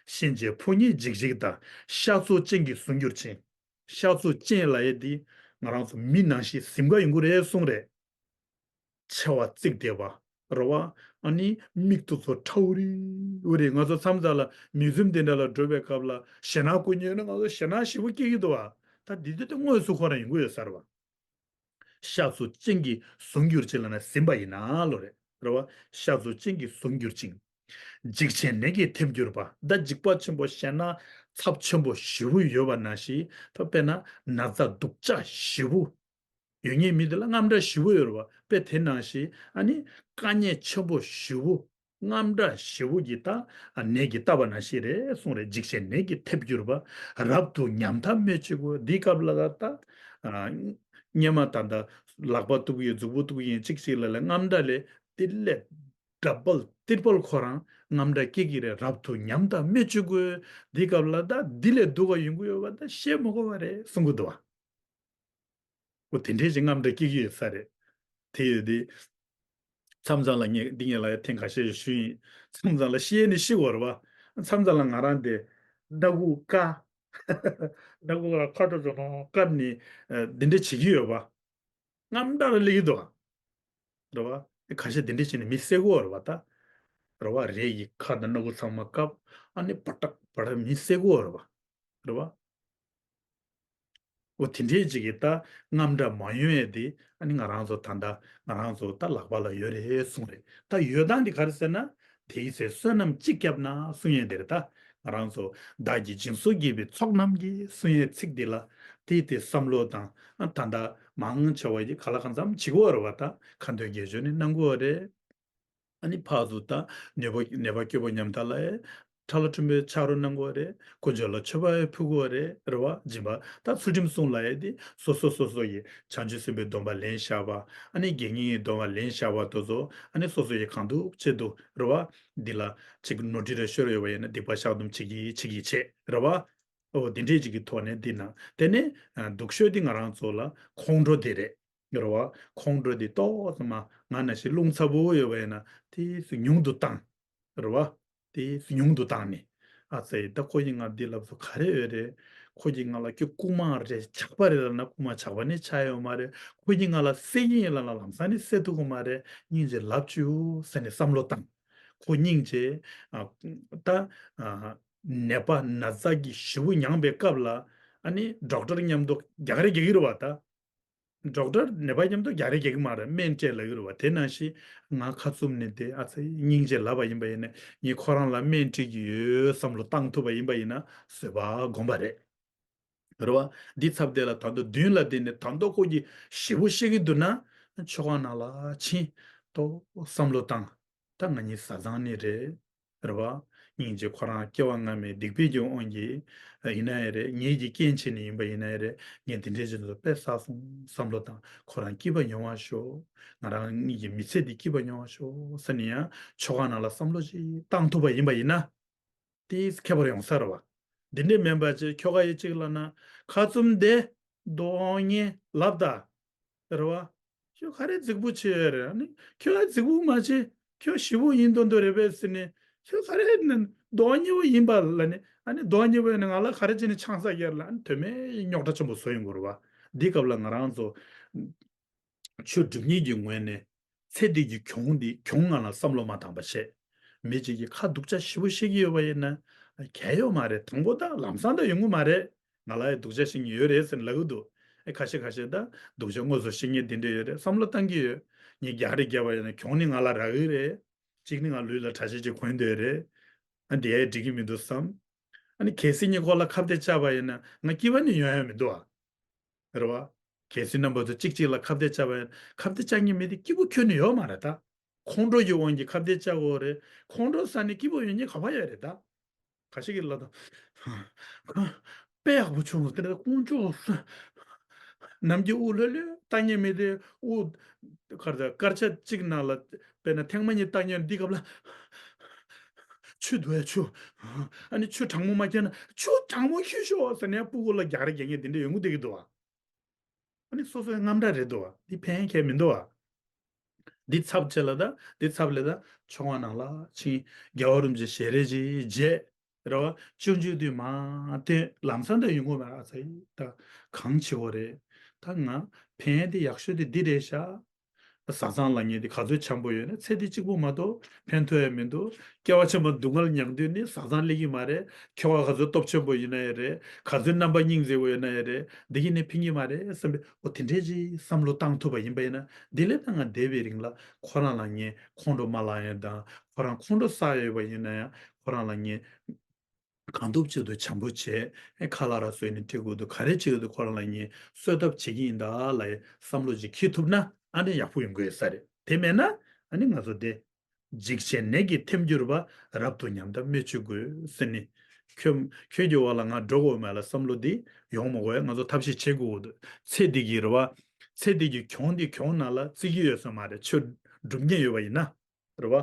གཤིན་རྗེའི་ཕོ་ཉ་འཇིགས་ཤིག་དང་། ཤ་ཚུགས་ཅན་གྱིས་བཟུང་གྱུར་ཅིང་། ཤ་ཚུགས་ཅན་ལབ་ཡས་འདི་ང་རང་ཚོ་མི་ནང་བཞིན་གཟིམ་ག་ཡོང་གི་རེད་གསུང་རེད། མཆེ་བ་གཙིགས་བསྡད་པ། རེད་བ། ཨ་ནི་མིག་ཏོ་ཚོ་ཁྲ་བོ་རི་བོ་རེད། ང་ཚོ་མཚམས་མཚམས་ལ་མིའུ་ཛིམ་དེ་འདྲ་ལ་འགྲོ་བའི་སྐབས་ལ་ཞེད་སྣང་སྐུ་ཉོས་ན་ང་ཚོ་ཞེད་སྣང་ཞེ་པོ་སྐྱེ་གི་འདུག་བ། ད་འདི་དུས་དེ་དངོས་སུ་ཁོ་རང་ཡོང་གི་ཡོད་ས་རེད་བ། ཤ་ཚུགས་ཅན་གྱིས་བཟུང་གྱུར་ཅིག་ལབ་ན་ཟིན་པ་ཡིན་ན་ལོ་རེད། རེད་བ། ཤ་ཚུགས་ཅན་གྱིས་བཟུང་གྱུར་ཅིང་། འཇིགས་ཆེན་ནད་ཀྱིས་ཐེབས་གྱུར་པ། ད་འཇིགས་པ་ཆེན་པོ་ཞེད་སྣང་ཚབས་ཆེན་པོ་ཞེ་པོ་ཡོད་པ་ནང་བཞིན་ད་དཔེར་ན་ན་ཚ་སྡུག་ཅག་ཞེ་པོ་ཡོད་མཁན་མི་དེ་ལ་རྔམ་སྐྲག་ཞེ་པོ་ཡོད་རེད་བ། དཔེ་དེ་ནང་བཞིན་ཨ་ནི་དཀའ་ངལ་ཆེན་པོ་ཞེ་པོ། རྔམ་སྐྲག་ཞེ་པོ་གྱིས་ད་ནད་ཀྱིས་བཏབ་པ་ནང་བཞིན་རེད་གསུངས་རེད། འཇིགས་ཆེན་ནད་ཀྱིས་ཐེབས་གྱུར་པ། རབ་ཏུ་ཉམས་ཐག་སྨོས་ཅི་དགོས། འདིའི་སྐབས་ལ་ད་ད་སྔོན་མ་ད་ད་ལག་པ་གཏུབ་ཀྱི་ཡོད། མཛུབ་གུ་གཏུབ་ཀྱི་ཡིན། གཅིག་གཅིག་ལ་ལ་རྔམ་སྐྲག་ལས་དེ་ལས་ཌབ་བལ་ཏྲི་པལ་ཁོ་རང་རྔམ་སྐྲག་སྐྱེ་གི་རེད། རབ་ཏུ་ཉམས་ཐག་སྨོས་ཅི་དགོས། འདིའི་སྐབས་ལ་ད་འདི་ལས་སྡུག་ག་ཡོང་གི་ཡོད་པ་ད་བཤད་མ་དགོས་པ་རེད་གསུང་གི་འདུག་བ། འོ་དེ་འདྲའི་ཅིག་རྔམ་སྐྲག་སྐྱེ་གི་ཡོད་ས་རེད། དེ་ཡོད་དེ། མཚམས་མཚམས་ལ་ངས་འདི་ངས་ལ་ཡ་ཐེངས་ཁ་ཤས་ཤིག་ཞུས་ཡིན། མཚམས་མཚམས་ལ་ཤི་ཡས་ནི་ཤི་དགོས་རེད་བ། མཚམས་མཚམས་ལ་ང་རང་དེ་ཟླ་གུ་ཀ་ཟླ་གུ་ཀ་ཁ་དྲོ་ཚོ་ནང་བཀབ་ནས་འདི་འདྲ་བྱེད་ཀྱི་ཡོད་བ། རྔམ་སྐྲག་ལ་སླེབས་ཀྱི་འདུག་བ། རེད་བ། ཁ་ཤས་འདི་འདྲ་བྱས་ནས་མི་བསད་ཀྱི་ཡོད་རེད་བ་ད། རེད་བ། རས་ཀྱི་ཁ་དང་སྣ་ཁུག་ཚང་མ་བཀབ། ཨ་ནི་པ་ཏག་པ་ཏག་མི་བསད་ཀྱི་ཡོད་རེད་བ། རེད་བ། འོ་དེ་འདྲའི་ཅིག་གིས་ད་རྔམ་སྐྲག་མ་ཡོང་ཡས་དེ་ཨ་ནི་ང་རང་ཚོ་ད་ལྟ་ང་རང་ཚོ་ད་ལག་པ་ལ་ཡོད་རེད་གསུངས་རེད། ད་ཡོད་སྟངས་དེ་ག་རེ་ཟེར་ན། དེའི་ཚེ་བསོད་ནམས་ཅི་བསྐྱབས་ན་གསུང་ཡས་དེ་རེད་ད། ང་རང་ཚོ་བདག་གིས་སྦྱིན་སོགས་བགྱིས་པའི་ཚོགས་རྣམས་ཀྱིས་གསུང་ཡས་ཚིག་འདི་ལ་དེ་དེ་བསམ་བློ་དང་ད་ལྟ་མང་ཆེ་བ་ཡིས་ག་ལ་གང་འཚམ་བྱེད་ཀྱི་ཡོད་རེད་བ། ད་ཁ་འདོན་དགེ་སྦྱོར་ནི་གནང་གི་ཡོད་རེད། ཨ་ནི་ཕར་ཚུར་ད་ནད་པ་ནད་པ་སྐྱོ་པོ་ཉམ་ཐག་ལ་ཡ་ཁྲ་ལོ་ཁྲིམས་པའི་ཆ་རོགས་གནང་དགོས་རེད། དཀོན་མཆོག་ལ་མཆོད་པ་ཡ་ཕུལ་དགོས་རེད། རེད་བ། སྦྱིན་པ་ད་ཚུལ་ཁྲིམས་སྲུང་ལ་ཡ་དེ་སོ་སོ་སོ་སོ་ཡི་བྱང་ཆུབ་སེམས་དཔའི་སྡོམ་པ་ལེན་བཞག་པ། ཨ་ནི་དགེ་བསྙེན་གྱི་སྡོམ་པ་ལེན་བཞག་པ་དེ་ཚོ་ཨ་ནི་སོ་སོ་ཡི་གང་ཐུབ་ཅི་ཐུབ་རེད་བ། འདི་ལ་ཅིག་ནོར་འཁྲུལ་རེ་ཤོར་ཡོད་པ་ཡིན་ན་སྡིག་པ་བཤགས་སྡོམ་བྱེད་ཀྱི་བྱེད་ཀྱི་བྱེད་རེད་བ། འོ་དེ་འདྲས་ཅིག་གི་ཐོག་ནས་འདི་ན་དེ་ནས་སྡུག་ཤོས་འདི་ང་རང་ཚོ་ལ་ཁོང་ཁྲོ་དེ་རེད། རེད་བ། ཁོང་ཁྲོ་དེ་ཏོག་ཙམ་མ་ང་ནང་བཞིན་རླུང་ཚ་པོ་ཡོད་པ་ཡིན་ན་དེ་སུ་ཉུང་དུ་བཏང་། རེད་བ། དེ་སུ་ཉུང་དུ་བཏང་ནས། ཨ་ཙི་ད་ཁོ་ཡིས་ང་འདི་ལབ་སོ་ག་རེ་ཡོད་རེད། ཁོ་གིས་ང་ལ་ཁྱོད་རྐུན་མ་རེད་ཇག་པ་རེད་ལབ་ན་རྐུན་མ་ཇག་པ་ནི་ཆགས་ཡོད་མ་རེད། ཁོ་གིས་ང་ལ་བསད་ཀྱི་ཡིན་ལབ་ན་ལམ་སང་ནི་བསད་ཐུབ་ཀྱི་མ་རེད། སྙིང་རྗེ་ལབ་བཅུག་ཟེར་ནས་བསམ་བློ་བཏང་། ཁོ་སྙིང་རྗེ། ཨ་ད་ཨ་ནད་པ་ན་ཚ་གི་ཞེ་པོ་མྱངས་པའི་སྐབས་ལ་ཨ་ནི་ཌོག་ཊར་མཉམ་དུ་རྒྱག་རེས་རྒྱག་གི་རེད་བ་ད། ཌོག་ཊར་ནད་པ་མཉམ་དུ་རྒྱག་རེས་རྒྱག་གི་མ་རེད། སྨན་སྤྲད་ལབ་ཀྱི་རེད་བ། དེ་ནང་བཞིན་ང་ཁ་བཙུམ་ནས་བསྡད། ཨ་ཙི་སྙིང་རྗེ་ལབ་པ་ཡིན་པ་ཡིན་ན་ངས་ཁོ་རང་ལ་སྨན་སྤྲད་ཀྱི་ཡོད་བསམ་བློ་བཏང་ཐུབ་པ་ཡིན་པ་ཡིན་ན་བཟོད་པ་སྒོམ་པ་རེད། རེད་བ། འདི་ཚབ་དེ་ལ་ད་དུང་མདུན་ལ་བསྡད་ནས་ད་དུང་ཁོ་གིས་ཞེ་པོ་བཤད་ཀྱི་འདུག་ན་མཆོད་ཁང་ནང་ལ་ཕྱིན་ཏོ་བསམ་བློ་བཏང་། ད་ང་གཉིས་བཟའ་ཚང་གཉིས་རེད། རེད་བ། སྙིང་རྗེ་ཁོ་རང་སྐྱེ་བ་སྔ་མའི་སྡིག་པའི་ཀྱི་དབང་གིས་ཡིན་ན་ཡང་རེད། ངེད་ཀྱི་རྐྱེན་བྱས་ནས་ཡིན་པ་ཡིན་ན་ཡང་རེད། ངས་འདི་འདྲའི་རྗེས་སུ་དཔེ་བསགས་སོང་བསམ་བློ་བཏང་། ཁོ་རང་སྐྱིད་པ་མྱོང་བ་ཤོག་ང་རང་གཉིས་ཀྱི་མི་ཚེ་འདི་སྐྱིད་པ་མྱོང་བ་ཤོག་ཟེར་ནས་ཡང་མཆོད་ཁང་ནང་ལ་བསམ་བློ་ཞིག་བཏང་ཐུབ་པ་ཡིན་པ་ཡིན་ན། དེས་ཁྱད་པར་ཡོང་ས་རེད་བ། འདི་འདྲས་མིན་པ་ཅིག་ཁྱོ་ག་ཡི་གཅིག་ལབ་ན་ཁ་བཙུམ་བསྡད། གདོང་ངན་ལབ་ད། རེད་བ། ཁྱོད་ག་རེ་རྫིག་པོ་བྱེད་ཡོད་རེད། ཨ་ནི་ཁྱོད་ག་རྫིག་པོ་མ་བྱེད། ཁྱོད་ཞི་བོ་ཡིན་མདོག་མདོག་རེད་པས་ཟེར་ནས་ཁྱོད་ག་རེ་ནི་ མདོག་ཉེས་པོ་ཡིན་པ་ལ་ནི་ཨ་ནི་མདོག་ཉེས་པོ་ཡིན་ན་ང་ལ་ག་རེ་བྱས་ནས་ཆང་ས་བརྒྱབ་ལ་ཨ་ནི་དོན་མེད་རྙོག་དྲ་ཆེན་པོ་བཟོ་ཡོང་གི་རེད་བ། འདི་སྐབས་ལ་ང་རང་ཚོ་ཆོས་སྒྲུབ་མཁན་གྱི་ངོས་ནས་ཚེ་འདི་གི་གྱོང་འདི་གྱོང་ང་ལ་བསམ་བློ་མ་བཏང་པ་བྱས། མི་གཅིག་གིས་ཁ་སྡུག་ཅག་ཞེ་པོ་བཤད་ཀྱི་ཡོད་པ་ཡིན་ན་གལ་ཡོད་མ་རེད། དང་པོ་ད་ལམ་སང་ད་ཡོང་གི་མ་རེད། ང་ལ་ཡང་སྡུག་ཅག་བཤད་མཁན་ཡོད་རེད་ཟེར་ལབ་གི་འདུག་ཨེ་ཁ་ཤས་ཁ་ཤས་ད་སྡུག་ཅག་དངོས་སུ་བཤད་མཁན་དེ་འདྲ་ཡོད་རེད། བསམ་བློ་བཏང་གི་ཡོད། ངས་རྒྱག་རེ་བརྒྱབ་པ་ཡིན་ན་གྱོང་ནི་ང་ལ་རག་གི་རེད། གཅིག་ནི་ང་ལུས་ལ་གྲྭ་ཆས་ཅིག་གོན་བསྡད་རེད། ཨ་འདི་ཡང་འགྲིག་གི་མི་འདུག་བསམ། ཨ་ནི་གལ་སྲིད་ངས་ཁོ་ལ་ཁ་གཏད་བཅག་པ་ཡིན་ན་ང་སྐྱིད་པ་ནི་ཡོང་ཡ་མི་འདུག་ཨ། རེད་བ། གལ་སྲིད་རྣམ་པ་ཚོ་གཅིག་གཅིག་ལ་ཁ་གཏད་བཅག་པ་ཡིན་ན་ཁ་གཏད་བཅག་མཁན་མི་དེ་སྐྱིད་པོ་ཁྱོན་ནས་ཡོད་མ་རེད་ད། ཁོང་ཁྲོ་གི་དབང་གིས་ཁ་གཏད་བཅག་དགོས་རེད། ཁོང་ཁྲོ་ཟ་ནས་སྐྱིད་པོ་ཡོང་མཁན་ག་པར་ཡོད་རེད་ད། ཁ་ཤས་ཀྱིས་ལབ་དང་། དཔེ་ཡག་པོ་བྱུང་སོང་། དེ་ནས་དཀོན་མཆོག་གསུམ། ནམ་རྒྱུན་དབུགས་ལྷོད་ལྷོད་བཏང་མཁན་མི་དེ་དབུགས་གར་དང་དཀར་ཆ་གཅིག་ནང་ལ་དཔེར་ན་ཐེངས་མ་གཉིས་བཏང་མཁན་འདི་སྐབས་ལ་ཆུ་འདུག་ཡ་ཆུ། ཨ་ནི་ཆུ་གྲང་མོ་མ་ཁྱེར་ན་ཆུ་གྲང་མོ་ཁྱེར་ཤོག་ཟེར་ནས་སྤུ་གུ་ལ་རྒྱག་རེས་རྒྱག་མཁན་དེ་འདྲ་ཡོང་གི་བསྡད་ཀྱི་འདུག་བ། ཨ་ནི་སོ་སོའི་རྔམ་སྐྲག་རེད་འདུག་བ། འདི་ཕན་ཁེ་མི་འདུག་བ། འདི་ཚབ་བྱས་ལ་ད་འདི་ཚབ་ལས་ད་ཆུང་བ་ནང་ལ་ཕྱིན། རྒྱལ་བ་རིན་པོ་ཆེ་ཞལ་རས་ཅིག་མཇལ། རེད་བ། སྤྱོད་འཇུག་དུས་མ་བསྟན་ལམ་སང་ད་ཡོང་གི་མ་རེད། ཨ་ཚ་ཡི་ད་གང་བྱེད་དགོས་རེད། ད་ང་ཕན་དེ་ཡག་ཤོས་དེ་འདི་རེད་ཤག་བཟའ་ཚང་ལ་ངས་དེ་ག་ཚོད་འཆམ་པོ་ཡོད་ན་ཚེ་འདི་གཅིག་པོ་མ་གཏོགས་ཕན་ཐོགས་ཡ་མི་འདུག་སྐྱེ་བ་ཆེན་པོ་སྡུག་བསྔལ་མྱང་དུས་ནི་བཟའ་ཚང་སླེབས་ཀྱི་མ་རེད། ཁྱོ་ག་ག་ཚོད་སྟོབས་ཆེན་པོ་ཡིན་ན་ཡང་རེད། ག་ཚོད་རྣམ་པ་སྙིང་རྗེ་པོ་ཡོད་ན་ཡང་རེད། འདི་གི་ནི་ཕན་གྱི་མ་རེད་བསམ་པའི་འོ་དེ་འདྲས་ཅིག་བསམ་བློ་བཏང་ཐུབ་པ་ཡིན་པ་ཡིན་ན་འདི་ལས་ད་ང་འདས་པའི་རིང་ལ་ཁོ་རང་ལ་ངས་ཁོང་ཁྲོ་མ་ལངས་ཡ་དང་ཁོ་རང་ཁོང་ཁྲོ་ཟ་ཡོད་པ་ཡིན་ན་ཡང་ཁོ་རང་ལ་ངས་གང་ཐུབ་ཅི་ཐུབ་བྱམས་པོ་བྱས། ཨེ་ཁ་ལག་ར་བཟོས་ནས་སྤྲད་དགོས་འདུག་ག་རེ་བྱེད་ཀྱི་འདུག་ཁོ་རང་ལ་ངས་གསོལ་ཐབས་བྱེད་ཀྱི་ཡིན་ད་ལབ་ཡ་བསམ་བློ་ཅིག་འཁྱེར་ཐུབ་ན་ཨ་ནི་ཡག་པོ་ཡོང་གི་ཡོད་ས་རེད། དེ་མེད་ན་ཨ་ནི་ང་ཚོ་དེ་འཇིགས་བྱེད་ནད་ཀྱིས་ཐིམ་གྱུར་པ། རབ་ཏུ་ཉམས་དང་སྨོས་ཅི་དགོས་ཟེར་ནས། ཁྱོད་ཁྱོད་ཀྱི་འོག་ལ་ང་འགྲོ་དགོས་མེད་ལ་བསམ་བློ་འདི་ཡོང་མ་དགོས་ཡ་ང་ཚོ་ཐབས་ཤེས་བྱེད་དགོས་འདུག་ཚེ་འདི་གི་རེད་བ། ཚེ་འདི་གི་གྱོང་འདི་གྱོང་ནང་ལ་བརྩི་གི་ཡོད་ས་མ་རེད། ཆོས་སྒྲུབ་མཁན་ཡོད་པ་ཡིན་ན། རེད་བ།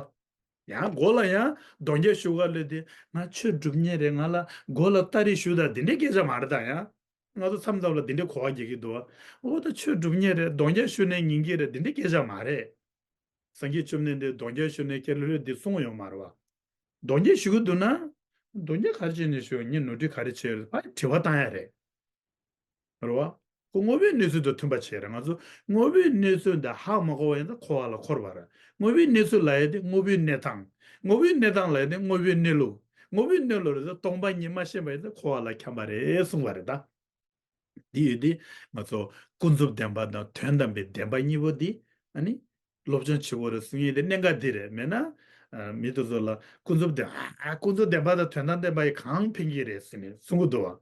ཡང་མགོ་ལ་ཡང་གདོང་རྒྱག་ཞུ་ག་ལོས་དེ་ང་ཆོས་སྒྲུབ་མཁན་རེད། ང་ལ་མགོ་ལ་སྟ་རེ་ཞུ་དང་དེ་འདྲའི་སྐད་ཆ་མ་རེད་ད། ཡང་ང་ཚོ་མཚམས་མཚམས་ལ་དེ་འདྲའི་གོ་བ་རྒྱག་གི་འདུག་བ། འོ་ད་ཆོས་སྒྲུབ་མཁན་རེད། གདོང་རྒྱག་ཞུ་ནས་ཉན་གི་རེད། དེ་འདྲའི་སྐད་ཆ་མ་རེད། སངས་རྒྱས་བཅོམ་ལྡན་འདས་གདོང་རྒྱག་ཞུ་ནས་སྐད་ལྷོད་ལྷོད་འདི་གསུང་ཡོད་མ་རེད་བ། གདོང་རྒྱག་ཞུ་གི་འདུག་ན། གདོང་རྒྱག་ག་རེ་བྱས་ནས་ཞུ། ངས་ནོར་འཁྲུལ་ག་རེ་བྱས་ཡོད་ཕར་དྲི་བ་བཏང་ཡ་རེད། རེད་བ། ཁོ་དངོས་པོའི་གནས་ཚུལ་དང་མཐུན་པ་བྱས་རེད། ང་ཚོ་དངོས་པོའི་གནས་ཚུལ་འདི་ཧ་མ་གོ་བ་ཡིན་ན་འཁོར་བ་ལ་འཁོར་བ་རེད། དངོས་པོའི་གནས་ཚུལ་ལབ་ཡ་དེ་དངོས་པོའི་གནས་སྟངས། དངོས་པོའི་གནས་སྟངས་ལབ་ཡ་དེ་དངོས་པོའི་གནས་ལུགས། དངོས་པོའི་གནས་ལུགས་རེད། སྟོང་པ་ཉིད་མ་ཤེས་པ་ཡིན་ན་འཁོར་བ་ལ་འཁྱམས་པ་རེད་གསུངས་པ་རེད་ད། འདི་ཡོད་དེ། ང་ཚོ་ཀུན་རྫོབ་བདེན་པ་དང་དོན་དམ་པའི་བདེན་པ་གཉིས་པོ་འདི་ཨ་ནི་སློབ་སྦྱོང་བྱེད་དགོས་རེད་གསུང་ཡས་དེ་གནད་འགག་འདི་རེད། མེད་ན་ཨ་མི་དེ་ཚོ་ལ་ཀུན་རྫོབ་བདེན་ཨ་ཀུན་རྫོབ་བདེན་པ་དང་དོན་དམ་བདེན་པ་ཡི་གང་ཕན་གྱི་རེད་ཟེར་ནས་གསུང་གི་འདུག་བ།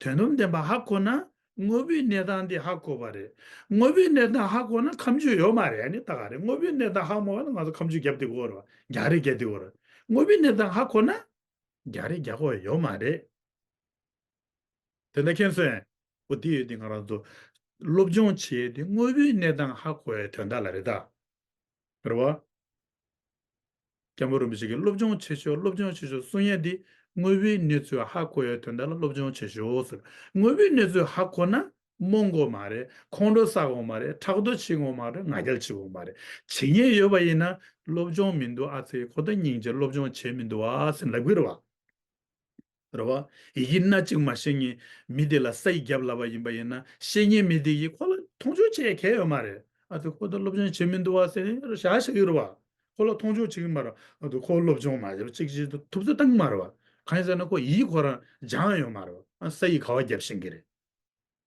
དོན་དམ་བདེན་པ་ཧ་གོ་ན་དངོས་པོའི་གནས་སྟངས་འདི་ཧ་གོ་བ་རེད། དངོས་པོའི་གནས་སྟངས་ཧ་གོ་ན་ཁ་མཆུ་ཡོད་མ་རེད། ཨ་ནི་ད་ག་རེད། དངོས་པོའི་གནས་སྟངས་ཧ་མ་གོ་ན་ང་ཚོ་ཁ་མཆུ་བརྒྱབ་བསྡད་དགོས་རེད་བ། རྒྱག་རེས་རྒྱག་བསྡད་དགོས་རེད། དངོས་པོའི་གནས་སྟངས་ཧ་གོ་ན་རྒྱག་རེས་རྒྱག་དགོས་ཡོད་མ་རེད། དེ་འདྲ་མཁྱེན་སོང་ངས། འོ་དེ་ཡོད་དེ་ང་རང་ཚོ་སློབ་སྦྱོང་བྱེད་དེ་དངོས་པོའི་གནས་སྟངས་ཧ་གོ་བའི་དོན་དག་ལ་རེད་ད། རེད་བ། སྐྱབས་མགོན་རིན་པོ་ཆེ་གིས་སློབ་སྦྱོང་བྱེད་ཤོག་སློབ་སྦྱོང་བྱེད་ཤོག་གསུང་ཡས་དེ་དངོས་པོའི་གནས་ཚུལ་ཧ་གོ་བའི་དོན་དག་ལ་སློབ་སྦྱོང་བྱེད་ཤོག་ཟེར། དངོས་པོའི་གནས་ཚུལ་ཧ་གོ་ན་རྨོངས་དགོས་མ་རེད། ཁོང་ཁྲོ་ཟ་དགོས་མ་རེད། ཕྲག་དོག་བྱེད་དགོས་མ་རེད། ང་རྒྱལ་བྱེད་དགོས་མ་རེད། བྱེད་མཁན་ཡོད་པ་ཡིན་ན་སློབ་སྦྱོང་མི་འདུག་ཨ་ཙི་ཁོ་ད་སྙིང་རྗེ་སློབ་སྦྱོང་བྱེད་མི་འདུག་ཨ་ཟེར་ལབ་གི་རེད་བ། རེད་བ། ཡི་གེ་སྣ་གཅིག་མ་ཤེས་མཁན་མི་དེ་ལ་ས་ཡིག་རྒྱབ་ལབ་པ་ཡིན་པ་ཡིན་ན་ཤེས་མཁན་མི་དེ་གིས་ཁོ་ལ་མཐོང་ཆུང་བྱེད་གལ་ཡོད་མ་རེད། ཨ་ཙི་ཁོ་ད་སློབ་སྦྱོང་བྱེད་མི་འདུག་བ་ཟེར་ནས་བཞག་བཞག་གི་རེད་བ། ཁོ་ལ་མཐོང་ཆུང་བྱེད་ཀྱི་མ་རེད། ཨ་ཙི་ཁོ་སློབ་སྦྱོང་མ་བྱས་པ་གཅིག་གཅིག་ཏུ་ཐུབ་ཚོད་བཏང་གི་མ་རེད་བ། གང་ཡིན་ཟེར་ན་ཁོ་ཡིག་ཁོ་རང་སྦྱངས་ཡོད་མ་རེད་བ། ཨ་ས་ཡིག་ག་བ་རྒྱབ་ཤེས་ཀྱི་རེད།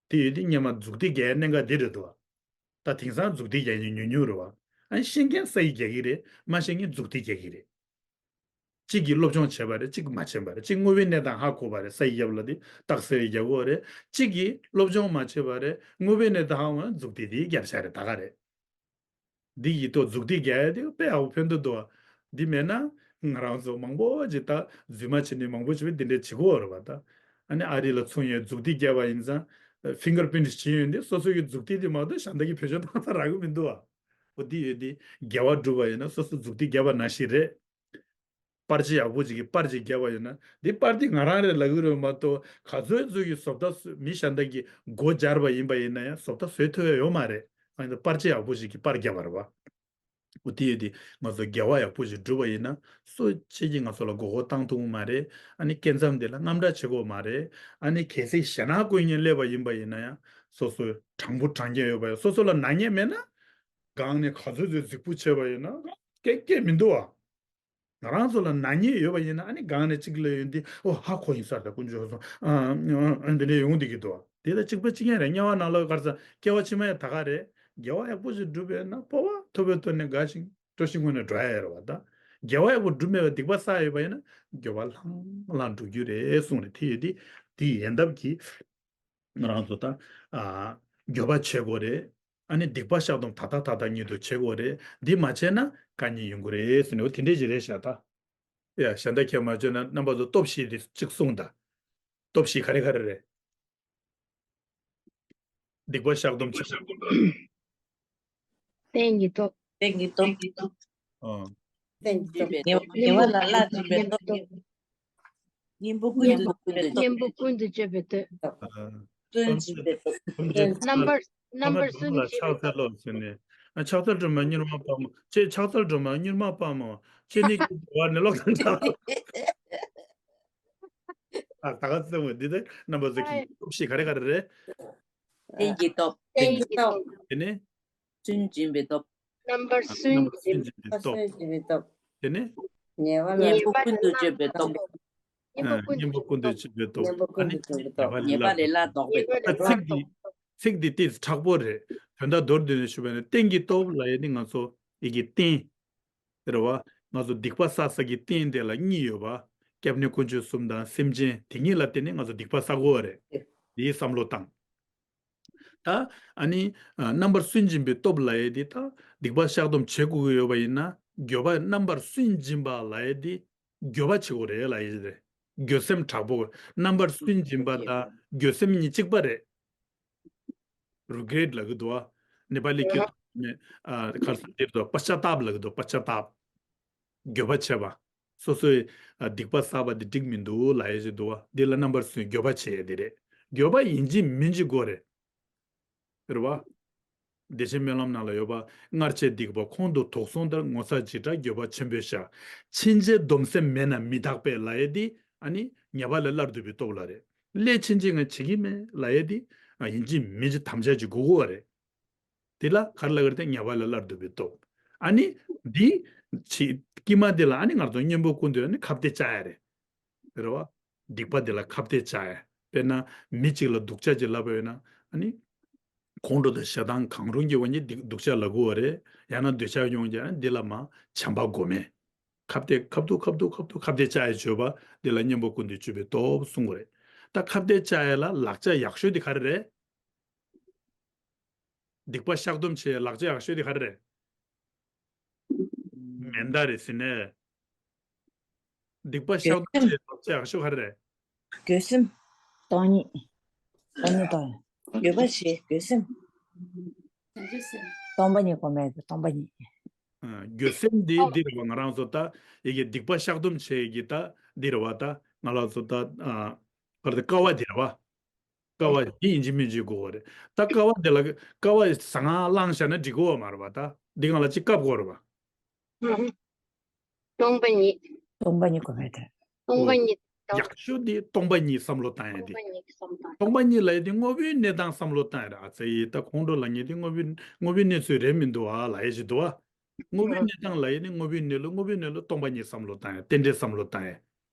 དེ་ཡོད་དེ་སྔོན་མ་མཛུབ་ཐེལ་རྒྱག་ཡ་གནད་འགག་འདི་རེད་འདུག་བ། ད་དེང་སང་མཛུབ་ཐེལ་རྒྱག་མཁན་ཉུང་ཉུང་རེད་བ། ཨ་ཤེས་མཁན་ས་ཡིག་རྒྱག་གི་རེད། མ་ཤེས་མཁན་མཛུབ་ཐེལ་རྒྱག་གི་རེད། གཅིག་གིས་སློབ་སྦྱོང་བྱས་པ་རེད། གཅིག་མ་བྱས་པ་རེད། གཅིག་དངོས་པོའི་གནས་སྟངས་ཧ་གོ་བ་རེད། ས་ཡིག་རྒྱབ་ལ་དེ་རྟགས་གསལ་རྒྱག་དགོས་རེད། གཅིག་གིས་སློབ་སྦྱོང་མ་བྱས་པ་རེད། དངོས་པོའི་གནས་སྟངས་ཧ་གོ་ན་མཛུབ་ཐེལ་དེ་རྒྱབ་བཞག་རེད། ད་ག་རེད། འདི་ཡིས་ཏོ་མཛུབ་ཐེལ་རྒྱག་ཡ་དེ་དཔེ་ཡག་པོ་ཕན་ཐོགས་འདུག་བ། འདི་མེད་ན་ང་རང་ཚོ་མང་པོ་ཅིག་ད་རྫུན་མ་བྱེད་ནི་མང་པོ་ཅིག་བས་འདི་འདྲ་བྱེད་ཀྱི་ཡོད་རེད་བ། ད་ཨ་ནི་ཨ་རི་ལ་མཚོན་ཡོད་མཛུབ་ཐེལ་རྒྱབ་པ་ཡིན་ཙང་ཕིང་གར་པི་རིན་ཊི་བྱེད་ཡོད་འདི་སོ་སོ་ཡི་མཛུབ་ཐེལ་དེ་མ་གཏོགས་གཞན་དག་གི་བེད་སྤྱོད་བཏང་ས་རག་གི་མི་འདུག་བ། འོ་འདི་ཡོད་འདི་དགེ་བ་སྒྲུབ་པ་ཡིན་ན་སོ་སོ་མཛུབ་ཐེལ་རྒྱབ་པ་ནང་བཞིན་རེད། པར་ཆས་ཡག་པོ་ཅིག་གིས་པར་ཅིག་བརྒྱབ་པ་ཡོད་ན་འདི་པར་འདི་ང་རང་རེད་ལབ་ཀྱི་རེད་མ་གཏོགས་ག་ཚོད་ཚོད་ཀྱི་བཟོ་ལྟ་བཟོ་མི་གཞན་དག་གིས་སྒོ་སྦྱར་བ་ཡིན་པ་ཡིན་ན་ཡང་བཟོ་ལྟ་བཟོས་ཐུབ་ཡ་ཡོད་མ་རེད། ཨ་ནི་པར་ཆས་ཡག་པོ་ཅིག་གིས་པར་བརྒྱབ་པ་རེད་བ། འོ་དེ་ཡོད་དེ་ང་ཚོ་དགེ་བ་ཡག་པོ་ཞིག་བསྒྲུབས་པ་ཡིན་ན་སུ་གཅིག་གིས་ང་ཚོ་ལ་མགོ་སྐོར་བཏང་ཐུབ་ཀྱི་མ་རེད། ཨ་ནི་སྐྱེ་མཚམས་དེ་ལ་དངངས་སྐྲག་བྱེད་དགོས་མ་རེད། ཨ་ནི་གལ་སྲིད་ཞེད་སྣང་སྐུ་ཉིད་སླེབས་པ་ཡིན་པ་ཡིན་ན་ཡང་སོ་སོ་དྲང་པོ་དྲང་རྐྱང་ཡོད་པ་ཡིན། སོ་སོ་ལ་ནག་ཉེས་མེད་ན་སྒང་ནས་ག་ཚོད་ཚོད་རྫིག་པོ་བྱས་པ་ཡིན་ན་སྐད་སྐད་མི་འདུག་ཨ། ང་རང་ཚོ་ལ་ནག་ཉེས་ཡོད་པ་ཡིན་ན་ཨ་ནི་སྒང་ནས་གཅིག་ལ་ཡོད་དེ་ཨོ་ཧ་གོ་ཡིན་ས་རེད། དཀོན་མཆོག་གསུམ་ཨ་ཨ་འདི་འདྲ་ཡོང་བསྡད་ཀྱི་འདུག་དེ་ལ་གཅིག་པ་གཅིག་རྐྱང་རེད། དམྱལ་བ་ནང་ལོགས་ག་རེ་ཟ། སྐྱེ་བ་ཕྱི་མ་ཡང་ད་ག་རེད། དགེ་བ་ཡག་པོ་ཞིག་བསྒྲུབས་པས་ན་འཕོ་བ་ཐོབ་པའི་དོན་ནི་དགའ་ཞིང་སྤྲོ་ཞིང་ངུས་ནས་འགྲོ་ཡ་ཡོད་རེད་བ། ད་དགེ་བ་ཡག་པོ་བསྒྲུབས་མེད་པའི་སྡིག་པ་བསགས་ཡོད་པ་ཡིན་ན་འགྱོད་པ་ལྷང་ལྷང་འགྲོ་རྒྱུ་རེད་གསུངས་རེད། དེ་ཡོད་དེ་དེའི་ཡན་འདབ་ཀྱིས་ང་རང་ཚོ་ད་ཨ་འགྱོད་པ་བྱེད་དགོས་རེད། ཨ་ནི་སྡིག་པ་བཤགས་སྡོམ་ད་ལྟ་ད་ལྟ་ཉིད་དུ་བྱེད་དགོས་རེད། འདི་མ་བྱས་ན་དཀའ་ངལ་ཡོང་གི་རེད་ཟེར་ནས་འོ་དེ་འདྲས་ཅིག་རེད་ཤག་ད། ཡ་གཞན་དག་གིས་མ་བརྗོད་ན་རྣམ་པ་ཚོ་སྟོབས་བཞི་དེ་གཅིག་གསུངས་དང་། སྟོབས་བཞི་ག་རེ་ག་རེ་རེད། སྡིག་པ་བཤགས་སྡོམ་བྱེད། རྟེན་གྱི་སྟོབས། རྟེན་གྱི་སྟོབས། ཨང་། རྟེན་གྱི་སྟོབས། ཉེ་བ་ལ་སླར་འབྱིན་པའི་སྟོབས། གཉེན་པོ་ཀུན་ཏུ་སྤྱོད་པའི་སྟོབས། གཉེན་པོ་ཀུན་ཏུ་སྤྱོད་པའི་སྟོབས། ཨ། བརྩོན་འགྲུས་པའི་སྟོབས། རྣམ་པར་རྣམ་པར་སུན་འབྱིན་པའི་སྟོབས། ཕྱག་འཚལ་ལོ་ཟེར་ནས། ཨ། ཕྱག་འཚལ་སྒྲོལ་མ་མྱུར་མ་དཔའ་མོ། ཅེས་ཕྱག་འཚལ་སྒྲོལ་མ་མྱུར་མ་དཔའ་མོ། ཅེས་ནི་བར་ནས་ཀློག་དང་འདྲ། ཨ། ད་ག་ཚོད་མོ་འདི་ལྟར་རྣམ་པ་ཚོ་གི་སྟོབས་བཞི་ག་རེ་ག་རེ་རེད། རྟེན་གྱི་སྟོབས། རྟེན་གྱི་སྟོབས། དེ་ནས། བརྩོན་འགྲུས་ཆེན་པོའི་སྟོབས། རྣམ་པར་སུན་འབྱིན་པའི་སྟོབས། སྟོབས། དེ་ནས། ཉེ་བ་ལ། གཉེན་པོ་ཀུན་ཏུ་སྤྱོད་པའི་སྟོབས། གཉེན་པོ་ཀུན་ཏུ་སྤྱོད་པའི་སྟོབས། ཨ། གཉེན་པོ་ཀུན་ཏུ་སྤྱོད་པའི་སྟོབས། ཉེ་བ་ལས་སླར་ལྡོག་པའི་སྟོབས། ད་ཚིག་འདི་ཚིག་འདི་ཏིས་མཁྲེགས་པོ་རེད། དོན་དག་མདོར་བསྡུས་ནས་ཞུས་པ་ཡིན་ན་རྟེན་གྱི་སྟོབས་ལབ་ཡས་ནི་ང་ཚོ་ཡི་གེ་རྟེན། རེད་བ། ང་ཚོ་སྡིག་པ་བསགས་ས་གི་རྟེན་དེ་ལ་གཉིས་ཡོད་པ། སྐྱབས་གནས་དཀོན་མཆོག་གསུམ་དང་སེམས་ཅན་དེ་གཉིས་ལ་བརྟེན་ནས་ང་ཚོ་སྡིག་པ་བསགས་དགོས་པ་རེད། དེའི་བསམ་བློ་བཏང་། ད་ཨ་ནི་ཨ་རྣམ་པར་སུན་འབྱིན་པའི་སྟོབས་ལབ་ཡས་དེ་ད་སྡིག་པ་བཤགས་སྡོམ་བྱེད་དགོས་ཀྱི་ཡོད་པ་ཡིན་ན་འགྱོད་པ་རྣམ་པར་སུན་འབྱིན་པ་ལབ་ཡས་དེ་འགྱོད་པ་བྱེད་དགོས་རེད་ལབ་ཡས་རེད། འགྱོད་སེམས་དྲག་པོ། རྣམ་པར་སུན་འབྱིན་པ་དང་འགྱོད་སེམས་གཉིས་གཅིག་པ་རེད། རི་གྷེ་རེཊ་ལབ་ཀྱི་འདུག་བ། ནེ་པ་ལི་སྐད་དུ་ནས་ཨ་ག་རེ་ཟེར་དེ་རེད་དོ། པ་ཤ་ཏཱབ་ལབ་ཀྱི་འདུག་པ་ཤ་ཏཱབ། འགྱོད་པ་བྱེད་པ། སོ་སོའི་ཨ་སྡིག་པ་བསགས་པ་འདི་འགྲིག་མི་འདུག་ལབ་ཡས་ཅིག་འདུག་བ། འདི་ལ་རྣམ་པར་སུན་འགྱོད་པ་བྱེད་ཡས་དེ་རེད། འགྱོད་པ་ཡིན་གཅིག་མིན་གཅིག་དགོས་རེད། རེད་བ། བདེ་ཆེན་སྨོན་ལམ་ནང་ལ་ཡོད་པ། སྔར་བྱས་སྡིག་པ་ཁོང་དུ་དོགས་ཟོན་ལྟར། ངོ་ཚ་འཇིགས་སྐྲག་འགྱོད་པ་ཆེན་པོས་བཤགས། ཕྱིན་ཆད་སྡོམ་སེམས་མེད་ན་མི་རྟག་པས་ལབ་ཡས་འདི་ཨ་ནི་ཉེས་པ་ལས་སླར་འདུ་བའི་སྟོབས་ལ་རེད། སླད་ཕྱིན་ཆད་ང་བྱེད་ཀྱི་མེད་ལབ་ཡས་འདི་ཨ་ཡིན་གཅིག་མིན་གཅིག་དམ་བཅའ་ཅིག་དགོས་ཀྱི་ཡོད་རེད། དེ་ལ་ག་རེ་ལབ་ཀྱི་རེད་དེ། ཉེས་པ་ལས་སླར་འདུ་བའི་སྟོབས། ཨ་ནི་འདི་ཕྱི་དཀྱིལ་མ་འདི་ལ་ཨ་ནི་ང་ཚོ་གཉེན་པོ་ཀུན་ཏུ་ཨ་ནི་ཁ་གཏད་བཅག་ཡ་རེད། རེད་བ། སྡིག་པ་འདི་ལ་ཁ་གཏད་བཅག་ཡ། དཔེར་ན་མི་གཅིག་ལ་སྡུག་ཅག་ཅིག་ལབ་པ་ཡོད་ན་ཨ་ནི། ཁོང་ཁྲོ་དང་ཞེ་སྡང་གང་རུང་གི་དབང་གིས་སྡིག་སྡུག་ཅག་ལབ་ཀྱི་ཡོད་རེད། ཡང་ན་འདོད་ཆགས་ཡོང་རྒྱུ་ཨ་ནི་འདི་ལ་མ་བྱམས་པ་སྒོམ་མེད། ཁ་གཏད་ཁ་ཐུག་ཁ་ཐུག་ཁ་ཐུག་ཁ་གཏད་བཅག་ཡ་བྱེད་པ་འདི་ལ་གཉེན་པོ་ཀུན་ཏུ་སྤྱོད་པའི་སྟོབས་གསུང་གི་རེད། ད་ཁ་གཏད་བཅག་ཡ་ལ་ལག་ཆ་ཡག་ཤོས་འདི་ག་རེ་རེད། སྡིག་པ་བཤགས་སྡོམ་བྱེད་ལག་ཆ་ཡག་ཤོས་དེ་ག་རེ་རེད། མེ་མདའ་རེད་ཟེར་ནས། སྡིག་པ་བཤགས་སྡོམ་འགྱོད་སེམས། བྱེད་ལག་ཆ་ཡག་ཤོས་ག་རེ་རེད། འགྱོད་སེམས། སྟོང་ཉིད། སྟོང་ཉིད་སྟོང་ཡིན། འགྱོད་པ་བྱེད་འགྱོད་སེམས། སྟོང་པ་ཉིད་སྒོམ་མེད་དེ་སྟོང་པ་ཉིད། ཨ། འགྱོད་སེམས་འདི་འདི་རེད་བ། ང་རང་ཚོ་ད་ཡི་གེ་སྡིག་པ་བཤགས་སྡོམ་བྱེད་ཀྱི་ད་འདི་རེད་བ། ད་ང་རང་ཚོ་ད་ཨ་ག་རེ་ཀ་བ་འདི་རེད་བ། ཀ་བ་འདི་ཡིན་གཅིག་མིན་གཅིག་དགོས་པ་རེད། ད་ཀ་བ་འདི་ལ་ཀ་བ་ཟ་ང་བླངས་བཞག་ན་འགྲིག་གི་ཡོད་མ་རེད་བ། ད་འདི་སྒང་ལ་གཅིག་བཀབ་དགོས་རེད་བ། སྟོང་པ་ཉིད། སྟོང་པ་ཉིད་སྒོམ་མེད་དེ། སྟོང་པ་ཉིད། ཡག་ཤོས་འདི་སྟོང་པ་ཉིད་བསམ་བློ་བཏང་ཡ་འདི། སྟོང་པ་ཉིད་ལབ་ཡ་འདི་དངོས་པོའི་གནས་སྟངས་བསམ་བློ་བཏང་ཡ་རེད། ཨ་ཙི་ཡི་ད་ཁོང་ཁྲོ་ལངས་མཁན་འདི་དངོས་པོའི་དངོས་པོའི་གནས་ཚུལ་རེད་མི་འདུག་ཨ་ལབ་ཡ་ཞིག་འདུག་ཨ། དངོས་པོའི་གནས་སྟངས་ལབ་ཡ་ནི་དངོས་པོའི་གནས་ལུགས་དངོས་པོའི་གནས་ལུགས་སྟོང་པ་ཉིད་བསམ་བློ་བཏང་ཡ། རྟེན་འབྲེལ་བསམ་བློ་བཏང་ཡ།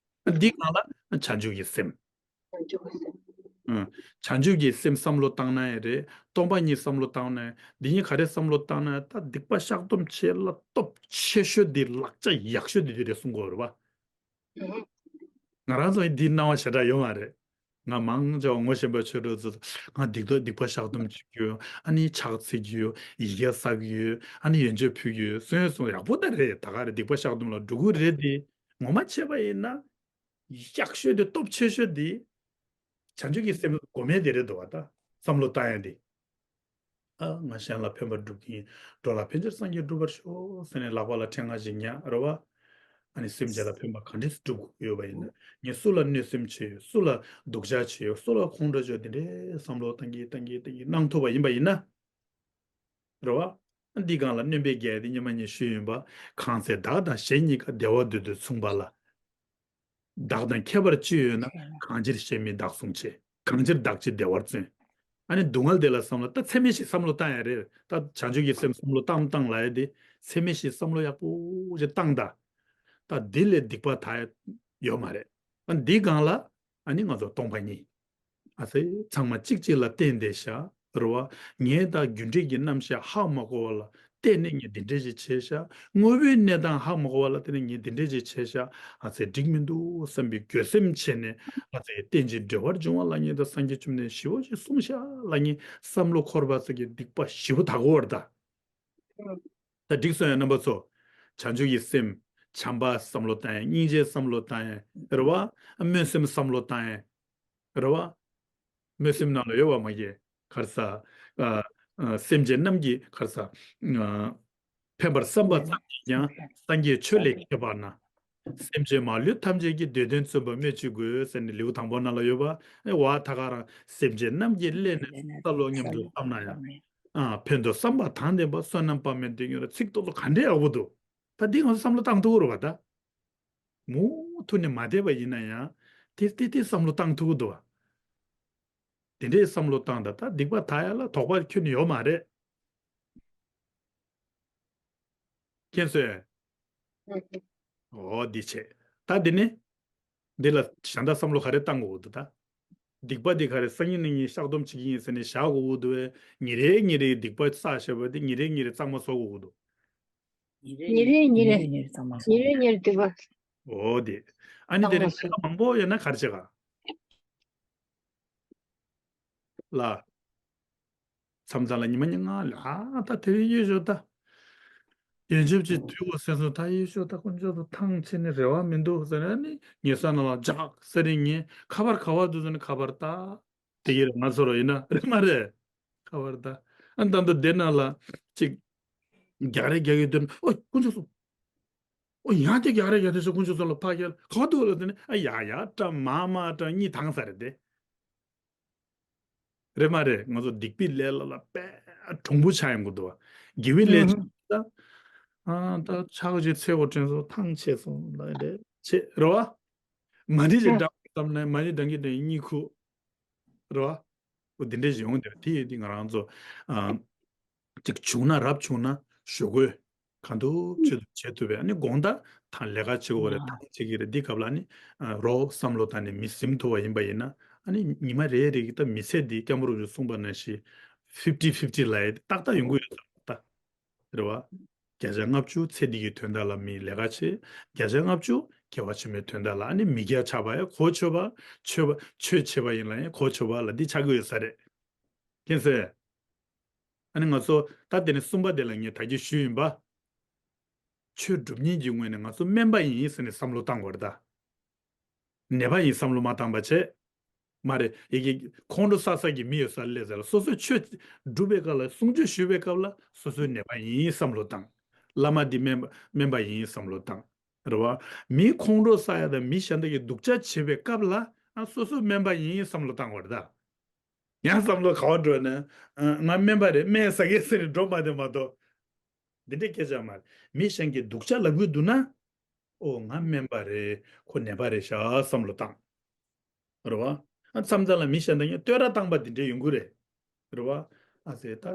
འདི་སྒང་ལ་བྱང་ཆུབ་ཀྱི་སེམས། བྱང་ཆུབ་ཀྱི་སེམས། ཨ། བྱང་ཆུབ་ཀྱི་སེམས་བསམ་བློ་བཏང་ན་ཡང་རེད། སྟོང་པ་ཉིད་བསམ་བློ་བཏང་ན་ཡང་། འདི་གཉིས་ག་རེ་བསམ་བློ་བཏང་ན་ཡང་། ད་སྡིག་པ་བཤགས་སྡོམ་བྱེད་ལ་སྟོབས་ཆེ་ཤོས་འདི་ལག་ཆ་ཡག་ཤོས་འདི་འདི་རེད་གསུང་གི་ཡོད་རེད་བ། ང་རང་ཚོ་འདི་སྣང་བ་ཞེ་དྲག་ཡོད་མ་རེད། ང་མང་ཆེ་བ་ངོ་ཤེས་པ་ཆོས་གྲོགས་ཚོ་ང་སྡིག་ཏོ་སྡིག་པ་བཤགས་སྡོམ་བྱེད་ཀྱི་ཡོད། ཨ་ནི་ཕྱག་འཚལ་གྱི་ཡོད། ཡི་གེ་བསགས་ཀྱི་ཡོད། ཨ་ནི་ཡོན་མཆོད་ཕུལ་གྱི་ཡོད་གསུང་ཡོད་གསུང་། ཡག་པོ་ད་རེད། ད་ག་རེ་སྡིག་པ་བཤགས་སྡོམ་ལ་འགྲོ་གི་རེད་དེ། ངོ་མ་བྱས་པ་ཡིན་ན། ཡག་ཤོས་དེ་སྟོབས་ཆེ་ཤོས་དེ། བྱང་ཆུབ་ཀྱི་སེམས་སྒོམ་མེད་དེ་རེད་འདུག་བ། ད་བསམ་བློ་བཏང་ཡ་དེ། ཨ་ང་གཞན་ལ་ཕན་པ་སྒྲུབ་ཀྱི་ཡིན། འགྲོ་ལ་ཕན་ཕྱིར་སངས་རྒྱས་འགྲུབ་པར་ཤོག་ཟེར་ནས་ལག་པ་ལ་ཕྲེང་བ་ཞིག་ཉར་རེད་བ། ཨ་ནི་སེམས་ཅན་ལ་ཕན་པ་ག་འདྲས་སྒྲུབ་དགོས་ཡོད་པ་ཡིན་ན། ངས་སུ་ལ་གནོད་སེམས་བྱས་ཡོད། སུ་ལ་སྡུག་ཅག་བྱས་ཡོད། སུ་ལ་ཁོང་ཁྲོ་བྱས་ཡོད། དེ་འདྲའི་བསམ་བློ་བཏང་གི་བཏང་གི་བཏང་གི་གནང་ཐུབ་པ་ཡིན་པ་ཡིན་ན། རེད་བ། འདི་སྒང་ལ་སྣོན་པའི་རྒྱལ་དེ་སྔོན་མ་ངས་ཞུས་ཡིན་པ། གང་ཚེ་བདག་དང་གཞན་གཉིས་ཀ། བདེ་བ་འདོད་དུ་མཚུངས་པ་ལ། བདག་དང་ཁྱད་པར་ཅི་ཡོད་ན། གང་ཕྱིར་གཞན་མིན་བདག་བསྲུང་བྱེད། གང་ཕྱིར་བདག་གཅིག་བདེ་བར་བརྩོན། ཨ་ནི་སྡུག་བསྔལ་དེ་ལ་བསམ་བློ་ད་ཚད་མེད་བཞི་བསམ་བློ་བཏང་ཡ་རེད། ད་བྱང་ཆུབ་ཀྱི་སེམས་བསམ་བློ་བཏང་བཏང་ལབ་ཡ་དེ་ཚད་མེད་བཞི་བསམ་བློ་ཡག་པོ་ཞིག་བཏང་ད། ད་འདི་ལས་སྡིག་པ་དག་ཡ་ཡོད་མ་རེད། ཨ་འདི་སྒང་ལ་ཨ་ནི་ང་ཚོ་སྟོང་པ་ཉིད། ཨ་ཙི། ཚང་མ་གཅིག་གཅིག་ལ་བརྟེན་ཏེ་བཞག་རེད་བ། ངས་ད་རྒྱུ་འབྲས་ཀྱི་རྣམ་གཞག་ཧ་མ་གོ་བ་ལ་བརྟེན་ནས་ངས་འདི་འདྲས་ཞིག་བྱས་ཤག་དངོས་པོའི་གནས་སྟངས་ཧ་མ་གོ་བ་ལ་བརྟེན་ནས་ངས་འདི་འདྲས་ཞིག་བྱས་ཤག་ཨ་ཙི། འགྲིག་མི་འདུག་བསམ་པའི་འགྱོད་སེམས་བྱས་ནས། ཨ་ཙི། རྟེན་ཅིང་འབྲེལ་བར་འབྱུང་བ་ལ་ངེས་དང་། སངས་རྒྱས་བཅོམ་ལྡན་ཞི་བ་ཞེས་གསུངས་ཤག་ལབ་ནས་བསམ་བློ་འཁོར་བ་ཙམ་གྱིས་སྡིག་པ་བཞི་པོ་དག་གོ་བར་གདའ། ད་འགྲིག་སོང་ཡ། རྣམ་པ་ཚོ། བྱང་ཆུབ་ཀྱི་སེམས། བྱམས་པ་བསམ་བློ་བཏང་ཡ། སྙིང་རྗེ་བསམ་བློ་བཏང་ཡ་རེད་བ། སྨོན་སེམས་བསམ་བློ་བཏང་ཡ་རེད་བ། སྨོན་སེམས་ནང་ལ་ཡོད་བ་མ་གི། ག་རེ་ཟ། ཨ། ཨ། སེམས་ཅན་རྣམས་ཀྱི། ག་རེ་ཟ། ཨ། ཕན་པར་བསམ་པ་ཙམ་གྱིས་ཀྱང་། སངས་རྒྱས་ཆོས་ལས་ཁྱད་པར་ན། སེམས་ཅན་མ་ལུས་ཐམས་ཅད་ཀྱི། བདེ་དོན་བརྩོན་པར་སྨོས་ཅི་དགོས། ཟེར་ནས་ལེའུ་དང་པོ་ནང་ལ་ཡོད་པ། ཨེ་བ། ད་ག་རང་སེམས་ཅན་རྣམས་ཀྱི་སླད་ནས་སྲོག་བློ་མཉམ་དུ་བསམ་ན་ཡང་། ཨ། ཕན་དུ་བསམ་པ་དང་ལྡན་པ། བསོད་ནམས་དཔག་མེད་འདི་ཉིད་ལ། ཚིག་ཏོག་ཏོ་ག་འདྲའི་ཡག་པོ་འདུག་ད་འདི་ང་ཚོ་བསམ་བློ་བཏང་ཐུབ་ཀྱི་རེད་བ་ད། མུ་མཐུད་ནས་མ་བསྡད་པ་ཡིན་ན་ཡང་། དེ་དེ་དེ་བསམ་བློ་བཏང་ཐུབ་ཀྱི་འདུག་བ། དེ་འདྲའི་བསམ་བློ་བཏང་ད། ད་སྡིག་པ་དག་ཡ་ལ་དོགས་པ་ཁྱོན་ནས་ཡོད་མ་རེད། མཁྱེན་སོང་། ཨོ། འདི་བྱས། ད་འདི་ནི། འདི་ལ་གཞན་དག་བསམ་བློ་ག་རེ་བཏང་དགོས་འདུག་ད། སྡིག་པ་འདི་ག་རེ་སང་ཉིན་གནངས་ཉིན་བཤགས་སྡོམ་བྱེད་ཀྱི་ཡིན་ཟེར་ནས་བཞག་དགོས་འདུག་བས། ཉིན་རེ་ཉིན་རེའི་སྡིག་པ་བསགས་བཞག་པ་དེ་ཉིན་རེ་ཉིན་རེ་གཙང་མ་བཟོ་དགོས་འདུག་ཉིན་རེ་ཉིན་རེ། ཉིན་རེ་ཉིན་རེ་གཙང་མ་བཟོ། ཉིན་རེ་ཉིན་རེ་སྡིག་པ། ཨོ་དེ། ཨ་ནི་དེ་རིང་གཙང་མ་བཟོ། ལས་ཀ་མང་པོ་ཡོད་ན་ག་རེ་བྱེད་ག་ལ། མཚམས་མཚམས་ལ་ཉི་མ་ཉིན་ལྔ་ལ། ཨ། ད་དེ་རིང་གཡས་ཞོག་ད། ཡན་ཆད་ཅིག་འདུས་དགོས་ཟེར་སོང་། ད་གཡས་ཞོག་ད། དཀོན་མཆོག་ཏུ་ཐང་ཆད་ནས་རེ་བ་མི་འདུག་ཟེར་ནས་ནི་ཉལ་ས་ནང་ལ་འཇགས་ཟེར་རིང་ངས། ཁ་པར་ག་པར་འདུག་ཟེར་ནས་ཁ་པར་ལྟ། དེ་གི་རེད། ང་ཚོ་རོ་ཡིན་ན་རེད་མ་རེད། ཁ་པར་ལྟ། ཨ། ད་ལྟ་དེ་ནང་ལ་ཅིག་རྒྱག་རེས་རྒྱག་གི་འདུག་ཨོ། དཀོན་མཆོག་གསུམ། ཨོ། ཡང་དེ་རྒྱག་རེས་རྒྱག་དེ་ཚོ་དཀོན་མཆོག་གསུམ་ལ་ཕར་རྒྱག་ག་པར་འདུག་ལ་དེ་ནས། ཨ། ཡ་ཡ་བཀྲ་མ་མ་བཀྲ་གཉིད་བཏང་ས་རེད་དེ། རེད་མ་རེད། ང་ཚོ་སྡིག་པའི་ལས་ལ་ལ་དཔེ་གྲུང་པོ་ཆགས་ཡོང་གི་འདུག་བ། དགེ་བའི་ལས་ཨུ་ཧུ། བྱེད་ད། ཨ། ད་ཕྱག་ཅིག་འཚལ་དགོས་དྲན་སོང་། ཐང་ཆད་སོང་ལ་རེད་ཆེ་རེད་བ། མ་ཎི་ཅིག་བགྲང་བསམ་ན་མ་ཎི་བགྲང་གི་དེ་གཉིད་ཁུག་རེད་བ། འོ་འདི་འདྲ་ཞིག་ཡོང་གི་འདུག་དེ་ཡིན་དུས་ང་རང་ཚོ། ཨ། ཅིག་བྱུང་ན། རབ་བྱུང་ན་ཞུ་དགོས། གང་ཐུབ་ཅི་ཐུབ་བྱེད་ཐུབ་པའི། ཨ་ནི་དགོང་དག་ཐང་ལས་ཀ་བྱེད་དགོས་རེད། ཨ། ཐང་བྱེད་ཀྱི་རེད། འདི་སྐབས་ལ་ཨ་ནི། ཨ། རོགས་བསམ་བློ་བཏང་ནས་མི་ཟིན་ཐུབ་པ་ཡིན་པ་ཡིན་ན། ཨ་ནི་ཉི་མ་རེ་རེ་གི་ད་མི་ཚེ་འདི་སྐྱབས་མགོན་རིན་པོ་ཆེས་གསུངས་པ་ནང་བཞིན་ཕིབ་ཊི་ཕིབ་ཊི་ལབ་ཡ་དེ་ཏག་ཏག་ཡོང་གི་ཡོད་ས་རེད་ད། རེད་བ། བརྒྱ་ཆ་ལྔ་བཅུ་ཚེ་འདི་གི་དོན་དག་ལ་མི་ལས་ཀ་བྱེད། བརྒྱ་ཆ་ལྔ་བཅུ་སྐྱེ་བ་ཕྱི་མའི་དོན་དག་ལ། ཨ་ནི་མི་སྐྱ་ཆགས་པ་ཡང་གོ་ཆོད་པ། ཆོད་པ། ཆོས་བྱེད་པ་ཡིན་ལ་ཡང་གོ་ཆོད་པ་ལ་འདི་ཆགས་ཀྱི་ཡོད་ས་རེད། མཁྱེན་སོང་། ཨ་ནི་ང་ཚོ་ད་དེ་ནས་གསུམ་པ་དེ་ལ་ངས་ད་གིན་ཞུས་ཡིན་པ། ཆོས་སྒྲུབ་མཁན་གྱི་ངོས་ནས་ང་ཚོ་སྨན་པ་ཡིན་ཟེར་ནས་བསམ་བློ་བཏང་དགོས་རེད་ད། ནད་པ་ཡིན་བསམ་བློ་མ་བཏང་པ་བྱས། མ་རེད། ཡ་གི་ཁོང་ཁྲོ་ཟ་ས་གི་མི་ཡོད་སར་སླེབས་ཚར་ལ། སོ་སོའི་ཆོས་སྒྲུབ་པའི་སྐབས་ལ། གསུང་ཆོས་ཞུ་བའི་སྐབས་ལ་སོ་སོའི་ནད་པ་ཡིན་བསམ་བློ་བཏང་། བླ་མ་འདི་སྨན་པ། སྨན་པ་ཡིན་བསམ་བློ་བཏང་། རེད་བ། མིའི་ཁོང་ཁྲོ་ཟ་ཡ་དང་མི་གཞན་དག་གི་སྡུག་ཅག་བྱེད་པའི་སྐབས་ལ། ཨ། སོ་སོ་སྨན་པ་ཡིན་བསམ་བློ་བཏང་བ་རེད་ད། ཡང་བསམ་བློ་ག་པར་འགྲོ་ན། ཨ། ང་སྨན་པ་རེད། སྨན་ཟ་མཁན་ཟེར་ནས་འགྲོ་མ་བསྡད་མ་གཏོགས། འདི་འདྲའི་སྐད་ཆ་མ་རེད། མི་གཞན་གྱི་སྡུག་ཅག་ལབ་ཀྱི་འདུག་ན། ཨོ། ང་སྨན་པ་རེད། ཁོ་ནད་པ་རེད་ཤག་བསམ་བློ་བཏང་། རེད་བ། ཨ། མཚམས་མཚམས་ལ་མི་གཞན་དག་ངས་བསྟོད་ར་བཏང་པ་འདི་འདྲའི་ཡོང་གི་རེད། རེད་བ། ཨ་ཙི། ད།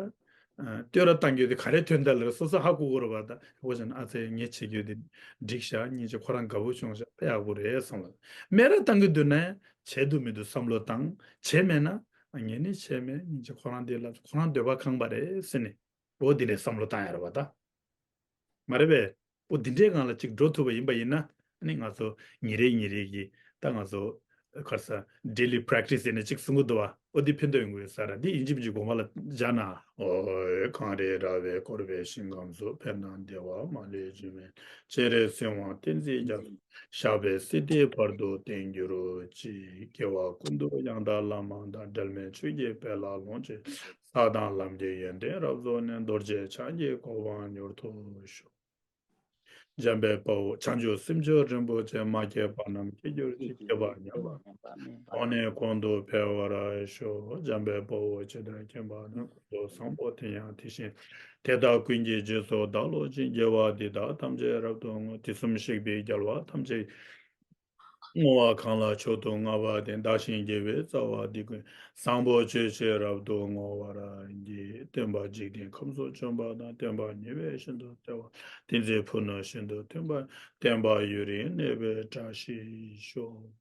ཨ། བསྟོད་ར་བཏང་རྒྱུ་དེ་ག་རེ་དོན་དག་ལ་རེད། སོ་སོ་ཧ་གོ་གི་རེད་བ། ད་ཧ་གོ་བྱས་ན། ཨ་ཙི། ངས་བྱེད་རྒྱུ་དེ་འགྲིག་ཤག་སྙིང་རྗེ། ཁོ་རང་དགའ་པོ་བྱུང་ཤག་དཔེ་ཡག་པོ་རེད་བསམ་ལ། སྨད་ར་བཏང་གི་འདུག་ན་བྱས་འདུག་མི་འདུག་བསམ་བློ་བཏང་། བྱས་མེད་ན། ཨ། ངས་ནི་བྱས་མེད། སྙིང་རྗེ། ཁོ་རང་དེ་ལ། ཁོ་རང་འདོད་པ་ཁེངས་པ་རེད་ཟེར་ནས། འོ། འདི་འདྲའི་བསམ་བློ་བཏང་ཡ་རེད་བ་ད། མ་རེད་པས། འོ། འདི་འདྲའི་སྒང་ལ་ཅིག་འགྲོ་ཐུབ་པ་ཡིན་པ་ཡིན་ན། ཨ་ནི་ང་ཚོ་ཉིན་རེ་ཉིན་རེ་གི། ད་ང་ཚོ་ག་རེ་ཟ། daily practice ཟེར་ནས་ཅིག་གསུང་གི་འདུག་བ། འོ། འདི་ཕན་ཐོགས་ཡོང་གི་ཡོད་ས་རེད། འདི་ཡིན་གཅིག་མིན་གཅིག་དགོང་མོ་ལ་སྦྱར་ན། ཨོ། གངས་རི་ར་བས་བསྐོར་བའི་ཞིང་ཁམས་སུ། ཕན་དང་བདེ་བ་མ་ལུས་འབྱུང་བའི། སྤྱན་རས་གཟིགས་དབང་བསྟན་འཛིན་རྒྱ་མཚོ། ཞབས་པད་སྲིད་མཐའི་བར་དུ་བརྟན་གྱུར་ཅིག་སྐྱེ་བ་ཀུན་ཏུ་ཡང་དག་བླ་མ་དང་། འབྲལ་མེད་ཆོས་ཀྱི་དཔལ་ལ་ལོངས་སྤྱོད་ཅིང་། ལྷ་དང་ལམ་གྱི་ཡོན་ཏན་རབ་རྫོགས་ནས། རྡོ་རྗེ་འཆང་གི་གོ་འཕང་མྱུར་ཐོབ་ཤོག་འཇམ་དཔལ་དཔའ་བོས་བྱང་ཆུབ་སེམས་མཆོག་རིན་པོ་ཆེ། མ་སྐྱེས་པ་རྣམས་སྐྱེ་གྱུར་ཅིག་སྐྱེས་པ་ཉམས་པ་གོང་ནས་གོང་དུ་འཕེལ་བར་ཤོག་འཇམ་དཔལ་དཔའ་བོས་ཇི་ལྟར་མཁྱེན་པ་དང་། ཀུན་ཏུ་བཟང་པོ་དེ་ཡང་དེ་བཞིན་ཏེ། དེ་དག་ཀུན་གྱི་རྗེས་སུ་བདག་སློབ་ཅིང་། དགེ་བ་འདི་དག་ཐམས་ཅད་རབ་ཏུ་བསྔོ། དུས་གསུམ་གཤེགས་པའི་རྒྱལ་བ་ཐམས་ཅད་བསྔོ་བ་གང་ལ་མཆོག་ཏུ་བསྔགས་པ་དེས། བདག་གཞན་དགེ་བའི་རྩ་བ་འདི་ཀུན། བཟང་པོ་སྤྱོད་ཕྱིར་རབ་ཏུ་བསྔོ་བར་བགྱི། སྟོན་པ་འཇིག་རྟེན་ཁམས་སུ་བྱོན་པ་དང་། བསྟན་པ་ཉེ་བས་ཤིན་ཏུ་སྟེར་བ། དེ་ཚེ་ཕུལ་ནས་ཤིན་ཏུ་མཐུན་པ། བསྟན་པ་ཡུན་རིང་གནས་པའི་བཀྲ་ཤིས་ཤོག